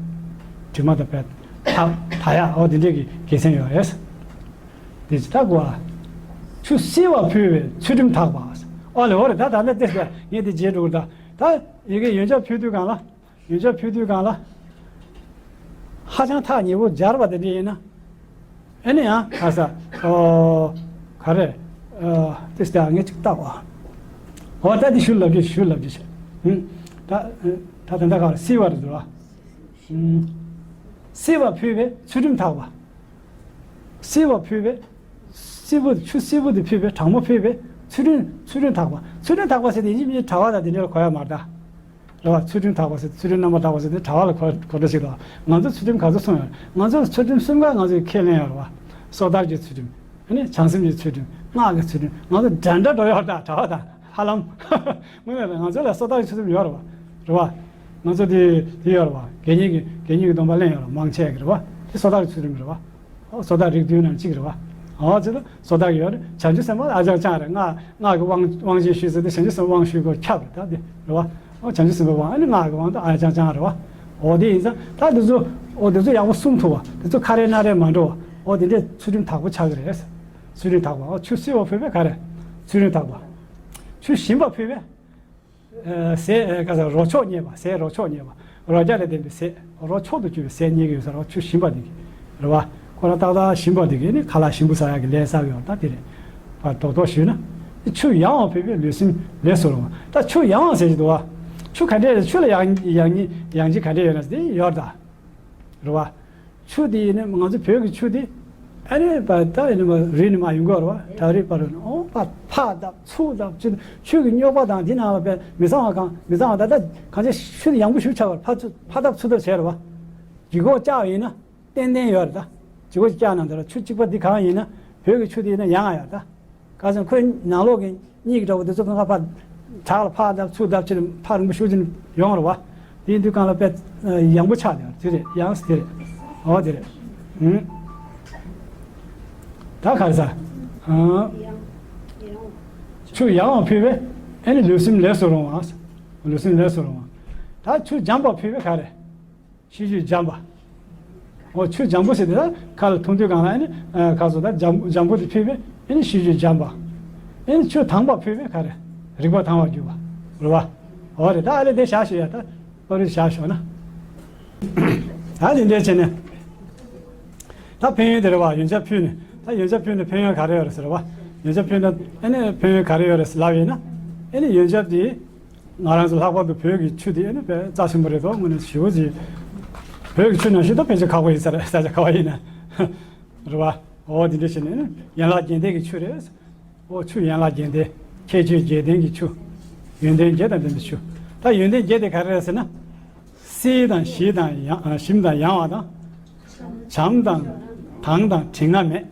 དྲི་མ་དང་པའི་ད་ད་ཡག་འོ་དེ་འདྲས་ཀྱི་དགེ་མཚན་ཡོད་རེད། དེ་ཅི་ལྟ་དགོས། ཆུ་བསིལ་བ་ཕུལ་བས་ཚུལ་ཁྲིམས་དག་པ། ཨོ་ལེ་ཨོ་ལེ། ད་ད་ལེ་དེ་ངས་དེ་རྗེས་འགྲོ་གི་ད། ད་ཡི་གེ་ཡོན་ཆབ་ཕུལ་དུས་གང་ལ། ཡོན་ཆབ་ཕུལ་དུས་སྒང་ལ། ཧ་ཅང་ཐག་ཉེ་པོ་སྦྱར་བ་དེ་འདྲ་ཡིན་ན། ཨེ་ནི་ཡང་ཁ་ས། ཨོ། ག་རེ། ཨ། ཏིས་ཏ་ངས་ཅིག་བཏགས་པ། ཨོ་ད་འདི་ཞུ་ལབ་ཀྱི་ཞུ་ལབ་ཀྱི་བྱས། ཧུམ། ད་ད་ད་ག་རེ་བསིལ་བ་རེད་འདུག་ཨ། ཧུམ། བསིལ་བ་ཕུལ་བས་ཚུལ་ཁྲིམས་དག་པ། བསིལ་བ་ཕུལ་བས། བསིལ་པོ་ཆུ་བསིལ་པོ་དེ་ཕུལ་བས་གྲང་མོ་ཕུལ་བས་ཚུལ་ཁྲིམས་ཚུལ་ཁྲིམས་དག་པ། ཚུལ་ཁྲིམས་དག་པ་ཟེར་དེ་ཡིན་གཅིག་མིན་གཅིག་གྲྭ་པ་དང་དེ་འདྲ་ལ་གོ་ཡ་མ་རེད་ད། རེད་བ། ཚུལ་ཁྲིམས་དག་པ་ཟེར་ཚུལ་ཁྲིམས་རྣམ་པར་དག་པ་ཟེར་དེ་གྲྭ་པ་ལ་གོ་གོ་འདྲ་ཞིག་དང་། ང་ཚོ་ཚུལ་ཁྲིམས་ག་ཚོད་སྲུང་ཡོད། ང་ཚོ་ཚུལ་ཁྲིམས་གསུམ་ཀ་ང་ཚོས་ཁས་ལེན་ཡོད་རེད་བ། སོ་ཐར་གྱི་ཚུལ་ཁྲིམས། ཨ་ནི་བྱང་སེམས་ཀྱི་ཚུལ་ཁྲིམས། སྔགས་ཀྱི་ཚུལ་ཁྲིམས། ང་ཚོ་འདྲ་འདྲ་འགྲོ་ཡོད་རེད་ད་གྲྭ་པ་དང་ཧ་ལམ། དངོས་གནས་ལ་ང་ཚོ་ལ་སོ་ཐར་གྱི་ཚུལ་ཁྲིམས་ཡོད་རེད་བ། རེད་བ། ང་ཚོ་དེ་དེ་ཡོད་རེད་བ། དགེ་བསྙེན་གྱི་དགེ་བསྙེན་གྱི་སྡོམ་པ་ལེན་ཡོད་རེད་བ། མང་ཆེ་གི་རེད་བ། དེ་སོ་ཐར་གྱི་ཚུལ་ཁྲིམས་རེད་བ། ཨོ། སོ་ཐར་རིགས་བདུན་ནང་གཅིག་རེད་བ། ཨོ་ཙི་ལ་སོ་ཐར་གྱི་ཡོད་རེད། བྱང་ཆུབ་སེམས་དཔའ་ཨ་ཅང་ཅང་རེད། སྔགས་སྔགས་ཀྱི་དབང་དབང་ཆེན་ཞུས་ཟེར་ཏེ་བྱང་ཆུབ་སེམས་དཔའ་དབང་ཞུས་སྐོར་ཁྱབ་རེད་ད་དེ་རེད་བ། ཨོ་བྱང་ཆུབ་སེམས་དཔའི་དབང་ཨ་ནི་སྔགས་ཀྱི་དབང་དུ་ཨ་ཅང་ཅང་རེད་བ། ཨོ་དེ་ཡིན་ཙང་ད་དེ་ཚོ་ཨོ་དེ་ཚོ་ཡག་པོ་སྲུང་ཐུབ་པ། དེ་ཚོ་ཁ་རེ་སྣ་རེ་མ་འགྲོ་བ། ཨོ་དེ་འདྲའི་ཚུལ་ཁྲིམས་དག་པོ་ཆགས་ཀྱི་རེད། ཚུལ་ཁྲིམས་དག་པ། ཨོ་ཆུ་བསིལ་བ་ཕུལ་བས་ག་རེ། ཚུལ་ཁྲིམས་དག་པ། ཆུ་ཞིམ་པ་ཕུལ་བས། ཟས་ག་ཟེར་རོ་མཆོག་རྙེད་པ། ཟས་རོ་མཆོག་རྙེད་པ། རོ་བརྒྱ་ལས་ལྡན་པའི་ཟས་རོ་མཆོག་ཏུ་གྱུར་པའི་ཟས་རྙེད་ཀྱི་ཡོད་ས་རེད་བ། ཆུ་ཞིམ་པ་འདི་གི་རེད་བ། ཁོ་རང་ཏག་ཏག་ཞིམ་པ་འདི་གི་ནི་ཁ་ལག་ཞིམ་པོ་ཟ་ཡག་གི་ལས་བསགས་ཡོད་ད་དེ་རེད། བར་རྡོག་རྡོག་ཞུས་ན། ཆུ་ཡང་བ་ཕུལ་བས་ལུས་སེམས་ལས་སུ་རུང་བ། ད་ཆུ་ཡང་བ་ཟེར་གྱི་འདུག་བ། ཆུ་ག་འདྲས་རེད། ཆུ་ལ་ཡང་ཡང་ཡང་ཅིག་ག་འདྲས་ཡོད་ན་ཟེར་དེ་ཡོད་ད། རེད་བ། ཆུ་དེ་ཡིན་ན་ང་ཚོ་བོད་ཀྱི་ཆུ་དེ་ཨ་ནི་པ་ད་ཡིན་ན་མ་རི་ནས་མར་ཡོང་གི་ཡོད་རེད་བ། བྲག་རི་བར་ནས་ཨོ་པ་ཕར་བརྡབ་ཚུར་བརྡབ་ཆུ་ཆུ་གི་རྙོག་པ་དང་དེ་ནང་ལ་པའི་མི་གཙང་བ་གང་མི་གཙང་བ་ད་ལྟ་གང་ཆེ་ཆུ་དེ་ཡང་པོ་ཞིག་ཆགས་པར་ཕར་ཚུར་ཕར་བརྡབ་ཚུར་བརྡབ་བྱས་རེད་བ། ལྗིད་ཁོག་བཅག་ཡིན་ན་ཏན་ཏན་ཡོད་རེད་ད། ལྗིད་ཁོག་བཅག་ན་འདི་ལ་ཆུ་གཅིག་པ་འདི་གང་ཡིན་ན་བོད་ཀྱི་ཆུ་དེ་ཡིན་ན་ཡང་ཡོད་ད། ག་ཚོད་ཁོའི་ནང་ལོགས་ཀྱི་གཉིད་ཀྱི་འདྲ་བོ་དེ་ཚོ་ཁ་ཁ་ཕར་བྲག་ལ་ཕར་བརྡབ་ཚུར་བརྡབ་ཕྱིར་ཕར་རིང་པོ་ཤུགས་ཀྱིས་ཡོང་རེད་བ། དེ་ཡིན་དུས་གང་ལ་དཔེ་ཡང་པོ་ཆགས་དེ་དེ་རེད། ཡང་སི་དེ་རེད། འོ་དེ་རེད། ཨུམ། ད་ག་རེ་ཟ། ཨ། ཆུ་ཡང་བ་ཕུལ་བས་ཨེ་ནི་ལུས་སེམས་ལས་སུ་རུང་བ། ལུས་སེམས་ལས་སུ་རུང་བ། ད་ཆུ་འཇམ་པ་ཕུལ་བས་ག་རེ། ཤེས་རྒྱུད་འཇམ་པ། འོ་ཆུ་འཇམ་པོ་ཟེར་དེ་ལ་ཁ་ལ་འཐུང་དུས་གང་ལ་ཨེ་ནི་ཁ་སོ་ད་འཇམ་འཇམ་པོ་དེ་ཕུལ་བས་ཨེ་ནི་ཤེས་རྒྱུད་འཇམ་པ། ཨེ་ནི་ཆུ་དྭངས་པ་ཕུལ་བས་ག་རེ། རིག་པ་དྭངས་བར་གྱུར་པ། རེད་བ། འོ་རེད། ད་ཨ་ལེ་དེ་བཞག་ཞུ་ཡ་ད་པ་རི་བཞག་ཞོག་ན། ད་དེ་འདྲས་བྱས་ནས། ད་ཕན་ཡོན་དེ་རེད་བ། ཡོན་ཆབ་ཕུལ་ནས་ད་ཡོན་ཆབ་ཕུལ་ནས་ཕན་ཡོན་ག་རེ་ཡོད་རེད་ཟེར་བ། ཡོན་ཆབ་ཕུལ་ནས་ཨེ་ནི་ཕན་ཡོན་ག་རེ་ཡོད་རེད་ཟེར་ལབ་ཡིན་ན། ཨེ་ནི་ཡོན་ཆབ་དེ། ང་རང་ཚོ་ལྷག་པར་དུ་བོད་ཀྱི་ཆུ་དེ་ཨེ་ནི་དཔེ་རྩ་ཆེན་པོ་རེད་དོ། དངོས་གནས་ཞེ་པོ་ཅིག་བོད་ཀྱི་ཆུ་ནང་བཞིན་དུ་ཕལ་ཆེར་ཁག་པོ་ཡིན་ས་རེད། ས་ཆ་ག་བ་ཡིན་ན། རེད་བ། འོ་དེ་འདྲ་བྱས་ནས་ཨེ་ནི་ཡན་ལག་བརྒྱད་ལྡན་གྱི་ཆུ་རེད། འོ་ཆུ་ཡན་ལག་བརྒྱད་ལྡན། ཁྱད་ཆོས་བརྒྱད་ལྡན་གྱི་ཆུ། ཡོན་ཏན་བརྒྱད་དང་ལྡན་པའི་ཆུ། ད་ཡོན་ཏན་བརྒྱད་དེ་ག་རེ་རེད་ཟེར་ན། བསིལ་དང་ཞིམ་དང་ཡང་ཞིམ་དང་ཡང་བ་དང་། བྱམས་དང་དྭངས་དང་དྲི་ང་མེད།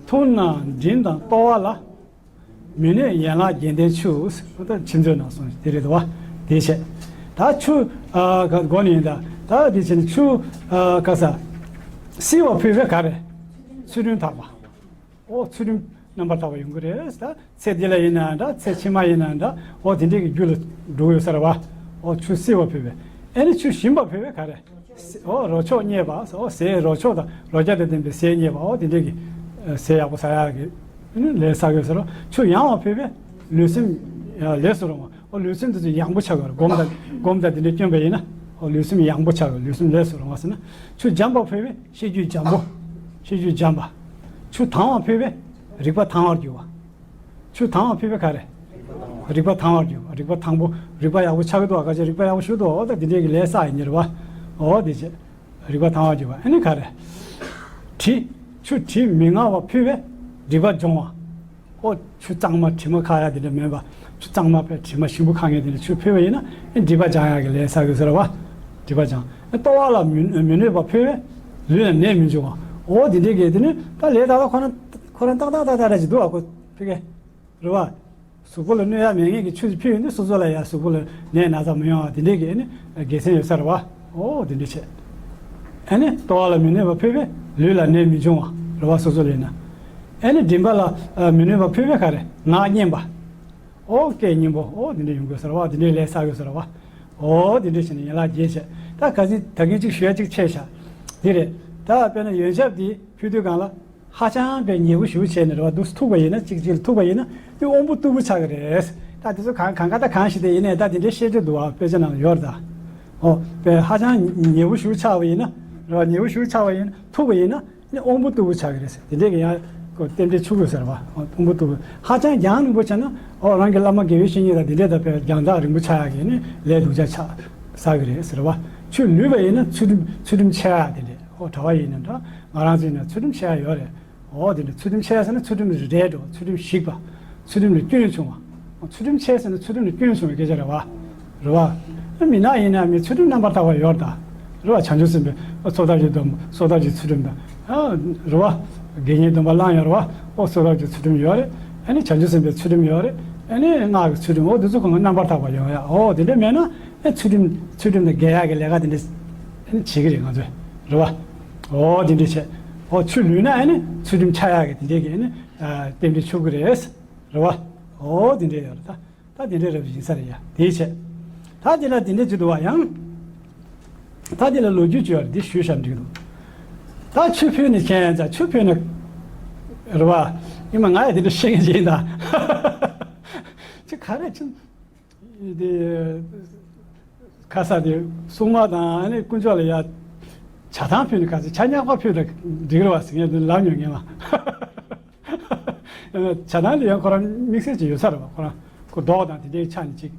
མཐུན་དང་མགྲིན་དང་ལྟོ་བ་ལ། མི་གནོད་ཡན་ལག་བརྒྱད་ལྡན་ཆུ། ད་ཆུ་མཛོད་ནང་གསུངས་དེ་རེད་དོ། དེ་བྱས། ད་ཆུ་ཨ་ག་སྒོ་ནས་ཡིན་ད། ད་དེ་བྱས་ནས་ཆུ་ཨ་ག་ས་བསིལ་བ་ཕུལ་བས་ག་རེ། ཚུལ་ཁྲིམས་དག་པ། ཨོ་ཚུལ་ཁྲིམས་རྣམ་པར་དག་པ་ཡོང་གི་རེད་ད། ཚེ་འདི་ལ་ཡིན་ན་འདྲ། ཚེ་ཕྱི་མ་ཡིན་ན་འདྲ། ཨོ་དེ་འདྲས་ཀྱི་རྒྱུ་ལ་འགྲོ་གི་ཡོད་ས་རེད་བ། ཨོ་ཆུ་བསིལ་བ་ཕུལ་བས། ཨེ་ནི་ཆུ་ཞིམ་པ་ཕུལ་བས་ག་རེ། ཨོ་རོ་མཆོག་རྙེད་པ། ཨོ་ཟས་རོ་མཆོག་དང་རོ་བརྒྱ་དང་ལྡན་པའི་ཟས་རྙེད་པ། ཨོ་དེ་འདྲས་ཀྱི་ཟས་ཡག་པོ་ཟ་ཡག་གི་ལས་བསགས་ཡོད་ས་རེད། ཆུ་ཡང་བ་ཕུལ་བས་ལུས་སེམས་ལས་སུ་རུང་བ། ཨོ་ལུས་སེམས་དེ་ཚོ་ཡང་པོ་ཆགས་ཡོད་རེད། སྒོམ་དང་སྒོམ་དང་དེ་འདྲས་བསྐྱོན་པ་ཡིན་ན་ཨོ་ལུས་སེམས་ཡང་པོ་ཆགས་ཡོད། ལུས་སེམས་ལས་སུ་རུང་བ་ཟེར་ན། ཆུ་འཇམ་པ་ཕུལ་བས་ཤེས་རྒྱུད་འཇམ་པོ། ཤེས་རྒྱུད་འཇམ་པ། ཆུ་དྭངས་བ་ཕུལ་བས་རིག་པ་དྭངས་བར་གྱུར་པ། ཆུ་དྭངས་བ་ཕུལ་བས་ག་རེ། རིག་པ་དྭངས་བར་གྱུར་པ། རིག་པ་དྭངས་པོ། རིག་པ་ཡག་པོ་ཆགས་ཀྱི་འདུག་བ། ག་ཅི་རིག་པ་ཡག་པོ་ཞུ་འདུག་བ། ཨོ་ད་འདི་འདྲས་ཀྱི་ལས་བསགས་ཡིན་ནི་རེད་བ། ཨོ་དེ་བྱས། རིག་པ་དྭངས་བར་གྱུར་པ། ཨ་ནི་ག་རེ། དྲི། ཆུ་དྲི་མི་མངར་བ་ཕུལ་བས་སྒྲིབ་པ་སྦྱོང་བ། ཨོ་ཆུ་གཙང་མ་དྲི་མ་ཁ་ཡག་དེ་འདྲ་མེད་པ། ཆུ་གཙང་མ་དཔེ་དྲི་མ་ཞིམ་པོ་ཁ་ངེས་དེ་འདྲ་ཆུ་ཕུལ་བ་ཡིན་ན་ཨེ་སྒྲིབ་པ་སྦྱང་ཡག་གི་ལས་བསགས་ཡོད་ས་རེད་བ། སྒྲིབ་པ་སྦྱང་། ཨེ་ལྟོ་བ་ལ་མི་མི་གནོད་པ་ཕུལ་བས་ལུས་ལ་ནད་མི་འབྱུང་བ། ཨོ་དེ་འདྲའི་གི་དེ་ནི་ད་ལས་ད་ལྟ་ཁོ་ན་ཁོ་རང་ཏག་ཏག་ཏག་ཏག་ར་ཅིག་འདུག་བ། ཁོ་ཕི་གེ་རེད་བ། གཟུགས་པོ་ལ་གནོད་ཡག་མེད་མཁན་གྱི་ཆུ་ཞིག་ཕུལ་ཡོང་དུས་སོ་སོ་ལ་ཡང་གཟུགས་པོ་ལ་ནད་ན་ཚ་མི་ཡོང་བ་དེ་འདྲའི་གི་ཨེ་ནི་དགེ་མཚན་ཡོད་ས་རེད་བ། ཨོ་དེ་འདྲ་བྱས། ཨེ་ནི་ལྟོ་བ་ལ་མི་གནོད་པ་ཕུལ་བས་ལུས་ལ་ནད་མི་འབྱུང་བ་རེད་བ། སོ་སོ་ལ་ཡིན་ན། ཨེ་ནི་མགྲིན་པ་ལ་ཨ་མི་གནོད་པ་ཕུལ་བས་ག་རེ་ངག་སྙན་པ། ཨོ་སྐད་སྙན་པོ། ཨོ་དེ་འདྲ་ཡོང་དགོས་ས་རེད་བ། དེ་འདྲའི་ལས་བསགས་དགོས་ས་རེད་བ། ཨོ་དེ་འདྲ་བྱས་ནས་ཡན་ལག་བརྒྱད་བྱས། ད་ག་ཚིག་ད་གིན་གཅིག་ཞུ་ཡ་གཅིག་ཆད་བཞག་དེ་རེད། ད་དཔེར་ན་ཡོན་ཆབ་དེ་ཕུལ་དུས་སྒང་ལ། ཧ་ཅང་པའི་ཉེ་པོ་ཞེ་པོ་བྱས་ནས་རེད་བ། འདུག་ཐུག་པ་ཡིན་ན་གཅིག་གཅིག་ལ་ཐུག་པ་ཡིན་ན་དེ་དབང་པོ་རྟུལ་པོ་ཆགས་ཀྱི་རེད། ད་དེ་ཚོ་གང་གང་ག་ད་གང་ཞིག་དེ་ཡིན་ནའི་ད་དེ་འདྲའི་བཤད་རྒྱུ་འདུག་བ། དཔེ་ཆ་ནང་ལ་ཡོད་རེད་ད། ཨོ་དཔེ་ཧ་ཅང་ཉེ་བོ་ཞིག་ཆགས་པ་ཡིན་ན། རེད་བ། ཉེ་བོ་ཞིག་ཆགས་པ་ཡིན་ན། ཐུག་པ་ཡིན་ན། ཨ་ནི་དབང་པོ་རྟུལ་པོ་ཆགས་ཀྱི་རེད་ཟེར། དེ་འདྲས་ཀྱི་ཡང་ཁོ་རྟེན་འབྲེལ་ཆུང་ངུ་ཟེར་བ། དབང་པོ་རྟུལ་པོ། ཧ་ཅང་རྒྱང་རིང་པོ་ཆགས་ན། ཨོ་རང་གི་བླ་མ་དགེ་བའི་བཤེས་གཉེན་དང་དེ་འདྲས་དང་དཔེ་རྒྱང་ཐག་རིང་པོ་ཆགས་ཡག་གི་ནི་ལས་སྡུག་ཅག་ཆགས་ཟེར་གི་རེད་ཟེར་བ། ཆུ་ལུད་པ་ཡིན་ན་ཚུལ་ཁྲིམས་ཚུལ་ཁྲིམས་འཆལ་ཡག་དེ་འདྲས། ཨོ་གྲྭ་པ་ཡིན་ན་འདྲ། ང་རང་ཚོ་ཡིན་ན་ཚུལ་ཁྲིམས་འཆལ་ཡག་ཡོད་རེད། ཨོ་དེ་འདྲ་ཚུལ་ཁྲིམས་འཆལ་ཟེར་ན་ཚུལ་ཁྲིམས་རེད་འགྲོ། ཚུལ་ཁྲིམས་ཞིག་པ། ཚུལ་ཁྲིམས་ལ་སྐྱོན་བྱུང་བ། ཚུལ་ཁྲིམས་འཆལ་ཟེར་ན་ཚུལ་ཁྲིམས་ལ་སྐྱོན་བྱུང་བའི་སྐད་ཆ་རེད་བ། རེད་བ། མི་ནག་ཡིན་ན་མི་ཚུལ་ཁྲིམས་རྣམ་པར་དག་པ་ཡོད་རེད་ད། རེད་བ། བྱང་ཆུབ་སེམས་དཔའི་ཨོ་ཚོགས་ཐབས་ཀྱི་སྡོམ་པ། ཚོགས་ཐབས་ཀྱི་ཚུལ་ཁྲིམས་དང་། ཨ་རེད་བ། དགེ་བསྙེན་སྡོམ་པ་བླངས་ཡོད་རེད་བ། ཨོ་ཚོགས་ཐབས་ཀྱི་ཚུལ་ཁྲིམས་ཡོད་རེད། ཨ་ནི་བྱང་ཆུབ་སེམས་དཔའི་ཚུལ་ཁྲིམས་ཡོད་རེད། ཨ་ནི་སྔགས་ཀྱི་ཚུལ་ཁྲིམས། ཨོ་དེ་ཚོ་གང་ག་རྣམ་པར་དག་པ་ཡོད་ཡ། ཨོ་དེ་འདྲ་མེད་ན། ཨ་ཚུལ་ཁྲིམས་ཚུལ་ཁྲིམས་དང་འགལ་ཡག་གི་ལས་ཀ་དེ་འདྲ་ཨ་ནི་བྱེད་ཀྱི་རེད་ང་ཚོས། རེད་བ། ཨོ་དེ་འདྲ་བྱས། ཨོ་ཆུ་ལུད་ན་ཨ་ནི་ཚུལ་ཁྲིམས་འཆལ་ཡག་གི་དེ་འདྲའི་གི་ཨ་ནི་རྟེན་འབྲེལ་ཆོག་གི་རེད། རེད་བ། ཨོ་དེ་འདྲ་ཡོད་རེད་ད། ད་དེ་འདྲ་རེད་པ་ཡིན་ས་རེད་ཡ། དེའི་ཆེད། ད་དེ་ལ་དེ་འདྲ་བྱེད་འདུག་བ་ཡང་། ད་དེ་ལ་ལོ་རྒྱུས་ཅིག་ཡོད་རེད། འདི་ཞུས་བཞག་འགྲིག་འདུག་ད་ཆུ་ཕུལ་ནས་ཁྱེད་ཡང་ཆུ་ཕུལ་ནས། རེད་བ། ཨེ་མ་ང་ཡང་དེ་འདྲ་ཤེས་མཁན་ཅིག་ཡིན་ད། ཅི་ག་རེ་ཅི། དེ། ཁ་ས་དེ་སྲུང་མ་དང་ཨ་ནི་དཀོན་མཆོག་ལ་ཡ། ཇ་ཐང་ཕུལ་ནས་ག་ཚོད་ཇ་ཉག་པ་ཕུལ་ན་འགྲིག་རེད་བ་ཟེར་ངས་འདི་ལབ་མྱོང་ངས་མ། ཇ་ཐང་ལ་ཡང་ཁོ་རང་དམིགས་བསལ་ཅིག་ཡོད་ས་རེད་བ། ཁོ་རང་ཁོ་མདོག་དང་དེ་འདྲའི་ཆ་ནས་ཅིག་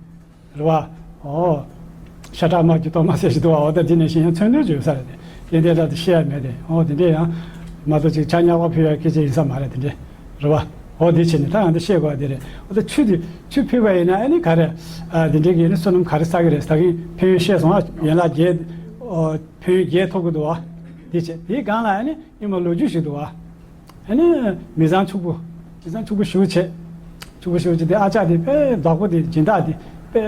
རེད་བ། ཨོ། ཤ་ཁྲག་དམར་གྱི་གཏོར་མ་ཟེར་ཞིག་འདུག་བ། འོ་ད་དེ་ནས་གཞན་ཡང་མཚོན་དོན་ཅིག་ཡོད་ས་རེད་དེ། དེ་འདྲའི་ར་དེ་བཤད་ཡ་མེད་དེ། ཨོ་དེ་འདྲའི་ཡང་མ་གཏོགས་ཅིག་ཇ་ཉག་པ་ཕུལ་ཡ་སྐད་ཆ་ཡིན་ས་མ་རེད་དེ་འདྲའི། རེད་བ། འོ་དེ་བྱས་ནས་ད་ཡང་འདི་བཤད་དགོས་པ་དེ་རེད། འོ་ད་ཆུ་དེ་ཆུ་ཕུལ་བ་ཡིན་ན་ཨ་ནི་ག་རེ། ཨ་དེ་འདྲའི་གི་ཨ་ནི་བསོད་ནམས་ག་རེ་བསགས་ཀྱི་རེད། ད་གིན་ཕན་ཡོན་བཤད་སོང་ཨ། ཡན་ལག་བརྒྱད། ཨོ་ཕན་ཡོན་བརྒྱད་ཐོབ་ཀྱི་འདུག་བ། དེ་བྱས་དེའི་སྒང་ལ་ཨ་ནི་ཨེ་མ་ལོ་རྒྱུས་ཤིག་འདུག་བ། ཨ་ནི་མི་ཚང་ཕྱུག་པོ། མི་ཚང་ཕྱུག་པོ་ཞེ་པོ་བྱས། ཕྱུག་པོ་ཞེ་པོ་བྱས་དེ་ཨ་ཅག་དེ་དཔེ་བདག་པོ་དེ་སྦྱིན་བདག་དེ་དཔེ་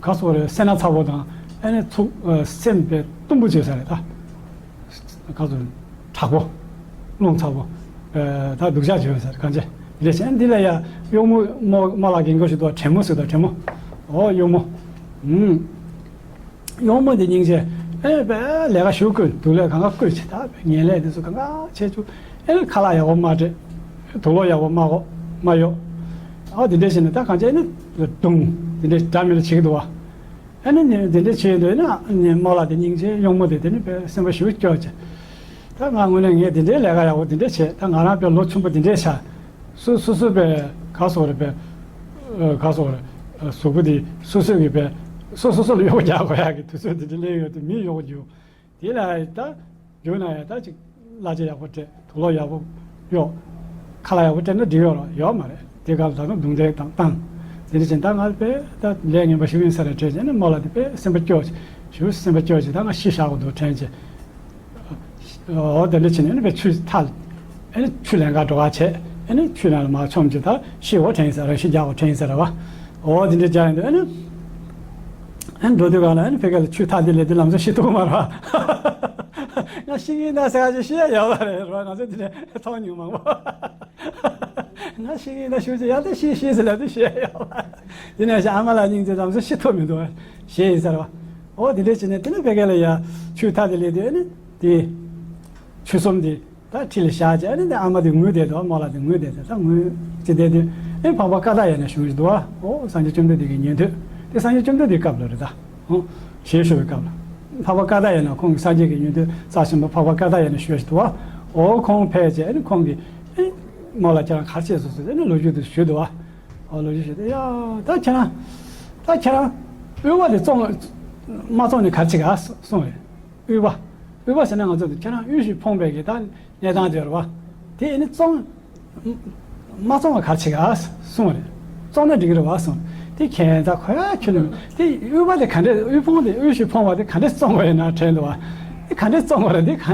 ག་སོགས་རེད། སེར་སྣ་ཚ་པོ་དང་ཨ་ནི་ཚུགས་སེམས་དཔེ་གཏུམ་པོ་བྱས་ས་རེད་ད། ག་ཚོད་དྲག་པོ། རླུང་ཚ་པོ། ད་སྡུག་ཅག་བྱོས་ཟེར་གང་བྱས་འདི་ལས་གཞན་འདི་ལ་ཡ་གཡོག་མོ་རྨོ་རྨོ་ལགས་རྒན་གོག་ཞིག་འདུག་བ། བྲན་མོ་ཟེར་དང་བྲན་མོ། ཨོ་གཡོག་མོ། ཨུམ། གཡོག་མོ་འདི་སྙིང་རྗེ། ཨེ་དཔེ་ལས་ཀ་ཞུ་བསྐུལ། དུག་ལས་གང་ག་བསྐུལ་བྱས། ད་དཔེ་ངན་ལས་འདི་ཚོ་གང་ག་བྱས་བཅུག་ཨེ་ཁ་ལག་ཡག་པོ་མ་སྤྲད། དུག་ལོག་ཡག་པོ་མ་གོ་མ་གཡོག་ཨོ་འདི་འདྲས་བྱས་ནས་ད་གང་བྱས་ནས་རྡུང་འདི་འདྲས་འདྲ་མི་འདྲ་བྱེད་ཀྱི་འདུག་བ། ཨ་ནི་ནི་དེ་འདྲ་བྱས་འདུག་ན་ནི་རྨོ་ལགས་དེ་སྙིང་རྗེ། གཡོག་མོ་དེ་དེ་ནི་དཔེ་སེམས་པ་ཞེ་པོ་སྐྱོ་བྱས། ད་ང་དངོས་གནས་ངས་དེ་འདྲའི་ལས་ཀ་ཡག་པོ་དེ་འདྲ་བྱས། ད་ང་རང་དཔེ་ལོ་ཆུང་པོ་དེ་འདྲ་ཆགས། སོ་སོ་སོ་དཔེ་ག་སོགས་རེད་པས། ག་སོགས་རེད། གཟུགས་པོ་དེ་སོ་སོ་གི་དཔེ་སོ་སོ་སོ་ལ་གཡོག་རྒྱག་དགོས་ཡག་གི་དུས་ཚོད་དེ་འདྲ་སླེབས་ཡོད་དུས་མི་གཡོག་རྒྱུ། དེ་ལ་ད་རྒྱུགས་ན་ཡང་ད་ཅིག་གླ་ཆ་ཡག་པོ་སྤྲད། དུག་ལོག་ཡག་པོ་གཡོག་ཁ་ལག་ཡག་པོ་སྤྲད་ན་འགྲིག་ཡོད་རོགས་ཡོད་མ་རེད། དེ་ག་ལ་ད་དུང་རྡུང་རྡེག་དང་བཏང་། དེ་འདྲ་བྱས་ད་ང་དཔེ་ད་ལས་ངན་པ་ཞིག་ཡིན་ས་རེད་དྲན་བྱས་ནས་རྨོ་ལགས་དེ་དཔེ་སེམས་པ་སྐྱོ་ཞེ་པོ་སེམས་པ་སྐྱོ་བྱས། ད་ང་ཤི་བཞག་དགོས་འདུག་དྲན་བྱས། འོ་དེ་འདྲ་བྱས་ནས་ཨ་ནི་དཔེ་ཆུ་ཐལ། ཨ་ནི་ཆུ་ལེན་ག་འགྲོ་ག་བྱས། ཨ་ནི་ཆུ་ནང་ལ་མར་མཆོངས་བྱས་ད་ཤི་འོ་དྲན་ཡིན་ས་རེད། ཤི་རྒྱག་འོ་དྲན་ཡིན་ས་རེད་བ། འོ་དེ་འདྲ་རྒྱག་ཡིན་དུས་ཨ་ནི། ཨ་ནི་འགྲོ་དུས་ག་ལ་ཨ་ནི་ཕ་གི་ལ་ཆུ་ཐལ་དེ་ལས་དེ་ལམ་སང་ཤི་ཐུབ་མ་རེད་བ། ང་ཤི་གི་ཡིན་ད་ཟེར་ག་ཅིག་ཤི་ཡ་ཡོད་མ་རེད་བ། ང་ཚོ་དེ་འདྲ་མཐོང་མྱོང་མང་པོ། ང་ཤི་གི་ཡིན་ད་ཞུ་ཅིག་ཡ་ད་ཤི་ཤི་ཟེར་ལབ་དུས་ཤི་ཡ་ཡོད་མ་རེད། དེ་ནས་ཤི་ཨ་མ་ལགས་སྙིང་རྗེ་ལམ་སང་ཤི་ཐུབ་མི་འདུག་ཞེས་ཡིན་ས་རེད་བ། འོ་དེ་འདྲ་བྱས་ནས་དེ་ནས་ཕ་གི་ལ་ཡ་ཆུ་ཐལ་དེ་ལས་དེ་ཨ་ནི་དེ་ཆུ་ཟོམ་དེ། ད་ཁྲི་ལ་བཞག་བྱས་ཨ་ནི་ཨ་མ་དེ་ངུས་བསྡད་འདུག་རྨོ་ལགས་དེ་ངུས་བསྡད་དེ་ད་ངུས་ཅི་བསྡད་དུས་ཨེ་འཕགས་པ་ཀ་དག་ཡ་ན་བཞུགས་ཡོད་འདུག་བ། ཨོ་སངས་རྒྱས་བཅོམ་ལྡན་འདས་ཀྱི་ཉན་ཐོས་དེ་སངས་རྒྱས་བཅོམ་ལྡན་འདས་སྐབས་ལ་རེད་ད། ཨོ་ཞལ་བཞུགས་པའི་སྐབས་ལ་འཕགས་པ་ཀ་དག་ཡ་ན་ཁོང་གི་སངས་རྒྱས་ཀྱི་ཉན་ཐོས་རྩ་ཆེན་པོ་འཕགས་པ་ཀ་དག་ཡ་ན་བཞུགས་ཡོད་འདུག་བ། ཨོ་ཁོང་ཕེབས་བྱས་ཨ་ནི་ཁོང་གིས་ཨེ་རྨོ་ལགས་ཁྱེད་རང་ག་རེ་བྱས་སོང་ཟེར་ཨ་ནི་ལོ་རྒྱུས་དེ་ཞུས་འདུག་བ། ཨོ་ལོ་རྒྱུས་ཞུས་དུས་ཡ་ད་ཁྱེད་རང་ད་ཁྱེད་རང་དབུལ་བ་དེ་བཙོང་མ་བཙོང་ནས་ག་རེ་བྱེད་ག་གསུངས་རེད། དབུལ་བ། དབུལ་བ་ཟེར་ན་ང་ཚོ་དེ་ཁྱེད་རང་དབུལ་ཞིང་ཕོངས་པའི་གི་ད་གནས་སྟངས་དེ་རེད་བ། དེ་ཨ་ནི་བཙོང་། མ་བཙོང་བ་ག་རེ་བྱེད་ག་གསུངས་རེད། བཙོང་ན་འགྲིག་གི་རེད་བ་གསུངས། དེ་ཁྱེད་ཚ་ཁོ་ཡ་ཁྱོད་ནི་དེ་དབུལ་བ་དེ་ག་འདྲས་དབུལ་ཕོངས་དེ་དབུལ་ཞིང་ཕོངས་པ་དེ་ག་འདྲས་བཙོང་དགོས་ཡིན་ན་དྲན་འདུག་བ། དེ་ག་འདྲས་བཙོང་དགོས་རེད། དེ་ག་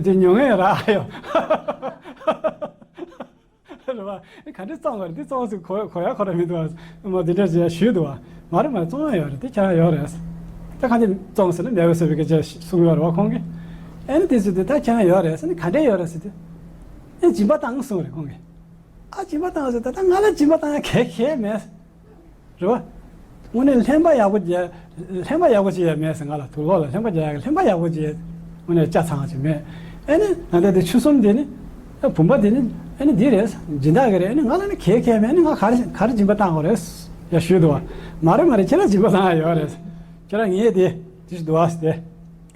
དེ་ཉོ་མཁན་རག་ཡོད། རེད་བ། ཨེ་ག་འདྲས་བཙོང་བ་རེད། འདི་བཙོང་ཟེར་གོ་གོ་ཡ་གོ་ར་མི་འདུག་བ། མ་འདི་འདྲ་ཟེར་ཡ་ཞུས་འདུག་བ། མ་རེད་མ་རེད། བཙོང་ཡ་ཡོད་རེད། འདི་ཁྱེད་རང་ཡོད་རེད། ད་ག་འདྲས་བཙོང་ཟེར་ན་མེད་པ་ཟེར་བའི་སྐད་ཆ་གསུངས་ཡོད་རེད་བ་ཁོང་གིས། ཨེ་ནི་དེ་ཟེར་དུས་ད་ཁྱེད་རང་ཡོད་རེད་ཟེར་ནི་ག་འདྲས་ཡོད་རེད་ཟེར་དུས། ཨེ་སྦྱིན་པ་བཏང་གསུངས་རེད་ཁོང་གིས། ཨ་སྦྱིན་པ་བཏང་ཟེར་ད་ད་ང་ལ་སྦྱིན་པ་བཏང་ཡ་གལ་གལ་མེད། རེད་བ། དངོས་གནས་ལྷན་པ་ཡག་པོ་རྒྱག་ལྷན་པ་ཡག་པོ་བྱེད་ཡ་མེད་ཟེར། ང་ལ་དུག་ལོག་ལ་ལྷན་པ་རྒྱག་ཡ་གི་ལྷན་པ་ཡག་པོ་བྱེད་དངོས་གནས་ཆ་ཚང་ཅིག་མེད། ཨེ་ནི་ད་ལྟ་དེ་ཆུ་གསུམ་དེ་ནི། ཨེ་བུམ་པ་དེ་ནི་ཨེ་ནི་འདི་རེད། སྦྱིན་བདག་གི་རེད། ཨེ་ནི་ང་ལ་ནི་གལ་གལ་མེད། ཨེ་ནི་ང་ག་རེ་ག་རེ་སྦྱིན་པ་བཏང་དགོས་རེད་ཡ་ཞུས་འདུག་བ། མ་རེད་མ་རེད། ཁྱེད་རང་སྦྱིན་པ་བཏང་ཡ་ཡོད་རེད། ཁྱེད་རང་ངས་དེ། དེ་ཞིག་འདུག་བ་ཟེར་ཏེ།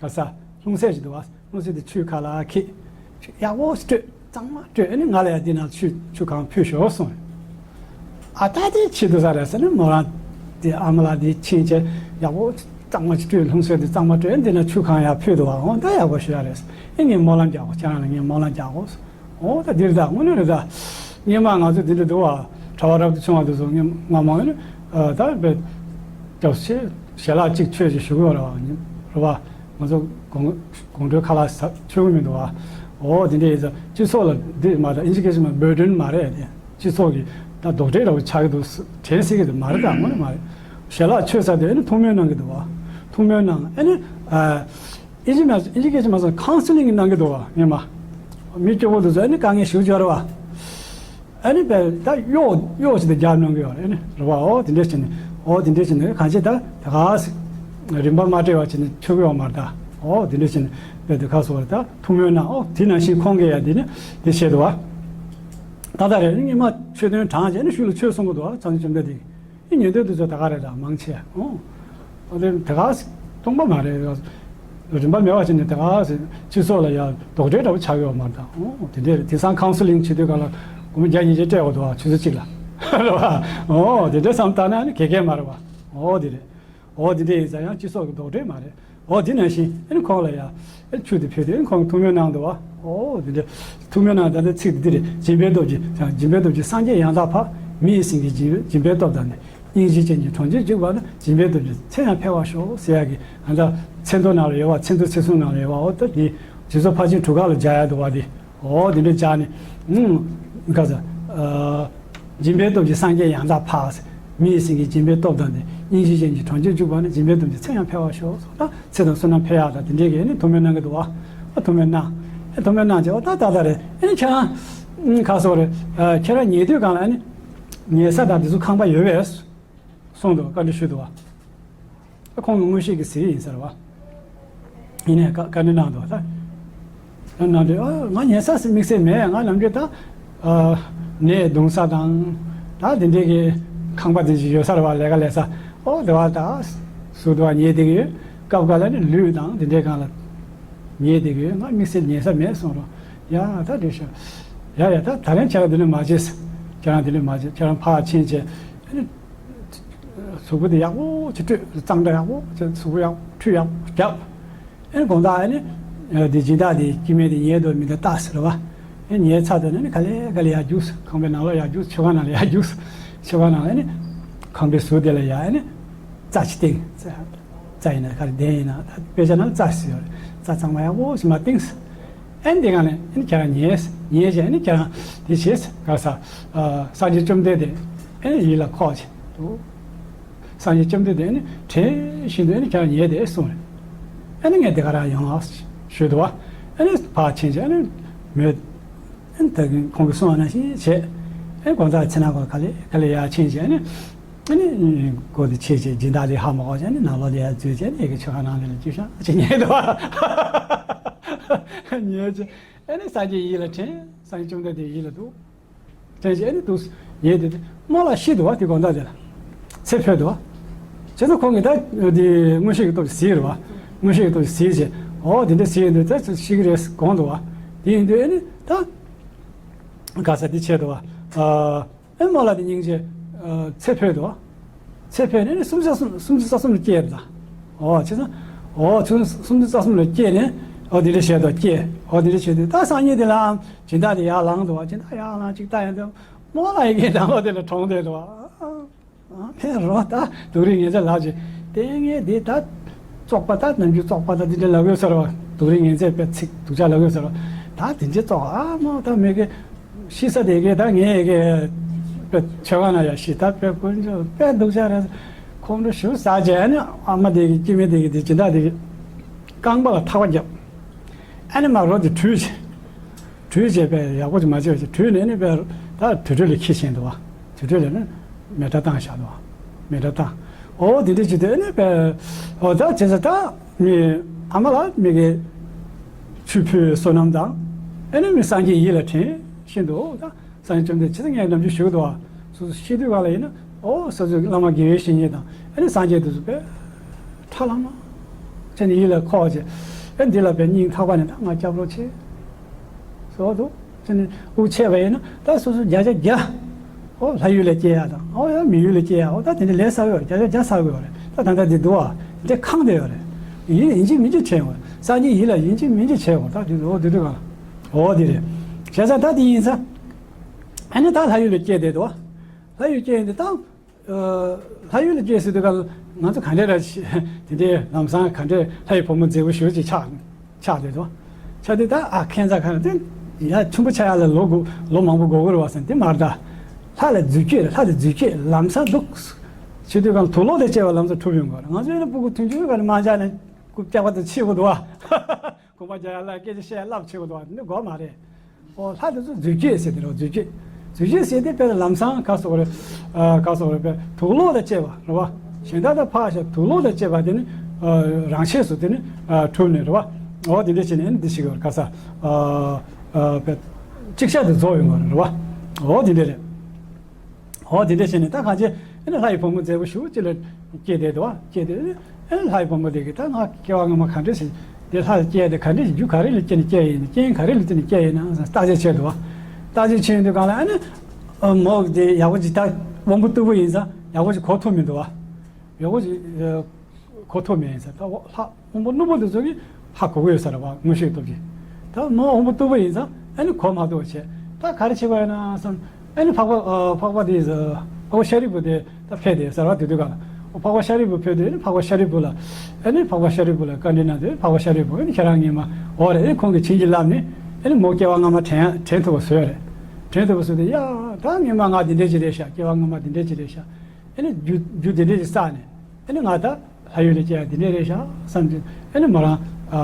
ག་ས་ལྷུང་བཟེད་ཞིག་འདུག་བ། ལྷུང་བཟེད་དེ་ཆུའི་ཁ་ལ་ཁྱེར། ཡག་པོ་སྤྲོད། གཙང་མ་སྤྲོད། ཨ་ནི་ང་ལ་ཡ་འདི་ན་ཆུ་ཆུ་གང་ཕུལ་ཤོག་གསུངས། ཨ་ད་དེ་ཆེ་དུ་ས་རེད་ཟེར་ནས་མོ་རང་དེ་ཨ་མ་ལགས་དེ་ཕྱིན་བྱས་ཡག་པོ་གཙང་མ་ཞིག་སྤྲོད། ལྷུང་བཟེད་དེ་གཙང་མ་སྤྲོད། ཨ་ནི་འདི་ན་ཆུ་གང་ཡག་ཕུལ་འདུག་བ། འོ་ད་ཡག་པོ་ཞུ་ཡ་རེད་ཟེར། ཨ་ངས་སྨོན་ལམ་རྒྱག་གོ། ཁྱེད་རང་ལ་ངས་སྨོན་ལམ་རྒྱག་གོ། འོ་ད་འདིར་ད་དངོས་གནས་རེད་ད། སྔོན་མ་ང་ཚོ་འདི་འདྲ་འདུག་བ། གྲྭ་བ་རབ་ཏུ་བྱུང་བ་དེ་ཚོ་སྔོན་མ་མང་ནི་ད་བས་སྐྱབས་ཆེ་ཞལ་ལག་གཅིག་མཆོད་ཅིག་ཞུ་གི་ཡོད་རེད་བ། རེད་བ། ང་ཚོ་དགོང་དགོང་དྲོའི་ཁ་ལག་ཟ་མཆོད་གི་མི་འདུག་བ། འོ་དེ་འདྲ་ཡིན་ཙང་སྤྱི་ཚོགས་ལ་འདི་མ་རེད། ཨིན་ཇི་སྐད་ཆ་མ་བར་ཌན་མ་རེད་དེ། སྤྱི་ཚོགས་ཀྱི་ད་རྡོག་ཁྲེས་འདྲ་བོ་ཆགས་ཀྱི་འདུག་དྲན་སྲིད་ཀྱི་འདུག་མ་རེད་ད། དངོས་གནས་མ་རེད། ཞལ་ལག་མཆོད་ཚར་དུས་ཨ་ནི་ཐུགས་སྨོན་གནང་གི་འདུག་བ། ཐུགས་སྨོན་གནང་ཨ་ནི། ཨིན་ཇི་མ་ཨིན་ཇི་སྐད་ཆ་མ་སོང་ཁའུན་སི་ལིང་གནང་གི་འདུག་བ། ངས་མ་མི་སྐྱོ་བོ་དེ་ཚོ་ཨ་ནི་དཀའ་ངལ་ཞུ་འབྱོར་བ། ཨ་ནི་བས་ད་གཡོག་གཡོག་ཅིག་ཏུ་རྒྱབ་གནང་གི་ཡོད་རེད། ཨ་ནི་རེད་བ། འོ་དེ་འདྲས་བྱས་ནས། འོ་དེ་འདྲས་བྱས་ནས་གང་ཅི་ད་ད་ག་ཟེ་རིན་པ་མ་སྤྲད་བ་བྱས་ནས་ཆོག་གི་ཡོད་མ་རེད་ད། འོ་དེ་འདྲས་བྱས་ནས་བས་དེ་ག་སོ་རེད་ད་ཐུགས་སྨོན་གནང་། འོ་དེ་ནང་བཞིན་ཁོང་གིས་ཡ་དེ་ནི་དེ་བྱས་འདུག་བ། ད་ད་རེད། ཨ་ནི་ཉི་མ་མཆོད་རྟེན་དྲངས་བྱས་ཨ་ནི་ཤུལ་ལ་ཆོས་གསུང་གི་འདུག་བ། ཚང་ཆུ་འདྲ་དེ། ཨེ་ཉན་ཐོས་དེ་ཚོ་ད་ག་རེད་ད་མང་ཆེ། ཨོ། ཨོ་དེ་ད་ག་སྟོང་པ་མ་རེད། རིན་པ་མེད་པ་བྱས་ནས་ད་ག་སྤྱི་ཚོགས་ལ་ཡ་རྡོག་ཁྲེས་འདྲ་བོ་ཆགས་ཡོད་མ་རེད་ད། ཨོ་དེ་འདྲས་རེད། དེང་སང་ཁའུན་སི་ལིང་བྱེད་དུས་ག་ལ་སྒོར་མོ་བརྒྱ་ཉིས་བརྒྱ་སྤྲད་དགོས་འདུག་བ། ཆུ་ཚོད་གཅིག་ལ། རེད་བ། ཨོ་དེ་འདྲས་བསམ་བཏང་ན་ནི་དགེ་རྒན་མ་རེད་བ། ཨོ་དེ་རེད། ཨོ་དེ་འདྲས་ཡིན་ཙང་ཡང་སྤྱི་ཚོགས་ཀྱི་རྡོག་ཁྲེས་མ་རེད། འོ་དེ་ནང་བཞིན་ཨེ་ཁོང་ལ་ཡ་ཨེ་ཆུ་དེ་ཕུལ་དུས་ཨེ་ཁོང་ཐུགས་སྨོན་གནང་འདུག་བ། འོ་དེ་འདྲ་ཐུགས་སྨོན་གནང་། ད་ལྟ་ཚིག་དེ་འདི་རེད། སྦྱིན་པའི་སྟོབས་ཀྱིས་སྦྱིན་པའི་སྟོབས་ཀྱིས་སངས་རྒྱས་ཡང་དག་འཕགས། མི་ཡི་སེམས་ཀྱི་སྦྱིན་སྦྱིན་པའི་སྟོབས་དང་ནི། སྙིང་རྗེ་ཅན་གྱི་གྲོང་ཁྱེར་འཇུག་པ་ན། སྦྱིན་པའི་སྟོབས་ཀྱིས་ཚེ་ཡང་འཕེལ་བར་ཤོག་ཟེར་ཡག་གི་ཨ་ད་ཚེ་མདོ་ནང་ལ་ཡོད་བ། ཚེ་མདོ་ཚེ་གསུམ་ནང་ལ་ཡོད་བ། འོ་ད་འདི་རྗེ་བཙུན་ཕར་ཕྱིན་དྲུག་སྐོར་ལ་སྦྱར་ཡག་འདུག་བ། འདི་འོ་དེ་འདྲ་སྦྱར་ནས། ཨུམ། ག་ས། ཨ། སྦྱིན་པའི་སྟོབས་ཀྱིས་སངས་རྒྱས་ཡང་དག་འཕགས། མི་ཡི་སེམས་ཀྱི་སྦྱིན་པའི་སྟོབས་དང་ནི། སྙིང་རྗེ་ཅན་གྱི་གྲོང་ཁྱེར་འཇུག་པ་ན། སྦྱིན་པའི་སྟོབས་ཀྱིས་ཚེ་ཡང་འཕེལ་བར་ཤོག་གསུངས། ད་ཚེ་དང་བསོད་ནམས་འཕེལ་ཡག་དང་དེ་འདྲའི་གི་ཨ་ནི་ཐུགས་སྨོན་གནང་གི་འདུག་བ། ཨ་ཐུགས་སྨོན་གནང་། ཨ་ཐུགས་སྨོན་གནང་བྱས། འོ་ད་ད་ད་རེད། ཨ་ནི་ཁྱེད་རང་། ཨུམ། ག་སོགས་རེད། ཨ་ཁྱེད་རང་ཉལ་དུས་སྒང་ལ་ཨ་ནི། ཉལ་ས་དང་དེ་ཚོ་ཁང་པ་ཡོད་པས། གསུངས་འདུག་བཀའ་འདྲི་ཞུས་འདུག་བ། ཁོང་གི་མངོན་ཤེས་ཀྱིས་གཟིགས་ཡིན་ཟེར་བ། ཡིན་ནའི་བཀའ་བཀའ་འདྲི་གནང་འདུག་ད། གནང་དུས་ཨ་ང་ཉལ་ས་དམིགས་བསལ་མེད། ང་ནམ་རྒྱུན་ད། ཨ། ནས་གདུང་ས་དང་། ད་དེ་འདྲའི་གི་ཁང་པ་དེ་ཅིག་ཡོད་ས་རེད་བ། ལས་ཀ་ལས་ས། ཨོ་དེ་བ་ད། ཟུར་དུ་བ་ཉལ་བསྡད་ཀྱི་ཡོད། སྐབས་འགའ་ལ་ནི་ལུད་དང་དེ་འདྲའི་སྒང་ལ་ཉལ་བསྡད་ཀྱི་ཡོད། ང་དམིགས་བསལ་ཉལ་ས་མེད་གསུངས་རོགས། ཡ་ད་འགྲིག་ཤག་ཡ་ཡ་ད་ད་རིང་ཁྱེད་རང་འདི་ལས་མ་བྱེད། ཁྱེད་རང་འདི་ལས་མ་བྱེད། ཁྱེད་རང་ཕར་ཕྱིན་བྱས། ཨ་ནི། གཟུགས་པོ་དེ་ཡག་པོ་ཅིག་བཀྲུས། གཙང་སྦྲ་ཡག་པོ་ཅིག། གཟུགས་པོ་ཡག་པོ་བཀྲུས་ཡག་པོ་བརྒྱབ། ཨེ་དགོང་དག་ཨ་ནི། དེ་སྦྱིན་བདག་དེ་སྐྱེ་དམན་དེ་ཉལ་འདུག་མི་འདུག་ལྟ་ཟེར་བ། ཨེ་ཉལ་ཚར་དུས་ཨ་ནི་ག་ལེ་ག་ལེ་ཡར་རྒྱུགས། ཁང་པའི་ནང་ལོགས་ཡར་རྒྱུགས། མཆོད་ཁང་ནང་ལ་ཡར་རྒྱུགས། མཆོད་ཁང་ནང་ལ་ཨ་ནི། ཁང་པའི་ཟུར་དེ་ལ་ཡར་ཨ་ནི། རྩྭ་ཅིག་བཏིང་། རྩྭ། རྩྭ་ཡིན་ན་ག་རེ་གདན་ཡིན་ན་ད་དཔེ་ཆ་ནང་ལ་རྩྭ་ཟེར་ཡོད་རེད། རྩྭ་གཙང་མ་ཡག་པོ་ཞིག་མར་བཏིང་། ཨེ་འདི་ག་ནས་ཨེ་ཁྱེད་རང་ཉལ། ཉལ་བྱས་ཨེ་ཁྱེད་རང་དེ་བྱས། ག་ས། སངས་རྒྱས་བཅོམ་ལྡན་འདས་ཨེ་ཡིད་ལ་འཁོར་བྱས་འདུག་སངས་རྒྱས་བཅོམ་ལྡན་འདས་ཨེ་དྲན་བཞིན་དུ་ཨེ་ཁྱེད་རང་ཉལ་བསྡད་གསུངས་རེད། ཨེ་ངས་འདི་ག་རང་ཡོང་ཨ་ཞུས་འདུག་བ། ཨེ་ཕར་ཕྱིན་བྱས་ཨེ་མོས་ཨེ་ད་གིན་ཁོང་གིས་གསུངས་པ་ནང་བཞིན་བྱས། ཨེ་དགོང་དག་ཚེ་ནང་ག་ལེ་ག་ལེ་ཡར་ཕྱིན་བྱས་ཨེ། ཨ་ནི། སྒོ་དེ་ཕྱེ་བྱས་སྦྱིན་བདག་དེ་ཧ་མ་གོ་བྱས་ནས་ནང་ལོགས་ལ་ཡར་འཛུལ་བྱས་ནས་ཡ་གི་མཆོད་ཁང་ནང་དེ་ལ་ཅིག་ཤ་ཅིག་ཉལ་འདུག་བ། ཉལ་བྱས་ཨ་ནི་སངས་རྒྱས་ཡིད་ལ་དྲན། སངས་རྒྱས་བཅོམ་ལྡན་འདས་ཡིད་ལ་འདུག་དྲན་བྱས་ཨ་ནི་འདུག་ཉལ་དེ་དེ་རྨོ་ལགས་ཤི་འདུག་བ། དེ་དགོང་དག་དེ་ལ་ཚེ་འཕོས་འདུག་བ། བྱས་ཙང་ཁོང་གིས་ད་དེ་མངོན་ཤེས་ཀྱི་སྟོབས་ཀྱིས་གཟིགས་རེད་བ། མངོན་ཤེས་ཀྱི་སྟོབས་ཀྱིས་གཟིགས་བྱས་ཨོ་དེ་འདྲ་གཟིགས་ཡིན་དུས་ད་ཤི་གི་རེད་དགོངས་འདུག་བ། དེ་ཡིན་དུས་ཨ་ནི་ད་ག་ས་དེ་བྱས་འདུག་བ། ཨ། ཨེ་རྨོ་ལགས་དེ་སྙིང་རྗེ། ཨ། ཚེ་འཕོས་འདུག་ཚེ་འཕོས་ནས་ནི་སུམ་ཅུ་རྩ་གསུམ། སུམ་ཅུ་རྩ་གསུམ་ལ་སྐྱེས་པ་དང་། ཨོ་བྱས་ཙང་། ཨོ་ཚུ་སུམ་ཅུ་རྩ་གསུམ་ལ་སྐྱེས་ནས། ཨོ་དེ་འདྲ་བྱས་འདུག་སྐྱེས། ཨོ་དེ་འདྲ་བྱས་དུས་ད་སང་ཉིན་དེ་ལའང་སྦྱིན་བདག་དེ་ཡར་ལངས་འདུག་བ། སྦྱིན་བདག་ཡར་ལངས་ཅིག་ལྟ་ཡོང་དུས་རྨོ་ལགས་ཡ་གི་ནང་ལོགས་དེ་ལ་གྲོངས་བསྡད་འདུག་བ། ཨ་ཕན་རོ་ད་སྡུག་རུས་ངན་ཚད་ལབ་ཅིག་ལྟས་ངན་དེ་ད་བཙོག་པ་ད་ནམ་རྒྱུན་བཙོག་པ་ད་དེ་འདྲ་ལབ་ཡོད་ས་རེད་བ། སྡུག་རུས་ངན་ཚད་དཔེ་ཚིག་སྡུག་ཅག་ལབ་ཡོད་ས་རེད་བ། ད་དེ་འདྲའི་བཙོག་ཨ་མ་ད་མི་གི་ཤི་ས་དེ་གི་ད་ངས་གི་དཔེ་མཆོད་ཁང་ན་ཡ་ཤི་ད་དཔེ་དཀོན་མཆོག་དཔེ་སྡུག་ཅག་རེད། ཁོང་ཁྲོ་ཞེ་པོ་ཟ་བྱས་ཨ་ནི་ཨ་མ་དེ་གི་སྐྱེ་དམན་དེ་གི་དེ་སྦྱིན་བདག་དེ་གི་རྐང་པ་ལ་ཐག་པ་བརྒྱབ། ཨ་ནི་མར་རོ་དེ་བྲུས་བྱས། བྲུས་བྱས་པས་ཡག་པོ་ཅིག་མ་བྱས་པ་ཅིག་བྲུས་ནས་ནི་པས་ད་དུར་ཁྲོད་ལ་འཁྱེར་ཕྱིན་འདུག་བ། དུར་ཁྲོད་ལ་ནི་མེ་སྲེག་བཏང་བཞག་འདུག་བ། མེ་སྲེག་བཏང་། འོ་དེ་འདྲ་བྱས་དུས་ཨ་ནི་པས་འོ་ད་བྱས་ཙང་ད་མི་ཨ་མ་ལགས་མི་གི་ཆུ་ཕུལ་བསོད་ནམས་དང་ཨ་ནི་མི་སངས་རྒྱས་ཡིད་ལ་དྲན་བཞིན་དུ་འོ་ད་སངས་རྒྱས་བཅོམ་ལྡན་འདས་ཆེ་ས་ངས་ནམ་རྒྱུན་ཞུ་གི་འདུག་བ། སོ་སོ་ཤི་དུས་ག་ལ་ཡིན་ན་འོ་སོ་སོའི་བླ་མ་དགེ་བའི་བཤེས་གཉེན་དང་ཨ་ནི་སངས་རྒྱས་དེ་ཚོ་པས་ཁྲ་ལམ་མ། ཁྱེད་ནི་ཡིད་ལ་འཁོར་བྱས། ཨེ་འདི་ལ་བའི་སྙིང་ཐག་པ་ནས་ད་ང་སྐྱབས་རོགས་བྱེད། ཟེར་བ་འདུག་ཁྱེད་ནི་དབུགས་ཆད་པ་ཡིན་ན་ད་སོ་སོ་བརྒྱ་ཆ་བརྒྱ། ཨོ་ལྷ་ཡུལ་ལ་སྐྱེ་ཡ་དང་ཨོ་ཡ་མི་ཡུལ་ལ་སྐྱེ་ཡ་ཨོ་ད་དེ་འདྲ་ལས་བསགས་ཡོད་རེད། བརྒྱ་ཆ་བརྒྱ་བསགས་ཡོད་རེད། ད་ད་ལྟ་འདི་འདུག་ཨ་འདི་ཁང་དེ་ཡོད་རེད། ཡིན་ཡིན་གཅིག་མིན་གཅིག་དྲན་ཡོད་རེད། སངས་རྒྱས་ཡིད་ལ་ཡིན་གཅིག་མིན་གཅིག་བྱས་ཡོད་ད་དེ་འདུག་ཨོ་དེ་དུས་གང་ཨོ་དེ་རེད། བྱས་ཙང་ད་དེ་ཡིན་ཙང་ཨ་ནི་ད་ལྷ་ཡུལ་ལ་སྐྱེ་བསྡད་འདུག་ཨ། ལྷ་ཡུལ་སྐྱེ་ཡིན་དེ་ད། ལྷ་ཡུལ་ལ་སྐྱེས་ཟེར་དུས་ག་ལ་ང་ཚོ་ག་འདྲས་ར་དེ་འདྲའི་ལམ་སང་ག་འདྲས་ལྷ་ཡི་བུ་མོ་མཛེས་པོ་ཞེ་པོ་ཅིག་ཆགས་ཆགས་བསྡད་དོ། ཆགས་དུས་ད་ཨ་ཁྱད་མཚར་ག་རེ་དེ་ཡ་ཆུང་པོ་ཆགས་ཡ་ལ་ལོ་དགུ་ལོ་མང་པོ་འགོར་གི་རེད་བ་ཟེར་དེ་མ་རེད་ད། ལྷ་ལ་རྫུས་སྐྱེས་ལྷ་ལ་རྫུས་སྐྱེས་ལམ་སང་འདུག་བྱེད་དུས་ག་ལ་དུག་ལོག་དང་བཅས་པ་ལམ་སང་གྲུབ་ཡོང་གི་རེད། ང་ཚོ་ཡིན་ན་སྤུ་གུ་ཐུང་ཆུང་ག་ལ་མ་བྱས་ནས་རྐུབ་བཀྱག་པ་དང་ཆེ་བོ་འདུག་བ། གོམ་པ་རྒྱག་ཡ་ལ་སྐད་ཆ་བཤད་ཡ་རླབས་ཆེ་བོ་འདུག་བ་འདི་དགོས་མ་རེད། ཨོ་ལྷ་དེ་ཚོ་རྫུས་སྐྱེས་ཟེར་དེ་རེད། རྫུས་སྐྱེས་རྫུས་སྐྱེས་ཟེར་དེ་དཔེ་ལམ་སང་ག་སོགས་རེད། ཨ་ག་སོགས་རེད་དཔེ་དུག་ལོག་དང་བཅས་པ་རེད་བ། གཞན་དག་དང་ཕར་བཞག་དུག་ལོག་དང་བཅས་པ་དེ་ནི་ཨ་རང་ཆས་སུ་དེ་ནི་ཨ་གྲུབ་ནས་རེད་བ། ཨོ་དེ་འདྲ་བྱས་ནས་ཨ་ནི་འདི་ཞིག་ག་ས་ཨ་ཨ་དཔེ་ཅིག་ཤ་དེ་རྫོགས་ཡོང་བ་རེད་བ། ཨོ་དེ་འདྲ་རེད། ཨོ་དེ་འདྲ་བྱས་ནས་ད་གང་བྱས་ཨ་ནི་ལྷ་ཡི་བུ་མོ་མཛེས་པོ་ཞེ་པོ་ཅིག་ལ་སྐྱེས་བསྡད་འདུག་བ། སྐྱེས་བསྡད། ཨེ་ལྷ་ཡི་བུ་མོ་དེ་གིས་ད་ང་སྐྱེ་བ་སྔ་མ་ག་འདྲ་ཞིག་དེ་ལྷ་ལ་སྐྱེས་དེ་ག་འདྲ་ཞིག་རྒྱུ་ག་རེ་ལ་བརྟེན་ནས་སྐྱེས་ཡིན་ན་རྐྱེན་ག་རེ་ལ་བརྟེན་ནས་སྐྱེས་ཡིན་ན་བརྟག་དཔྱད་བྱས་འདུག་བ། བརྟག་དཔྱད་བྱས་ཡོང་དུས་གང་ལ་ཨ་ནི་མོ་དེ་ཡག་པོ་ཅིག་ད་དབང་པོ་རྟུལ་པོ་ཡིན་ཙང་ཡག་པོ་ཅིག་གོ་ཐུབ་མི་འདུག་བ། ཡག་པོ་ཅིག་གོ་ཐུབ་མེད་ཡིན་ཙང་ད་ལྷ་དབང་པོ་རྣོན་པོ་དེ་ཚོ་གིས་ཧ་གོ་གི་ཡོད་ས་རེད་བ། མངོན་ཤེས་སྟོབས་ཀྱིས། ད་མོ་དབང་པོ་རྟུལ་པོ་ཡིན་ཙང་ཨ་ནི་གོ་མ་ཐུབ་པ་བྱས། ད་ག་རེ་བྱེད་དགོས་ཡོད་ན་བསམ། ཨ་ནི་འཕགས་པ་ཨ་འཕགས་པ་དེ་ཨ་འཕགས་པ་ཤཱ་རིའི་བུ་དེ་ད་ཕེབས་ཏེ་ཟེར་བ་དེ་དུས་ག་ལ་འཕགས་པ་ཤཱ་རིའི་བུ་ཕེབས་དུས་ཨ་ནི་འཕགས་པ་ཤཱ་རིའི་བུ་ལ་ཨ་ནི་འཕགས་པ་ཤཱ་རིའི་བུ་ལ་བཀའ་འདྲི་གནང་དུས་འཕགས་པ་ཤཱ་རིའི་བུ་ཨ་ནི་ཁྱེད་རང་སྔོན་མ་འོ་རེད་ཨ་ནི་ཁོང་གིས་བྱིན་གྱིས་བརླབས་ནས་ཨ་ནི་མོ་སྐྱེ་བ་སྔ་མ་དྲན་ཡ་དྲན་ཐུབ་པ་བཟོས་རེད། དྲན་ཐུབ་པ་བཟོས་ཏེ་ཡ་ད་སྔོན་མ་ང་དེ་འདྲས་ཅིག་རེད་ཤག་སྐྱེ་བ་སྔ་མ་དེ་འདྲས་ཅིག་རེད་ཤག་ཨ་ནི་རྒྱུ་རྒྱུ་དེ་འདྲས་ཅིག་བསགས་ནས་ཨ་ནི་ང་ད། ལྷ་ཡུལ་ལ་སྐྱེ་ཡ་དེ་འདྲས་རེད་ཤག་བསམ་གྱི། ཨ་ནི་མོ་རང་ཨ་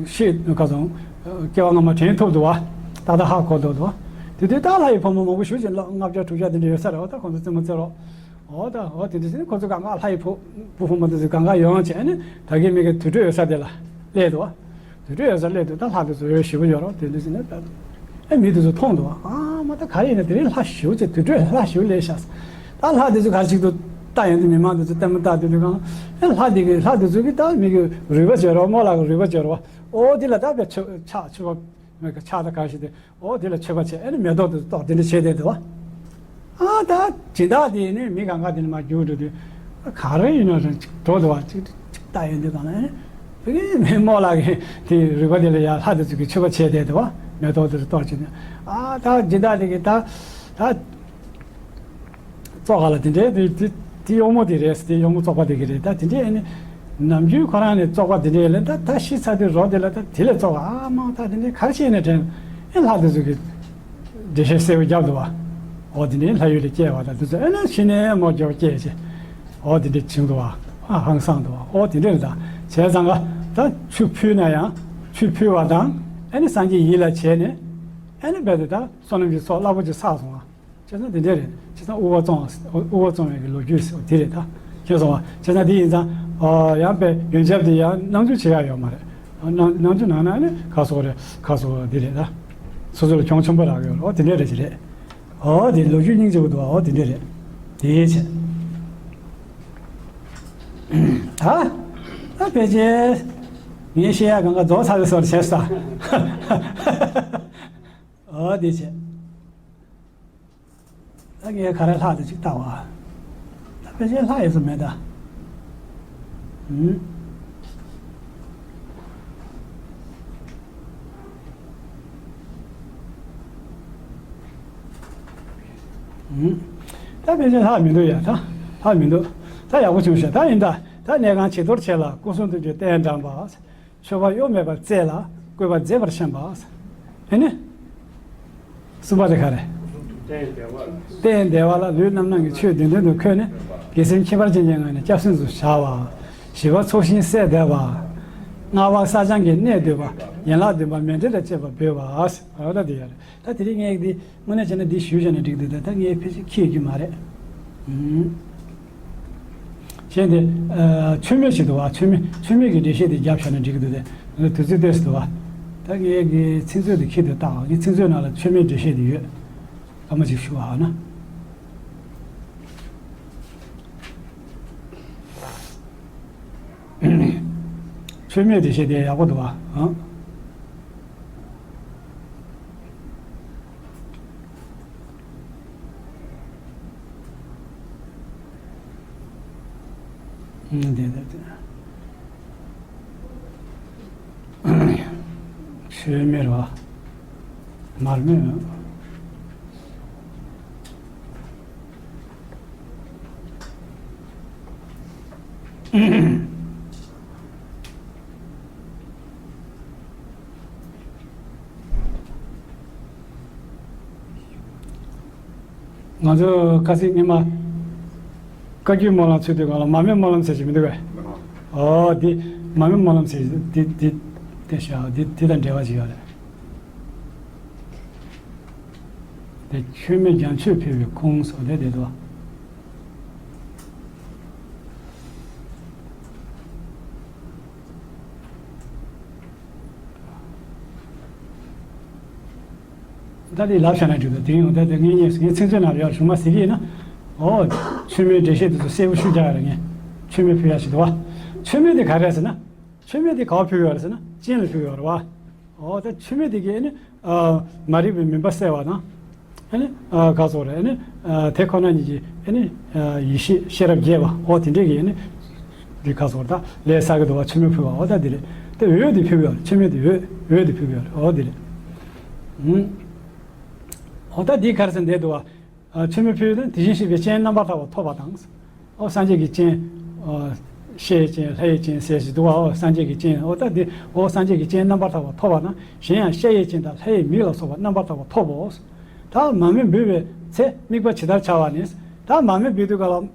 ཤེས་ག་སོང་། སྐྱེ་བ་སྔ་མ་དྲན་ཐུབ་འདུག་བ། ཏག་ཏག་ཧ་གོ་འདུག་འདུག་བ། དེ་དུས་ད་ལྷ་ཡི་བུ་མོ་མང་པོ་ཞེ་ཅིག་ལ་ལྔ་བརྒྱ་དྲུག་བརྒྱ་དེ་འདྲ་ཡོད་ས་རེད་བ། ད་ཁོང་ཚོ་རྩེད་མོ་རྩེ་རོགས། འོ་ད་འོ་དེ་འདྲ་བྱས་ནས་ཁོང་ཚོ་གང་ག་ལྷ་ཡི་བུ་བུ་བུ་མོ་དེ་ཚོ་གང་ག་ཡོང་བྱས་ཨ་ནི་ད་གིན་མི་གི་དུར་ཁྲོད་ཡོད་ས་དེ་ལ་སླེབས་འདུག་བ། དུར་ཁྲོད་ཡོད་ས་སླེབས་དུས་ད་ལྷ་དེ་ཚོ་འོ་ཞེ་པོ་ཡོད་རོགས་དེ་འདྲ་བྱས་ནས་ད། ཨེ་མི་དེ་ཚོ་མཐོང་འདུག་ཨ་མ་ད་ག་རེ་ཡིན་ན་དེ་རིང་ལྷ་ཞེ་པོ་ཅིག་དུར་ཁྲོད་ལྷ་ཞེ་པོ་སླེབས་ཤག་ད་ལྷ་དེ་ཚོ་ག་རེ་ཞིག་ཏུ་ལྟ་ཡོང་དུས་མི་མང་དེ་ཚོ་ལྟད་མོ་ལྟ་དུས་དུས་གང་ཨེ་ལྷ་དེ་གི་ལྷ་དེ་ཚོ་གི་ད་མི་གི་རུས་པ་བྱས་རོགས་རྨོ་ལགས་གི་རུས་པ་བྱས་རོགས་ཨོ་དེ་ལ་ད་བས་ཆོ་ཆག་ཆུ་བ་མི་གི་ཆག་ད་ག་རེ་ཞིག་དེ་ཨོ་དེ་ལ་མཆོད་པ་བྱས་ཨེ་ནི་མེ་ཏོག་དེ་ཚོ་གཏོར་དེ་འདྲ་བྱས་བསྡད་འདུག་བ། ཨ་ད་སྦྱིན་བདག་དེ་ནི་མི་གང་ག་དེ་ནི་མ་རྒྱུག་འགྲོ་དུས་ག་རེ་ཡིན་ནོ་ཅིག་འགྲོ་འདུག་བ། ཅིག་ཅིག་ལྟ་ཡོང་དུས་གང་ལ་ཨེ་ནི་རྨོ་ལགས་ཀྱི་དེ་རུས་པ་དེ་ལ་ཡ་ལྷ་དེ་ཚོ་གི་མཆོད་པ་བྱས་བསྡད་འདུག་བ། མེ་ཏོག་དེ་ཚོ་གཏོར་བྱས་ནས་ཨ་ད་སྦྱིན་བདག་དེ་གི་ད་ད་བཙོག་ག་ལ་དེ་འདྲའི་དེ་དེ་དེ་གཡོག་མོ་དེ་རེད། དེ་གཡོག་མོ་བཙོག་པ་དེ་གི་རེད། ད་དེ་འདྲའི་ཨེ་ནི་ནམ་རྒྱུན་ཁོ་རང་ནི་བཙོག་པ་དེ་འདྲའི་ལ་ད་ད་ཤི་ཚར་དུས་རོ་དེ་ལ་ད་དེ་ལས་བཙོག་ག་ཨ་མ་ད་དེ་འདྲའི་ག་རེ་བྱས་ནས་དྲན་ཨེ་ལྷ་དེ་ཚོ་གི་འགྲེལ་བཤད་གསལ་པོ་བརྒྱབ་འདུག་བ། འོ་དེ་ནས་ལྷ་ཡུལ་ལ་སྐྱེ་བ་དང་དེ་ཚོ་ཨེ་ན་ཤི་ནས་མོ་རྒྱུ་སྐྱེས་བྱས། འོ་དེ་འདྲ་བྱུང་འདུག་བ། ཨ་ཧང་སང་འདུག་བ། འོ་དེ་འདྲ་རེད་ད། བྱས་ཙང་ག་ད་ཆུ་ཕུལ་ན་ཡང་ཆུ་ཕུལ་བ་དང་ཨེ་ནི་སངས་རྒྱས་ཡིད་ལ་བྱས་ནས་ཨེ་ནི་རྦད་དེ་ད་བསོད་ནམས་ཀྱི་ཚོགས་རླབས་པོ་ཆེ་བསགས་སོང་བ། བྱས་ཙང་དེ་འདྲ་རེད། བྱས་ཙང་དབུལ་བ་བཙོང་བ་དབུལ་བ་བཙོང་བའི་གི་ལོ་རྒྱུས་དེ་རེད་ད། ཤེས་སོང་བ། བྱས་ཙང་དེ་ཡིན་ཙང་ཡང་པའི་ཡོན་ཆབ་དེ་ཡང་སྣང་ཆུང་བྱེད་ཡ་ཡོད་མ་རེད། སྣང་སྣང་ཆུང་ནང་ན་ནི་ཁ་སོག་རེད། ཁ་སོག་དེ་རེད་ད། སོ་སོ་ལ་གྱོང་ཆེན་པོ་རག་ཡོད་རེད། འོ་དེ་འདྲ་རེད་ཅི་རེད། འོ་དེ་ལོ་རྒྱུས་སྙིང་རྗེ་པོ་འདུག་འོ་དེ་འདྲ་རེད། དེའི་ཕྱིར། ད་ད་ཕལ་ཆེར་ངས་བཤད་ཡ་གང་ག་རྫོགས་ཚར་བའི་བཟོ་འདྲ་བྱས་སོང་། འོ་དེའི་ཕྱིར། ད་ངས་ག་རེ་ལྷག་དེ་ཅིག་ལྟ་བ། ད་ཕལ་ཆེར་ལྷག་ཡོད་ས་མེད་ད། ཨུམ། ཨུམ། ད་ཕལ་ཆེར་ལྷག་མི་འདུག་ཡ་ད། ལྷག་མི་འདུག་ད་ཡག་པོ་བྱུང་ཤག་ད་ཡིན་ད། ད་གནས་ཁང་བྱི་དོར་ཆེ་ལ་སྐུ་གསུང་ཐུགས་ཀྱི་རྟེན་བཀྲམ་པ། མཆོད་པ་གཡོ་མེད་པར་བསྩལ་ལ་བཀོད་པ་མཛེས་པར་བཤམས་པ། ཨེ་ནི། གསུམ་པ་དེ་ག་རེ། རྟེན་བདེ་བ་ལ་ལུས་རྣམ་སྣང་གི་ཆོས་བདུན་ལྡན་དུ་འཁོད་ནས་དགེ་སེམས་ཁྱད་པར་ཅན་གྱི་ངང་ནས་སྐྱབས་སེམས་སུ་བྱ་བ། ཞི་བ་ཚོགས་ཞིང་སད་བསྡད་པ། སྔགས་པ་བསགས་སྦྱང་གི་གནད་བསྡུས་པ། ཡན་ལག་བདུན་པ་མཎྜལ་དང་བཅས་པ་འབུལ་བ། ཨ་ད་དེ་ཡ་རེད། ད་དེ་རིང་ངས་འདི་དངོས་གནས་བྱས་ན་འདི་ཞུས་བྱས་ན་འགྲིག་འདུག་ད་ད་ངས་ཕལ་ཆེར་འཁྱེར་རྒྱུ་མ་རེད། ཨུམ། གཞན་དེ། མཆོད་མེ་ཞིག་འདུག་བ། མཆོད་མེ་མཆོད་མེ་གི་འགྲེལ་བཤད་དེ་རྒྱབ་བྱས་ན་འགྲིག་གི་འདུག་སྟེ། དུས་ཚོད་ཏོག་ཙམ་འདུག་བ། ད་ངས་ཀྱི་ཚིག་མཛོད་དེ་ཁྱེར་དུ་བཏང་བ། ངས་ཚིག་མཛོད་ནང་ལ་མཆོད་མེའི་འགྲེལ་བཤད་དེ་ཡོད། སྐར་མ་ཅིག་ཞུ་བ་ཨ་ན། མཆོད་མེ་དེ་བཤད་དེ་ཡག་པོ་འདུག་བ། ཨང་། ཨང་། དེ་དེ་དེ། མཆོད་མེ་རེད་བ། མར་མེ། ང་ཚོ་ཁ་སང་སྔོན་མ་བཀའ་བརྒྱུད་སྨོན་ལམ་ཚུགས་དུས་སྒང་ལ་མར་མེ་སྨོན་ལམ་ཟེར་གྱི་མི་འདུག་གས། ཨོ་འདི་མར་མེ་སྨོན་ལམ་ཟེར་འདི་འདི་དེ་ཤ་འདི་འདི་དང་འབྲེལ་བ་ཞིག་ཡོད་རེད། དེ་མཆོད་མེ་རྒྱ་མཆོད་ཕུལ་བའི་ཁུངས་སོགས་དེ་དེ་དོ། ད་དེ་ལབ་བྱ་ན་འགྲིག་འདུག་དེ་ཡང་ད་དེ་ངས་ངས་ངས་ཚིག་མཛོད་ནང་ལ་ཡར་གཞུག་མ་ཟེར་གྱི་ཡིན་ན། ཨོ། མཆོད་མེའི་འགྲེལ་བཤད་དེ་ཚོ་གསལ་པོ་ཞུ་རྒྱག་ཡ་རེད། ངས་མཆོད་མེ་ཕུལ་ཡ་ཞིག་འདུག་བ། མཆོད་མེ་དེ་ག་རེ་རེད་ཟེར་ན། མཆོད་མེ་དེ་ག་པར་ཕུལ་ཡོད་རེད་ཟེར་ན་སྤྱན་ལ་ཕུལ་ཡོད་རེད་བ། ཨོ་ད་མཆོད་མེ་དེ་གིས་ཨ་ནི། ཨ། མ་རིག་པའི་མུན་པ་སེལ་བ་དང་། ཨ་ནི། ཨ། ག་སོགས་རེད། ཨ་ནི། ཨ། དེ་ཁོ་ན་ཉིད་ཀྱིས་ཨ་ནི། ཨ། ཡེ་ཤེས་ཤེས་རབ་རྒྱས་པ། ཨོ་དེ་འདྲས་ཀྱིས་ཨ་ནི། འདི་ག་སོགས་ད་ལས་བསགས་ཀྱི་འདུག་བ། མཆོད་མེ་ཕུལ་བ། ཨོ་ད་འདི་རེད། དེ་འོད་དེ་ཕུལ་བ་རེད། མཆོད་མེ་དེ་འོད་འོད་དེ་ཕུལ་བ་རེད། ཨོ་འདི་རེད། ཨུམ། ཨོ་ད་འདི་ག་རེ་ཟེར་འདི་འདུག་བ། ཨ། མཆོད་མེ་ཕུལ་ན་དེ་བཞིན་གཤེགས་པའི་སྤྱན་རྣམ་པར་དག་པ་ཐོབ་པ་དང་། ཨོ་སངས་རྒྱས་ཀྱི་སྤྱན། ཨོ། ཤེལ་གྱི་སྤྱན་ལྷ་ཡི་སྤྱན་ཟེར་ཞིག་འདུག་བ། ཨོ་སངས་རྒྱས་ཀྱི་སྤྱན། ཨོ་ད་འདི་ཨོ་སངས་རྒྱས་ཀྱི་སྤྱན་རྣམ་པར་དག་པ་ཐོབ་པ་དང་། གཞན་ཡང་ཤེལ་ཡི་སྤྱན་དང་ལྷ་ཡི་མིག་ལ་སོགས་པ་རྣམ་པར་དག་པ་ཐོབ་བོ། ད་མར་མེ་འབུལ་བའི་ཚེ་དམིགས་པ་ཇི་ལྟར་བྱ་བ་ནི། ད་མར་མེ་འབུལ་དུས་སྒང་ལ།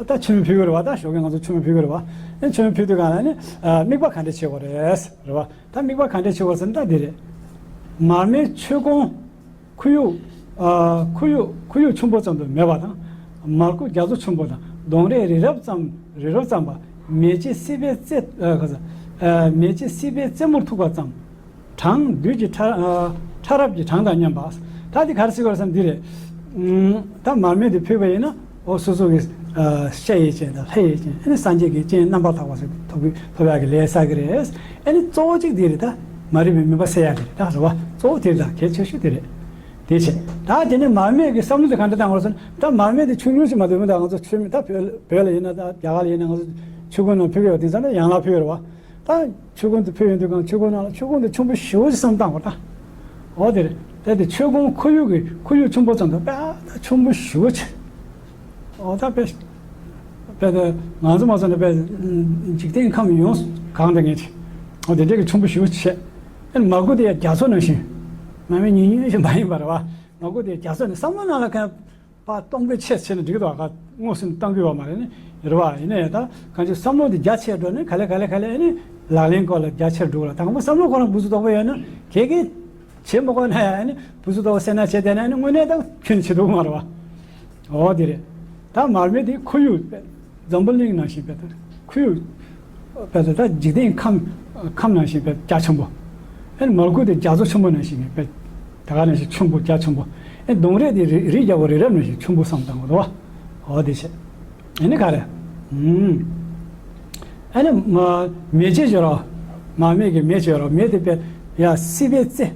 ད་མཆོད་མེ་ཕུལ་གྱི་རེད་བ། ད་ཞོགས་ཀས་ང་ཚོ་མཆོད་མེ་ཕུལ་གྱི་རེད་བ། ཨེ་མཆོད་མེ་ཕུལ་དུས་སྒང་ལ་ནི། ཨ། དམིགས་པ་ག་འདྲས་བྱེད་དགོས་རེད། རེད་བ། ད་དམིགས་པ་ག་འདྲས་བྱེད་དགོས་ཟེར་ན་ད་འདི་རེད། མར་མེ་མཆོད་ཀོང་། ཁོར་ཡུག་ཨ། ཁོར་ཡུག་ཁོར་ཡུག་ཆེན་པོ་ཙམ་དུ་མེད་པ་དང་། མར་ཁུ་རྒྱ་མཚོ་ཆེན་པོ་དང་། གདོང་རས་རི་རབ་ཙམ། རི་རབ་ཙམ་པ། མེ་ལྕེ་སྲིད་པའི་རྩེ། ཨ། ག་ས། ཨ། མེ་ལྕེ་སྲིད་པའི་རྩེ་མོར་ཐུག་པ་ཙམ། གྲངས་བདུད་ཀྱི་ཕྲ། ཨ། ཕྲ་རབ་ཀྱི་གྲངས་དང་མཉམ་པ། ད་འདི་ག་རེ་ཟེར་དགོས་རེད་བསམ་འདི་རེད། ཨུམ། ད་མར་མེ་འདི་ཕུལ་བ་ཡིན་ན། འོ་སོ་སོ་གི། ཨ། ཤེལ་ཡི་སྤྱན་དང་ལྷ་ཡི་སྤྱན། ཨ་ནི་སངས་རྒྱས་ཀྱི་སྤྱན་རྣམ་པར་དག་པ་ཟེར་ཐོབ་ཐོབ་ཡག་གི་ལས་བསགས་ཀྱི་རེད། ཨ་ནི་གཙོ་བོ་གཅིག་འདི་རེད། ད་མ་རིག་པའི་མུན་པ་སེལ་ཡག་གི་རེད། ད་རེད་བ། གཙོ་བོ་དེ་རེད། ད་གལ་ཆེ་ཤོས་དེ་རེད། དེ་བྱས། ད་དེ་ནས་མར་མེ་གི་བསམ་བློ་དེ་ག་འདྲ་བཏང་དགོས་རེད་ཟེར་ན། ད་མར་མེ་དེ་ཆུང་ཆུང་ཞིག་མ་གཏོགས་མི་ད་ང་ཚོ་མཆོད་མེ། ད་བོད་བོད་ལ་ཡིན་ན། ད་རྒྱ་གར་ལ་ཡིན་ན། ང་ཚོ་མཆོད་ཀོང་ནང་ཕུལ་གྱི་ཡོད། དེང་སང་ད་ཡང་ལ་ཕུལ་ཡོད་རེད་བ། ད་མཆོད་ཀོང་དུ་ཕུལ་ཡོང་དུས་སྒང་མཆོད་ཀོང་ནང་ལ་མཆོད་ཀོང་དེ་ཆུང་པོ་ཞེ་པོ་ཅིག་བསམ་བཏང་བ་ད། འོ་དེ་རེད། དེ་དེ་མཆོད་ཀོང་ཁོར་ཡུག་གི་ཁོར་ཡུག་ཆེན་པོ་ཙམ་དུ་དཔེ་ད་ཆུང་པོ་ཞེ་པོ་ཅིག་འོ་ད་དཔེ་དཔེ་ད་ང་ཚོ་མ་ཚོ་ནས་དཔེ་འཇིག་རྟེན་ཁམས་ཡོངས་གང་དང་ངེས་ཅིག་འོ་དེ་འདྲའི་གི་ཆུང་པོ་ཞེ་པོ་ཅིག་བྱས། ཨ་ནི་མར་ཁུ་དེ་ཡང་རྒྱ་མཚོ་ནང་བཞིན། མར་མེ་ཉུང་ཉུང་ཞིག་མ་ཡིན་པ་རེད་བ། མར་ཁུ་དེ་རྒྱ་མཚོ་ནི་བསམ་བློ་ནང་ལ་གང་། པ་སྟོང་པའི་ཆེད་བྱས་ན་འགྲིག་གི་འདུག་ག་དངོས་སུ་བཏང་གི་ཡོད་མ་རེད། ནི་རེད་བ། ཡིན་ན་ཡང་ད་གང་ཅི་བསམ་བློ་འདི་རྒྱ་ཆེར་འགྲོ་ནས་ག་ལེ་ག་ལེ་ག་ལེ་ཨ་ནི་ལག་ལེན་སྐོར་ལ་རྒྱ་ཆེར་འགྲོ་གི་རེད། དང་པོ་བསམ་བློ་ཁོ་རང་བུ་ཚུགས་དོག་པོ་ཡོད་ན་གལ་གལ་བྱེད་མི་དགོས་ན་ཡང་ཨ་ནི་བུ་ཚུགས་དོག་པོ་སེམས་ནང་བྱས་བསྡད་ན་ཨ་ནི་དངོས་གནས་ད་ཁྱོན་ནས་བྱེད་ཐུབ་ཀྱི་མ་རེད་བ། འོ་དེ་རེད། ད་མར་མེ་དེ་ཁོར་ཡུག་འཛམ་བུ་གླིང་ནང་བཞིན་དཔེ་ད་ཁོར་ཡུག་དཔེ་ད་ད་འཇིག་རྟེན་ཁམས་ཁམས་ནང་བཞིན་དཔེ་རྒྱ་ཆེན་པོ། ཨ་ནི་མར་ཁུ་དེ་རྒྱ་མཚོ་ཆེན་པོ་ནང་བཞིན་དཔེ་ད་ག་ནང་བཞིན་ཆེན་པོ་རྒྱ་ཆེན་པོ། ཨ་ནི་གདོང་རས་དེ་རི་རི་རྒྱལ་པོ་རི་རབ་ནང་བཞིན་ཆེན་པོ་བསམ་བཏང་དགོས་རེད་བ། འོ་དེ་བྱས། ཨ་ནི་ག་རེ། ཨུམ། ཨ་ནི་མ་མེ་ལྕེ་བྱོས་རོགས། མར་མེ་གི་མེ་བྱོས་རོགས། མེ་དེ་དཔེ་ཡ་སྲིད་པའི་རྩེ།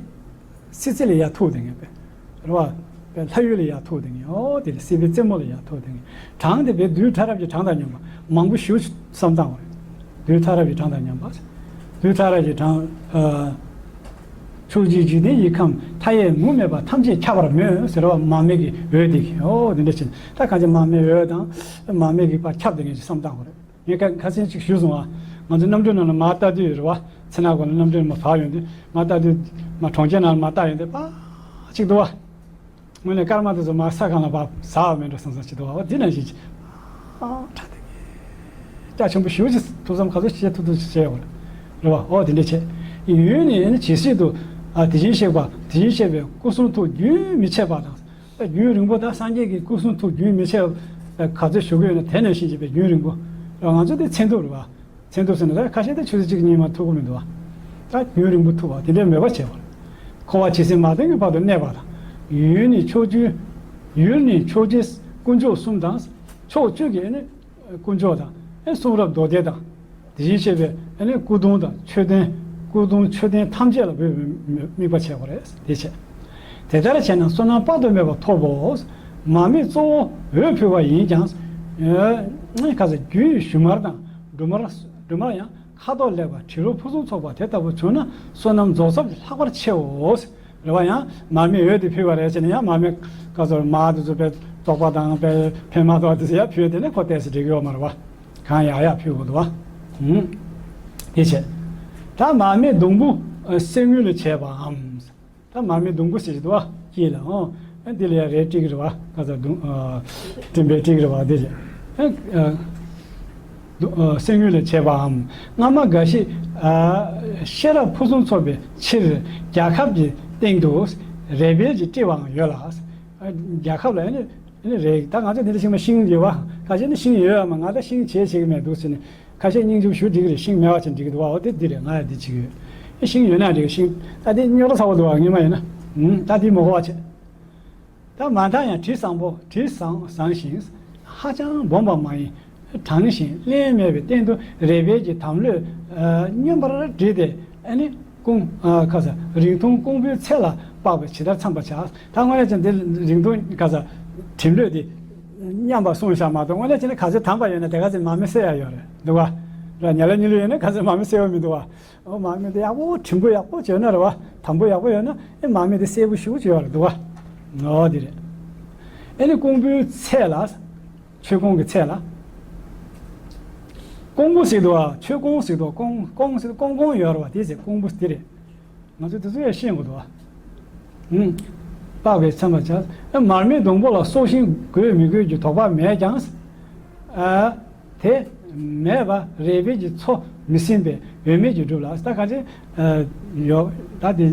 སྲིད་རྩེ་ལ་ཡར་ཐུག་བསྡད་མཁན་དཔེ། རེད་བ། དཔེ་ལྷ་ཡུལ་ལ་ཡར་ཐུག་བསྡད་མཁན། ཨོ་དེ་ལ་སྲིད་པའི་རྩེ་མོ་ལ་ཡར་ཐུག་བསྡད་མཁན། གྲངས་དེ་དཔེ་རྡུལ་ཕྲ་རབ་ཀྱི་གྲངས་དང་མཉམ་པ། མང་པོ་ཞེ་པོ་བསམ་བཏང་བ་རེད། རྡུལ་ཕྲ་རབ་ཀྱི་གྲངས་དང་མཉམ་པ། རྡུལ་ཕྲ་རབ་ཀྱི་གྲངས། ཨ། ཕྱོགས་བཅུའི་འཇིག་རྟེན་གྱི་ཁམས་མཐའ་ཡས་ངུར་སྨྲིག་པ་ཐམས་ཅད་ཁྱབ་པར་མོས་ཟེར་བ། མར་མེ་གི་འོད་དེ་གིས། ཨོ་དེ་འདྲ་བྱས་ནས་ད་གང་ཅི་མར་མེའི་འོད་དང་མར་མེ་གིས་ཕར་ཁྱབ་བསྡད་མཁན་ཞིག་བསམ་བཏང་བ་རེད། ངས་ཁ་ཁ་སང་ཅིག་ཞུས་སོང་བ། ང་ཚོ་གནམ་གྲུ་ནང་ལ་མར་ལྟ་དུས་རེད་བ། ཚེ་ན་གོ་ལ་གནམ་གྲུ་ནང་མར་བབས་ཡོང་དུས། མར་ལྟ་དུས་མར་གྲོང་ཁྱེར་ནང་ལ་མར་ལྟ་ཡོང་དུས་ཕར་ཅིག་འདུག་བ། དངོས་གནས་སྐར་མ་དེ་ཚོ་མར་ས་སྒང་ལ་ཕར་ཟགས་པ་མེད་འགྲོ་བསམ་བསམ་ཅིག་འདུག་བ། འོ་འདི་ནང་བཞིན་ཅིག་ཨ་ཁྲ་དེ་རྒྱ་ཆེན་པོ་ཞེ་པོ་ཅིག་ཐུགས་བསམ་ག་ཚོད་བྱེད་ཐུབ་ཐུབ་ཅིག་བྱས་ཡོད་རེད་བ། འོ་དེ་འདྲ་བྱས། ཡུན་ནི་ཇི་སྲིད་དུ། ཨ། དེ་བཞིན་གཤེགས་པ། དེ་བཞིན་གཤེགས་པའི་སྐུ་གསུང་ཐུགས་རྒྱུན་མི་འཆད་པ་དང་། རྒྱུན་རིང་པོ། ད་སངས་རྒྱས་ཀྱི་སྐུ་གསུང་ཐུགས་རྒྱུན་མི་འཆད་པ་ག་ཚོད་བཞུགས་ཀྱི་ཡོད་ན་དེ་ནང་བཞིན་བྱས་པའི་རྒྱུན་རིང་པོ། ང་ཚོ་དེ་མཚན་ཐུབ་རེད་བ། མཚན་ཐུབ་ཟེར་ན་ད་ཁ་ཤས་དེ་ཆུ་ཚོད་གཅིག་གཉིས་མ་ཐུབ་ཀྱི་མི་འདུག་བ། ད་རྒྱུན་རིང་པོ་ཐུབ་པ་དེ་འདྲའི་མོས་པ་བྱས་པ་རེད། འཁོར་བ་ཇི་སྲིད་མ་ཐོན་གྱི་བར་དུ་གནས་པ་དང་། ཡུལ་ནི་ཕྱོགས་བཅུའི། ཡུལ་ནི་ཕྱོགས་བཅུའི་དཀོན་མཆོག་གསུམ་དང་། ཕྱོགས་བཅུ་གི་ནི་དཀོན་མཆོག་དང་། གསུང་རབ་མདོ་སྡེ་དང་། དེ་བཞིན་གཤེགས་པའི་ ཨ་ནི་སྐུ་གདུང་དང་མཆོད་རྟེན། སྐུ་གདུང་མཆོད་རྟེན་ཐམས་ཅད་ལ་འབུལ་བའི་དམིགས་པ་བྱེད་དགོས་རེད། དེ་བྱས། དེ་ལྟར་བྱས་ན་བསོད་ནམས་དཔག་ཏུ་མེད་པ་ཐོབ་བོ། མར་མེ་གཙོ་བོ་འོད་ཕུལ་བ་ཡིན་ཀྱང་། ཨ་ནི་ཁ་ཟས་རྒྱུའི་ཞུན་མར་དང་འབྲུ་མར། འབྲུ་མར་ཡང་ཁ་དོག་ལེགས་པ་དྲི་རོ་ཕུན་སུམ་ཚོགས་པ་དེ་ལྟ་བུ་བྱུང་ན་བསོད་ནམས་རྫོགས་ཚད་ལྷག་པར་ཆེའོ། རེད་བ། ཡང་མར་མེ་འོད་དེ་ཕུལ་བ་རེད་ཟེར་ནས་ཡང་མར་མེ་ཁ་ཟས་མར་དེ་ཚོ་དཔེ་བཙོག་པ་དང་དཔེ་ཕན་མ་ཐོགས་དེ་ཚོ་ཡར་ཕུལ་དེ་ནས་ཁོ་ཏོག་ཙམ་འགྲིག་གི་ཡོད་མ་རེད་བ། གང་ཡག་ཡག་ཕུལ་དགོས་འདུག་བ། ཧུམ། དེ་བྱས། ད་མར་མེ་སྡོང་བུ་གསེར་དངུལ་ལས་བྱས་པའམ། ད་མར་མེ་སྡོང་བུ་ཟེར་གྱི་འདུག་བ། དཀྱིལ་ལ། ཨོ། ཨ་འདི་ལ་ཡང་རས་བྲིས་ཀྱི་རེད་བ། ཁ་ཟས་སྡོང་། ཨ། སྤྲིན་པས་བྲིས་ཀྱི་རེད་བ། འདི་རེད། ཨ། ཨ། སྡོང་། ཨ། གསེར་དངུལ་ལས་བྱས་པའམ། སྔ་མ་འགའ་ཞིག་ཨ། ཤེས་རབ་ཕུན་སུམ་ཚོགས་པའི་ཕྱིར་རྒྱལ་ཁབ་ཀྱི་སྟེང་དུ་རས་བལ་གྱིས་དཀྲིས་པའང་ཡོད་ལ། ཨ། རྒྱལ་ཁབ་ལ་ཨ་ནི། ཨ་ནི་རས། ད་ང་ཚོ་འདི་འདྲ་ཤིང་མ་ཤིང་ཡོད་བ། ཁ་ཤས་ནི་ཤིང་ཡོད་ཡ་མ། ང་ད་ཤིང་བྱས་བྱེད་ཀྱི་མེད་འདུག་ཟེར་ནས། ཁ་ཤས་སྙིང་རྗེ་པོ་ཞེ་དྲག་རེད། ཤིང་མེད་པ་ཅིག་འགྲིག་གི་འདུག་བ། འོ་དེ་འདི་རེད། ང་ཡང་འདི་བྱེད་ཀྱི་ཡོད། ཨེ་ཤིང་ཡོད་ན་འགྲིག་ཤིང་། ད་དེ་རྙོག་དྲ་ཚ་པོ་འདུག་བ། སྔོན་མ་ཡིན་ན། ཨུམ། ད་དེ་མི་དགོས་པ་བྱས། ད་མ་མཐའ་ཡང་དྲི་བཟང་པོ། དྲི་བཟང་བཟང་ཞིང་ཧ་ཅང་སྦོམ་པ་མ་ཡིན། གྲང་ཞིང་རླན་མེད་པའི་སྟེང་དུ་རས་བལ་གྱི་དམ་ལྷོད། ཨ། སྙོམས་པར་བསྒྲིལ་ཏེ། ཨ་ནི་ཀོང་། ཨ། ཁ་ཟས་རིང་ཐུང་ཀོང་བུའི་ཚད་ལ་དཔག་པས་ཇི་ལྟར་འཚམ་པར་བྱ། ད་དངོས་གནས་ཅན་དེ་རིང་ཐུང་། ཁ་ཟས་གྲིམ་ལྷོད་དེ་མཉམ་པ་གསུངས་བཞག་མ་གཏོགས། དངོས་གནས་ཅན་ནི་ག་ཚོད་དམ་པ་ཡོད་ན་དེ་ག་ཚོད་མར་མེ་བསྲེག་ཡ་ཡོད་རེད་འདུག་བ། ར། ཉལ་ལ་ཉལ་ལ་ཡོད་ན་ག་ཚོད་མར་མེ་བསྲེག་ཡ་མི་འདུག་བ། ཨོ། མར་མེ་དེ་ཡག་པོ་གྲིམ་པོ་ཡག་པོ་བྱས་ན་རེད་བ། དམ་པོ་ཡག་པོ་ཡོད་ན་ཨེ་མར་མེ་དེ་གསལ་པོ་ཞེ་པོ་ཅིག་ཡོད་རེད་འདུག་བ། ཨོ་དེ་རེད། ཨ་ནི་ཀོང་བུའི་ཚད་ལ། མཆོད་ཀོང་གི་ཚད་ལ། ཀོང་བུ་ཟེར་འདུག་བ། མཆོད་ཀོང་ཟེར་འདུག་ཀོང་། ཀོང་ཟེར། ཀོང་ཀོང་ཡོད་རེད་བ། དེ་ཟེར། ཀོང་བུ་དེ་རེད། ང་ཚོས་དེ་ཚོ་ཡང་ཤེས་དགོས་འདུག་བ། ཨུམ། དཔག་པས་འཚམ་པར་བྱ། ཨ། མར་མེ་སྡོང་པོ་ལ་སྲོག་ཤིང་དགོས་མི་དགོས་ཀྱི་དོགས་པ་མེད་ཀྱང་། ཨ། དེ་མེད་པར་རས་བལ་གྱི་མཚོ་མི་ཟིན་པའི་འོད་མེད་ཀྱིས་བསྒྲུབས་ལ། ད་ག་ཚོད། ཨ། ཡོད། ད་དེ་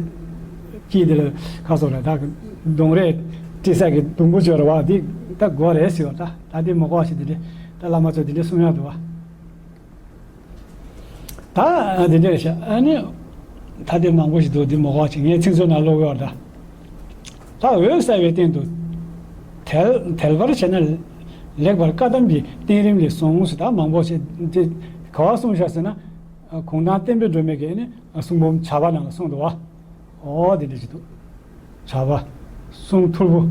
དཀྱིལ་དེ་ལ་ཁ་ཟས་རེད། ད་སྡོང་རས་དཀྲིས་ས་གི་སྡོང་བུ་ཅིག་ཡོད་རེད་བ། དེ་ད་དགོས་རེད་ཟེར་བ། ད་ད་དེ་མི་དགོས་པ་ཞིག་དེ་འདྲས། ད་བླ་མ་ཚོས་དེ་འདྲས་གསུང་ཡག་འདུག་བ། ད་དེ་འདྲས་བྱས། ཨ་ནི་ད་དེ་མང་པོ་ཞིག་འདུག་དེ་མི་དགོས་པ་ཅིག་ངས་ཚིག་མཛོད་ནང་ཀློག་གི་ཡོད་ད། ད་འོད་གསལ་བའི་སྟེང་དུ་དལ། དལ་བར་བྱས་ན་ལེགས་པར་བཀའ་གདམས་ཀྱི་བསྟན་རིམ་ལས་གསུངས་སོ། ད་མང་པོ་ཞིག་དེ་ག་བ་གསུངས་བཞག་ཟེར་ན། གུང་ཐང་བསྟན་པའི་སྒྲོན་མེ་གི་ནི་གསུང་འབུམ་བྱ་བ་ནང་ལ་གསུངས་འདུག་བ། ཨོ་དེ་འདྲ་ཞིག་འདུག་བྱ་བ། གསུང་ཐོར་བུ་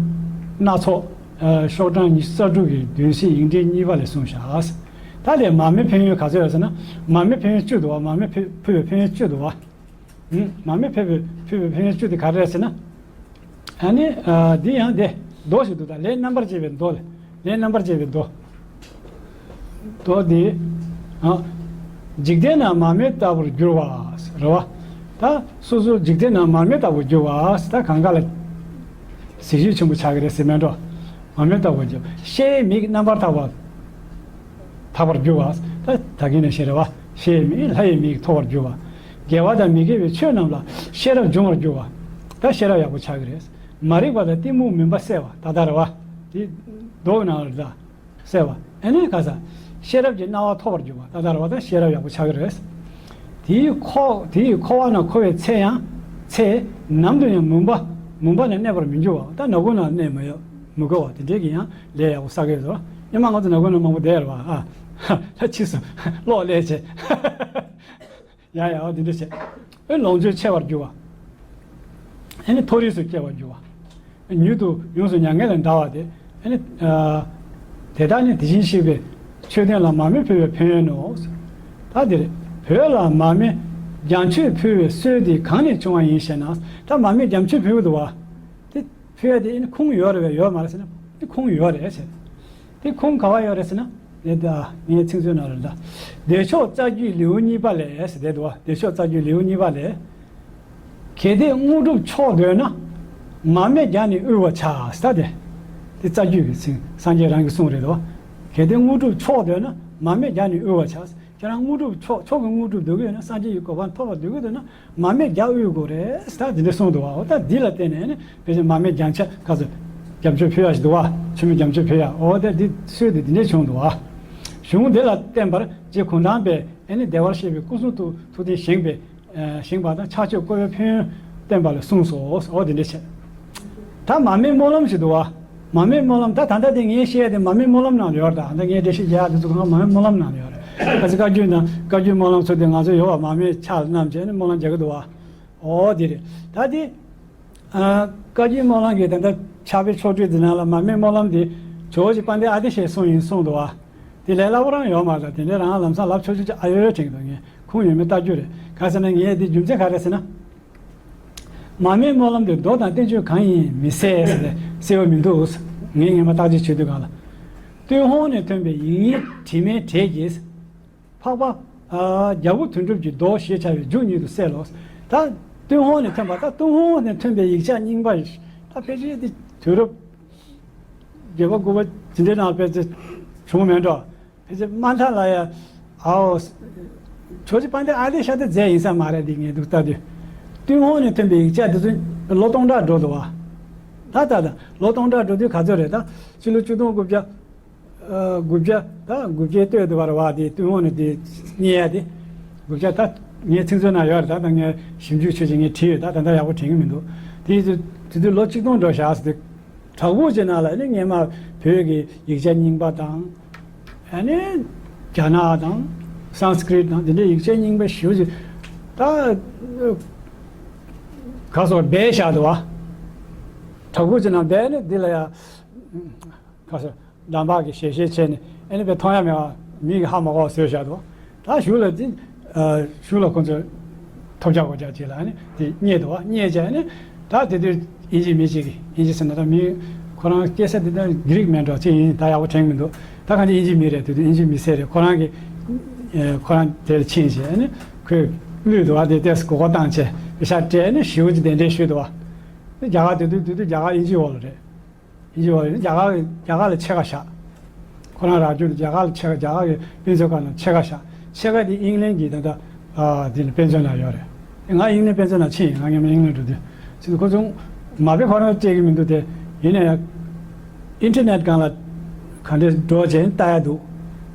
སྣ་ཚོགས། ཤོག་གྲངས་ཉི་ཤུ་རྩ་དྲུག་གི་བདུན་ཚིགས་ཡིག་འབྲེལ་གཉིས་པ་ལས་གསུངས་བཞག་ད་དེ་མར་མེ་ཕན་ཡོན་ག་ཚོད་ཡོད་ཟེར་ན། མར་མེ་ཕན་ཡོན་བཅུ་འདུག་བ། མར་མེ་ཕུལ་བའི་ཕན་ཡོན་བཅུ་འདུག་བ། མར་མེ་ཕུལ་བའི་ཕན་ཡོན་བཅུ་དེ་ག་རེ་རེད་ཟེར་ན། ཨ་ནི་འདི་ཡང་དེ་མདོ་ཞིག་འདུག་ད་ལས་རྣམ་པར་འབྱེད་པའི་མདོ་ལས། ལས་རྣམ་པར་འབྱེད་པའི་མདོ། མདོ་འདི། ཨ། འཇིག་རྟེན་ན་མར་མེ་ལྟ་བུར་གྱུར་པ། རེད་བ། ད་སོ་སོ་འཇིག་རྟེན་ན་མར་མེ་ལྟ་བུར་གྱུར་པ། ད་གང་ག་ལ་གཟི་བརྗིད་ཆེན་པོ་ཆགས་ཀྱི་རེད་ཟེར་མེད་འགྲོ། མར་མེ་ལྟ་བུར་གྱུར། ཤེལ་མིག་རྣམ་པར་དག་པ། དག་པར་གྱུར་པ། ད་ད་གིན་ནས་བཤད་རེད་བ། ཤེལ་མིག་ལྷ་ཡི་མིག་ཐོབ་པར་གྱུར་པ། དགེ་བ་དང་མི་དགེ་བའི་ཆོས་རྣམས་ལ་ཤེས་རབ་འབྱུང་བར་གྱུར་པ། ད་ཤེས་རབ་ཡག་པོ་ཆགས་ཀྱི་རེད། མ་རིག་པ་དང་གཏི་མུག་མུན་པ་བསལ་བ། ད་ལྟ་རེད་བ། དེ་མདོ་ནང་ལ་ད་བསལ་བ། ཨ་ནི་ག་ས། ཤེས་རབ་ཀྱི་སྣང་བ་ཐོབ་པར་གྱུར་པ། ད་ལྟ་རེད་བ། ད་ཤེས་རབ་ཡག་པོ་ཆགས་ཀྱི་རེད། དེའི་འཁོར། དེའི་འཁོར་བ་ན་འཁོར་བའི་ཚེ་ཡང་། ཚེ་ནམ་དུ་ཡང་མུན་པ། མུན་པ་ན་གནས་པར་མི་འགྱུར་བ། ད་ནག་ཁུང་ནང་གནས་མི་ཡོད། མི་དགོས་པ་དེ་འདྲའི་གི་ཡང་ལས་ཡག་པོ་བསགས་ཀྱི་རེད། སྔོན་མ་ང་ཚོ་ནག་ཁུང་ནང་མང་པོ་བསྡད་ཡོད་རེད་བ། ཨ། ད་ཕྱིས་སུ་གློག་ཀླད་བྱས། ཡ་ཡ། འོ་དེ་འདྲ་བྱས། ཨེ་ལོངས་སྤྱོད་ཆེ་བར་གྱུར་པ། ཨེ་ནི་མཐོ་རིས་སུ་སྐྱེ་བར་གྱུར་པ། མྱུར་དུ་ཡོངས་སུ་མྱ་ངན་ལས་འདའ་བ་དེ། ཨེ་ནི། ཨ། དེ་དག་ནི་དེ་བཞིན་གཤེགས་པའི་མཆོད་རྟེན་ལ་མར་མེ་ཕུལ་བའི་ཕན་ཡོན་ནོ། ད་འདིར་བོད་ལ་མར་མེ་རྒྱ་མཆོད་ཕུལ་བའི་སྲོལ་དེ་གང་ནས་བྱུང་བ་ཡིན་ཞེ་ན། ད་མར་མེ་རྒྱ་མཆོད་ཕུལ་གྱི་འདུག་བ། དེ་ཕུལ་ཡ་དེ་ཨེ་ནི་ཁུངས་ཡོད་རེད་པས། ཡོད་མ་རེད་ཟེར་ན། དེ་ཁུངས་ཡོད་རེད་ཟེར། དེ་ཁུངས་ག་བ་ཡོད་རེད་ཟེར་ན། དེ་ད་ངའི་ཚིག་མཛོད་ནང་རེད་ད། བདེ་མཆོག་རྩ་རྒྱུད་ལེའུ་གཉིས་པ་ལས་ཟེར་དེ་འདུག་བ། བདེ་མཆོག་རྩ་རྒྱུད་ལེའུ་གཉིས་པ་ལས། གལ་ཏེ་དངོས་གྲུབ་མཆོག་འདོད་ན། མར་མེ་བརྒྱ་ནི་དབུལ་བར་བྱ་ཟེར་ད་དེ། དེ་རྩ་རྒྱུད་ཀྱི་ཚིག་སངས་རྒྱས་རང་གིས་གསུངས་རེད་དོ། གལ་ཏེ་དངོས་གྲུབ་མཆོག་འདོད་ན། མར་མེ་བརྒྱ་ནི་དབུལ་བར་བྱ། ཁྱེད་རང་དངོས་གྲུབ་མཆོག་མཆོག་གི་དངོས་གྲུབ་འདོད་ཀྱི་ཡོད་ན། སངས་རྒྱས་ཀྱི་གོ་འཕང་ཐོབ་པར་འདོད་ཀྱི་འདུག་ན། མར་མེ་བརྒྱ་དབུལ་དགོས་རེད་ཟེར་ད་དེ་འདྲ་གསུངས་འདུག་བ། འོ་ད་འདི་ལ་བརྟེན་ནས་ནི་ཕལ་ཆེར་མར་མེ་བརྒྱ་ཆ་ག་ཚོད་རྒྱ་མཆོད་ཕུལ་ཡག་ཞིག་འདུག་བ། མཆོད་མེ་རྒྱ་མཆོད་ཕུལ་ཡག་འོ་ད་འདི་སྲོལ་དེ་འདི་འདྲ་བྱུང་འདུག་བ། གཞུང་འདི་ལ་བརྟེན་པར་རྗེ་གུང་ཐང་པས་ཨེ་ནི་བདེ་བར་གཤེགས་པའི་སྐུ་གསུང་ཐུགས་ཐུགས་རྟེན་བཞེངས་པའི་ཨ་བཞེངས་པ་དང་ཕྱག་མཆོད་བཀོད་པའི་ཕན་ཡོན་བསྟན་པ་ལ་གསུངས་སོ། འོ་དེ་འདྲ་བྱས། ད་མར་མེའི་སྨོན་ལམ་ཞིག་འདུག་བ། མར་མེའི་སྨོན་ལམ། ད་ད་ལྟ་དེ་ངས་བཤད་ཡ་དེ་མར་མེའི་སྨོན་ལམ་ནང་ལ་ཡོད་རེད། ད་ད་ངས་འགྲེལ་བཤད་རྒྱག་ཡ་དེ་ཚོ་གང་ག་མར་མེའི་སྨོན་ལམ་ནང་ལ་ཡོད་རེད། ཁ་ཅིག་བཀའ་བརྒྱུད་དང་བཀའ་བརྒྱུད་སྨོན་ལམ་ཚོ་དེ་ང་ཚོ་ཡོད་པ། མར་མེའི་ཕྱག་ལ་བསྣམས་བྱས་ནས་སྨོན་ལམ་རྒྱག་གི་འདུག་བ། ཨོ་དེ་རེད། ད་དེ་ཨ་བཀའ་བརྒྱུད་སྨོན་ལམ་གྱི་ད་ལྟ་ཕྱག་དཔེ་ཕྱོགས་བསྒྲིགས་དེ་ནང་ལ་མར་མེའི་སྨོན་ལམ་དེ་ཇོ་བོ་རྗེ་དཔལ་ལྡན་ཨ་ཏི་ཤས་གསུངས་ཡིན་གསུངས་འདུག་བ། དེ་ལས་སླ་པོ་རང་ཡོད་མ་རེད། དེ་འདྲའི་རང་ལམ་སང་ལབ་ཆོག་ཆོག་ཅིག་ཨ་ཡོད་དྲན་གྱི་འདུག་ངས་ཁུངས་ཡོད་མེད་བལྟ་རྒྱུ་རེད། ག་ཟེར་ན་ངས་དེ་རྒྱུ་མཚན་ག་རེ་ཟེར་ན། མར་མེའི་སྨོན་ལམ་དེ་མདོ་དང་བསྟན་བཅོས་གང་ཡིན་མི་གསལ་ཟེར་ནས་གསལ་པོ་མི་འདུག་ངས་སྔོན་མ་བརྟག་དཔྱད་བྱེད་དུས་སྒང་ལ། ཏུན་ཧོང་ནས་ཐོན་པའི་ཡིག་རྙིང་དྲི་མེད་གྲས་ཀྱིས། འཕགས་པ་ཨ་རྒྱལ་པོ་དོན་གྲུབ་ཀྱི་མདོ་ཞེས་བྱ་བའི་མཇུག་ཉིད་དུ་གསལ་ལོ། ད་ཏུན་ཧོང་ནས་ཐོན་པ། ད་ཏུན་ཧོང་ནས་ཐོན་པའི་ཡིག་ཆ་རྙིང་པ་ཡིན། ད་ཕལ་ཆེར་དེ་དུས་རབས་བརྒྱད་པ་དགུ་པ་དེ་འདྲའི་ནང་ཕལ་ཆེར་བྱུང་མེད་འགྲོ། ཕལ་ཆེར་མ་མཐའ་ལ་ཡ། ཨའོ། ཇོ་བོ་རྗེ་དཔལ་ལྡན་ཨ་ཏི་ཤ་དེ་མཛད་ཡིན་ས་མ་རེད། འདི་ངས་འདུག་ལྟ་དུས། ཏུན་ཧོང་ནས་ཐོན་པའི་ཡིག་ཆ་དེ་ཚོ་ལོ་སྟོང་ཕྲག་འགྲོ་འདུག་བ། ད་ད་ད་ལོ་སྟོང་ཕྲག་འགྲོ་དུས་ག་ཚོད་རེད། ད་ཕྱི་ལོ་ཆིག་སྟོང་དགུ་བརྒྱ། ཨ་དགུ་བརྒྱ། ད་དགུ་བརྒྱའི་སྟོད་དུ་བར་བ་དེ་ཏུན་ཧོང་ནས་དེ་རྙེད་ཡ་དེ། དགུ་བརྒྱ། ད་ངའི་ཚིག་མཛོད་ནང་ཡོད་རེད། ད་ད་ངས་ཞིབ་འཇུག་ཆོས་ཅིག་ངས་བྲིས་ཡོད། ད་ད་ལྟ་ཡག་པོ་དྲན་གྱི་མི་འདུག་དེ་དུས་དེ་དུས་ལོ་ཆིག་སྟོང་འགྲོ་བཞག་ཟེར་དུས། བྲག་ཕུག་ཅིག་ནང་ལ་ནི་སྔོན་མ་བོད་ཀྱི་ཡིག་ཆ་རྙིང་པ་དང་། ཨ་ནི་རྒྱ་ནག་དང་སཾ་སྐྲྀཏ་དང་དེ་འདྲའི་ཡིག་ཆ་རྙིང་པ་ཞེ་པོ་ཅིག་ད་ག་སོགས་སྦས་བཞག་འདུག་བ། བྲག་ཕུག་ཅིག་ནང་སྦས་ནས་འདི་ལ་ཡ་ག་སོགས་འགྲམ་པ་གི་ཞལ་བཞེས་བྱས་ནས། ཨ་ནི་དཔེ་མཐོང་ཡ་མེད་པ། མིག་གིས་ཧ་མ་གོ་བ་བཟོས་བཞག་འདུག་ད་གཞུག་ལ་དེ་ཨ་གཞུག་ལ་ཁོ་ཚོས་ཐོབ་རྒྱག་གོ་རྒྱག་ཅིག་ལ་ཨ་ནི་དེ་རྙེད་འདུག་བ། རྙེད་བྱས་ནས་ད་དེ་དུས་དབྱིན་ཇི་མི་གཅིག་གིས། དབྱིན་ཇི་ཟེར་ན་ད་མི་ཁོ་རང་སྐྱེས་ས་དེ་ད་གྷི་རིག་མེད་འགྲོ་ཅིག་ཡིན། ད་ཡག་པོ་དྲན་མི་འདུག་ད་གང་ཅི་དབྱིན་ཇི་མི་རེད། དེ་དུས་དབྱིན་ཇི་མི་སེར་རེད། ཁོ་རང་གིས་ཨ་ཁོ་རང་དེར་ཕྱིན་བྱས་ཨ་ནི་ཁོས་བླུས་འདུག་བ། དེ་ཏོག་ཙམ་མགོ་སྐོར་བཏང་བྱས་པེ་ཤག་སྤྲད་ནས་ཞེ་པོ་ཅིག་གདན་འདྲེན་ཞུས་འདུག་བ། དེ་རྒྱ་གར་དེ་དུས་དེ་དུས་རྒྱ་གར་དབྱིན་ཇིའི་འོག་ལ་རེད། ཡིན་པ་ཡིན། རྒྱ་གར་རྒྱ་གར་ལ་ཕྱེད་ཀ་བཞག་ཁོ་རང་རང་རྒྱུད་དུ་རྒྱ་གར་ལ་ཕྱེད་ཀ་རྒྱ་གར་གྱི་དཔེ་མཛོད་ཁང་ནང་ཕྱེད་ཀ་བཞག་ཕྱེད་ཀ་དེ་ཨིང་ལན་གྱི་ད་ལྟ་ཨ་དེ་ནི་དཔེ་མཛོད་ནང་ཡོད་རེད། ང་ཨིང་ལན་དཔེ་མཛོད་ནང་ཕྱིན་ཡིན། ང་སྔོན་མ་ཨིང་ལན་འགྲོ་དུས་ཕྱིན་དུས་ཁོ་ཚོ་མ་དཔེ་ཁོ་རང་སྤྲད་ཀྱི་མི་འདུག་དེ་ཡིན་ན་ཡང་ཨིན་ཊར་ནེཊ་སྒང་ལ་ག་འདྲས་འགྲོ་བྱས་ལྟ་ཡ་འདུག་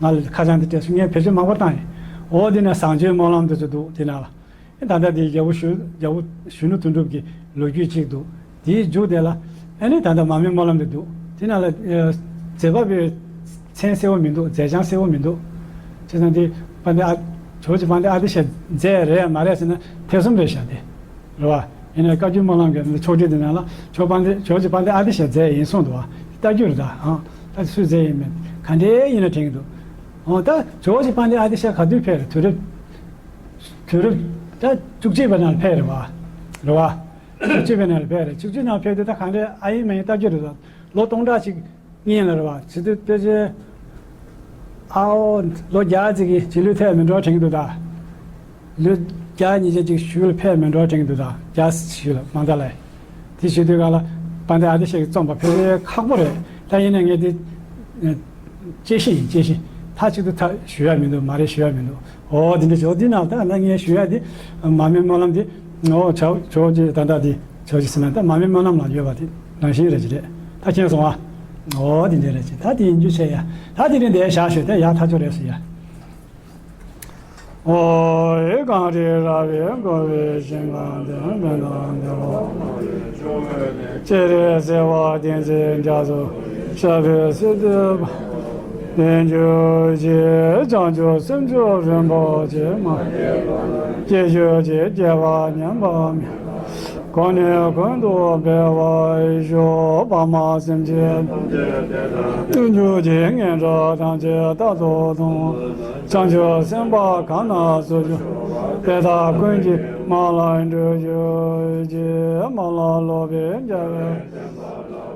ང་ལ་ཁ་བྱང་དེ་སྤྲད་སོང་། ངས་བེད་སྤྱོད་མང་པོ་བཏང་ཡིན། འོ་དེ་ནས་བཟང་སྤྱོད་སྨོན་ལམ་དེ་ཚོ་འདུག་དེ་ནང་ལ། ད་ལྟ་དེ་རྒྱལ་པོ་ཞུ་རྒྱལ་པོ་གཞོན་ནུ་དོན་གྲུབ་ཀྱི་ལོ་རྒྱུས་གཅིག་འདུག་དེའི་མཇུག་དེ་ལ་ཨ་ནི་ད་ལྟ་མར་མེའི་སྨོན་ལམ་དེ་འདུག་དེ་ནང་ལ་ཨ་མཛད་པ་པོའི་མཚན་གསལ་པོ་མི་འདུག་མཛད་བྱང་གསལ་པོ་མི་འདུག་བྱས་ཙང་དེ་དཔལ་ལྡན་ཨ་ཇོ་བོ་རྗེ་དཔལ་ལྡན་ཨ་ཏི་ཤ་མཛད་རེད་མ་རེད་ཟེར་ན་ཐེ་ཚོམ་རེད་ཤག་དེ་རེད་བ། ཡིན་ནའི་བཀའ་བརྒྱུད་སྨོན་ལམ་གྱི་ཕྱོགས་སྒྲིག་དེ་ནང་ལ་ཇོ་དཔལ་ལྡན་ཇོ་བོ་རྗེ་དཔལ་ལྡན་ཨ་ཏི་ཤ་མཛད་ཡིན་གསུངས་འདུག་བ། ལྟ་རྒྱུ་རེད། ད་ཨང་ད་སུས་མཛད་ཡིན་མིན་ག་འདྲའི་ཡིན་ན་དྲན་གྱི་འདུག་འོ་ད་ཇོ་བོ་རྗེ་དཔལ་ལྡན་ཨ་ཏི་ཤ་ག་དུས་ཕེབས་རེད། དུས་རབས། དུས་རབས་ད་བཅུ་གཅིག་པ་ནང་ཕེབས་རེད་བ། རེད་བ། བཅུ་གཅིག་པའི་ནང་ལ་ཕེབས་རེད། བཅུ་གཅིག་ནང་ཕེབས་དུས་ད་གང་འདྲ་ཨ་ཡིན་མ་ཡིན་ལྟ་རྒྱུ་རེད་ད། ལོ་སྟོང་ཕྲག་གཅིག་སྔོན་ལ་རེད་བ། བྱེད་དུས་ཕལ་ཆེར་ཨའོ་ལོ་བརྒྱ་ཅིག་གི་རྗེས་ལུས་ཐེབས་མི་འགྲོ་དྲན་གྱི་འདུག་ད། ལོ་བརྒྱ་ཉིས་བརྒྱ་ཅིག་གཞུག་ལ་ཕེབས་མི་འགྲོ་དྲན་གྱི་འདུག་ད། བརྒྱ་གཞུག་ལ་མ་མཐའ་ལ། དེ་བྱེད་དུས་ག་ལ་དཔལ་ལྡན་ཨ་ཏི་ཤ་གིས་རྩོམ་པ་ཕལ་ཆེར་ཁག་པོ་རེད། ད་ཡིན་ན་ངས་དེ་དཔྱད་གཞི་ཡིན། དཔྱད་གཞི་མཐའ་གཅིག་ཏུ་ད་ཞུ་ཡ་མི་འདུག་མ་རེད་ཞུ་ཡ་མི་འདུག་འོ་དེ་འདྲ་ཞོག་དེ་ནང་ད་ང་ངས་ཞུ་ཡ་དེ་མར་མེའི་སྨོན་ལམ་དེ་འོ་ཇོ་བོ་རྗེ་ད་ལྟ་དེ་ཇོ་བོ་རྗེ་ཟེར་ན་ད་མར་མེའི་སྨོན་ལམ་ལ་ཡོད་པ་དེ་ནང་བཞིན་རེད་ཅི་རེད། ད་མཁྱེན་སོང་ཨ། འོ་དེ་འདྲ་རེད་ཅི། ད་དེ་ཡིན་རྒྱུ་བྱས་ཡ། ད་དེ་རིང་འདིར་བཞག་ཞུ། དེ་ཡག་ཐག་ཆོད་རེད་ཟེར་ཡ། ཨོ་ཡེ་གངས་རི་ར་བས་བསྐོར་བའི་ཞིང་ཁམས་དེར། ཕན་དང་བདེ་བ་སྤྱན་རས་གཟིགས་དབང་བསྟན་འཛིན་རྒྱ་མཚོ་ཞབས་པད་སྲིད་མཐའི་བར་དུ་བརྟན་གྱུར་ཅིག་བྱང་ཆུབ་སེམས་མཆོག་རིན་པོ་ཆེ་མ་སྐྱེ་གྱུར་ཅིག་སྐྱེ་བ་ཉམས་པ་མེད། གོང་ནས་གོང་དུ་འཕེལ་བར་ཤོག །བར་མ་སེམས་ཅན་ཐམས་ཅད་བདེ་དང་ལྡན་གྱུར་ཅིག །ངན་སོང་ཐམས་ཅད་རྟག་ཏུ་སྟོངས། བྱང་ཆུབ་སེམས་དཔའ་གང་རྣམས་སུ་འབྱུང་། དེ་དག་ཀུན་གྱི་མ་ལ་འགྲོ་གྱུར་ཅིག །མ་ལ་སློབ་པའི་རྒྱལ་པོ།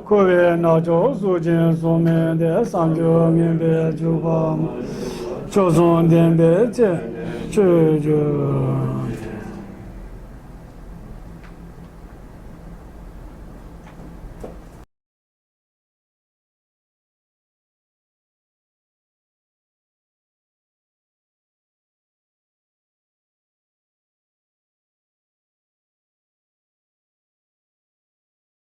འཁོར་བའི་རྣམ་ཅོག་གཟུགས་ཅན་གཟུགས་མེད་དེ། བསམ་བརྗོད་ངན་པས་བྱུག་པ་མ། མཆོག་གསུམ་ལྡན་པའི་སྤྱན་མཆོད་གྱུར།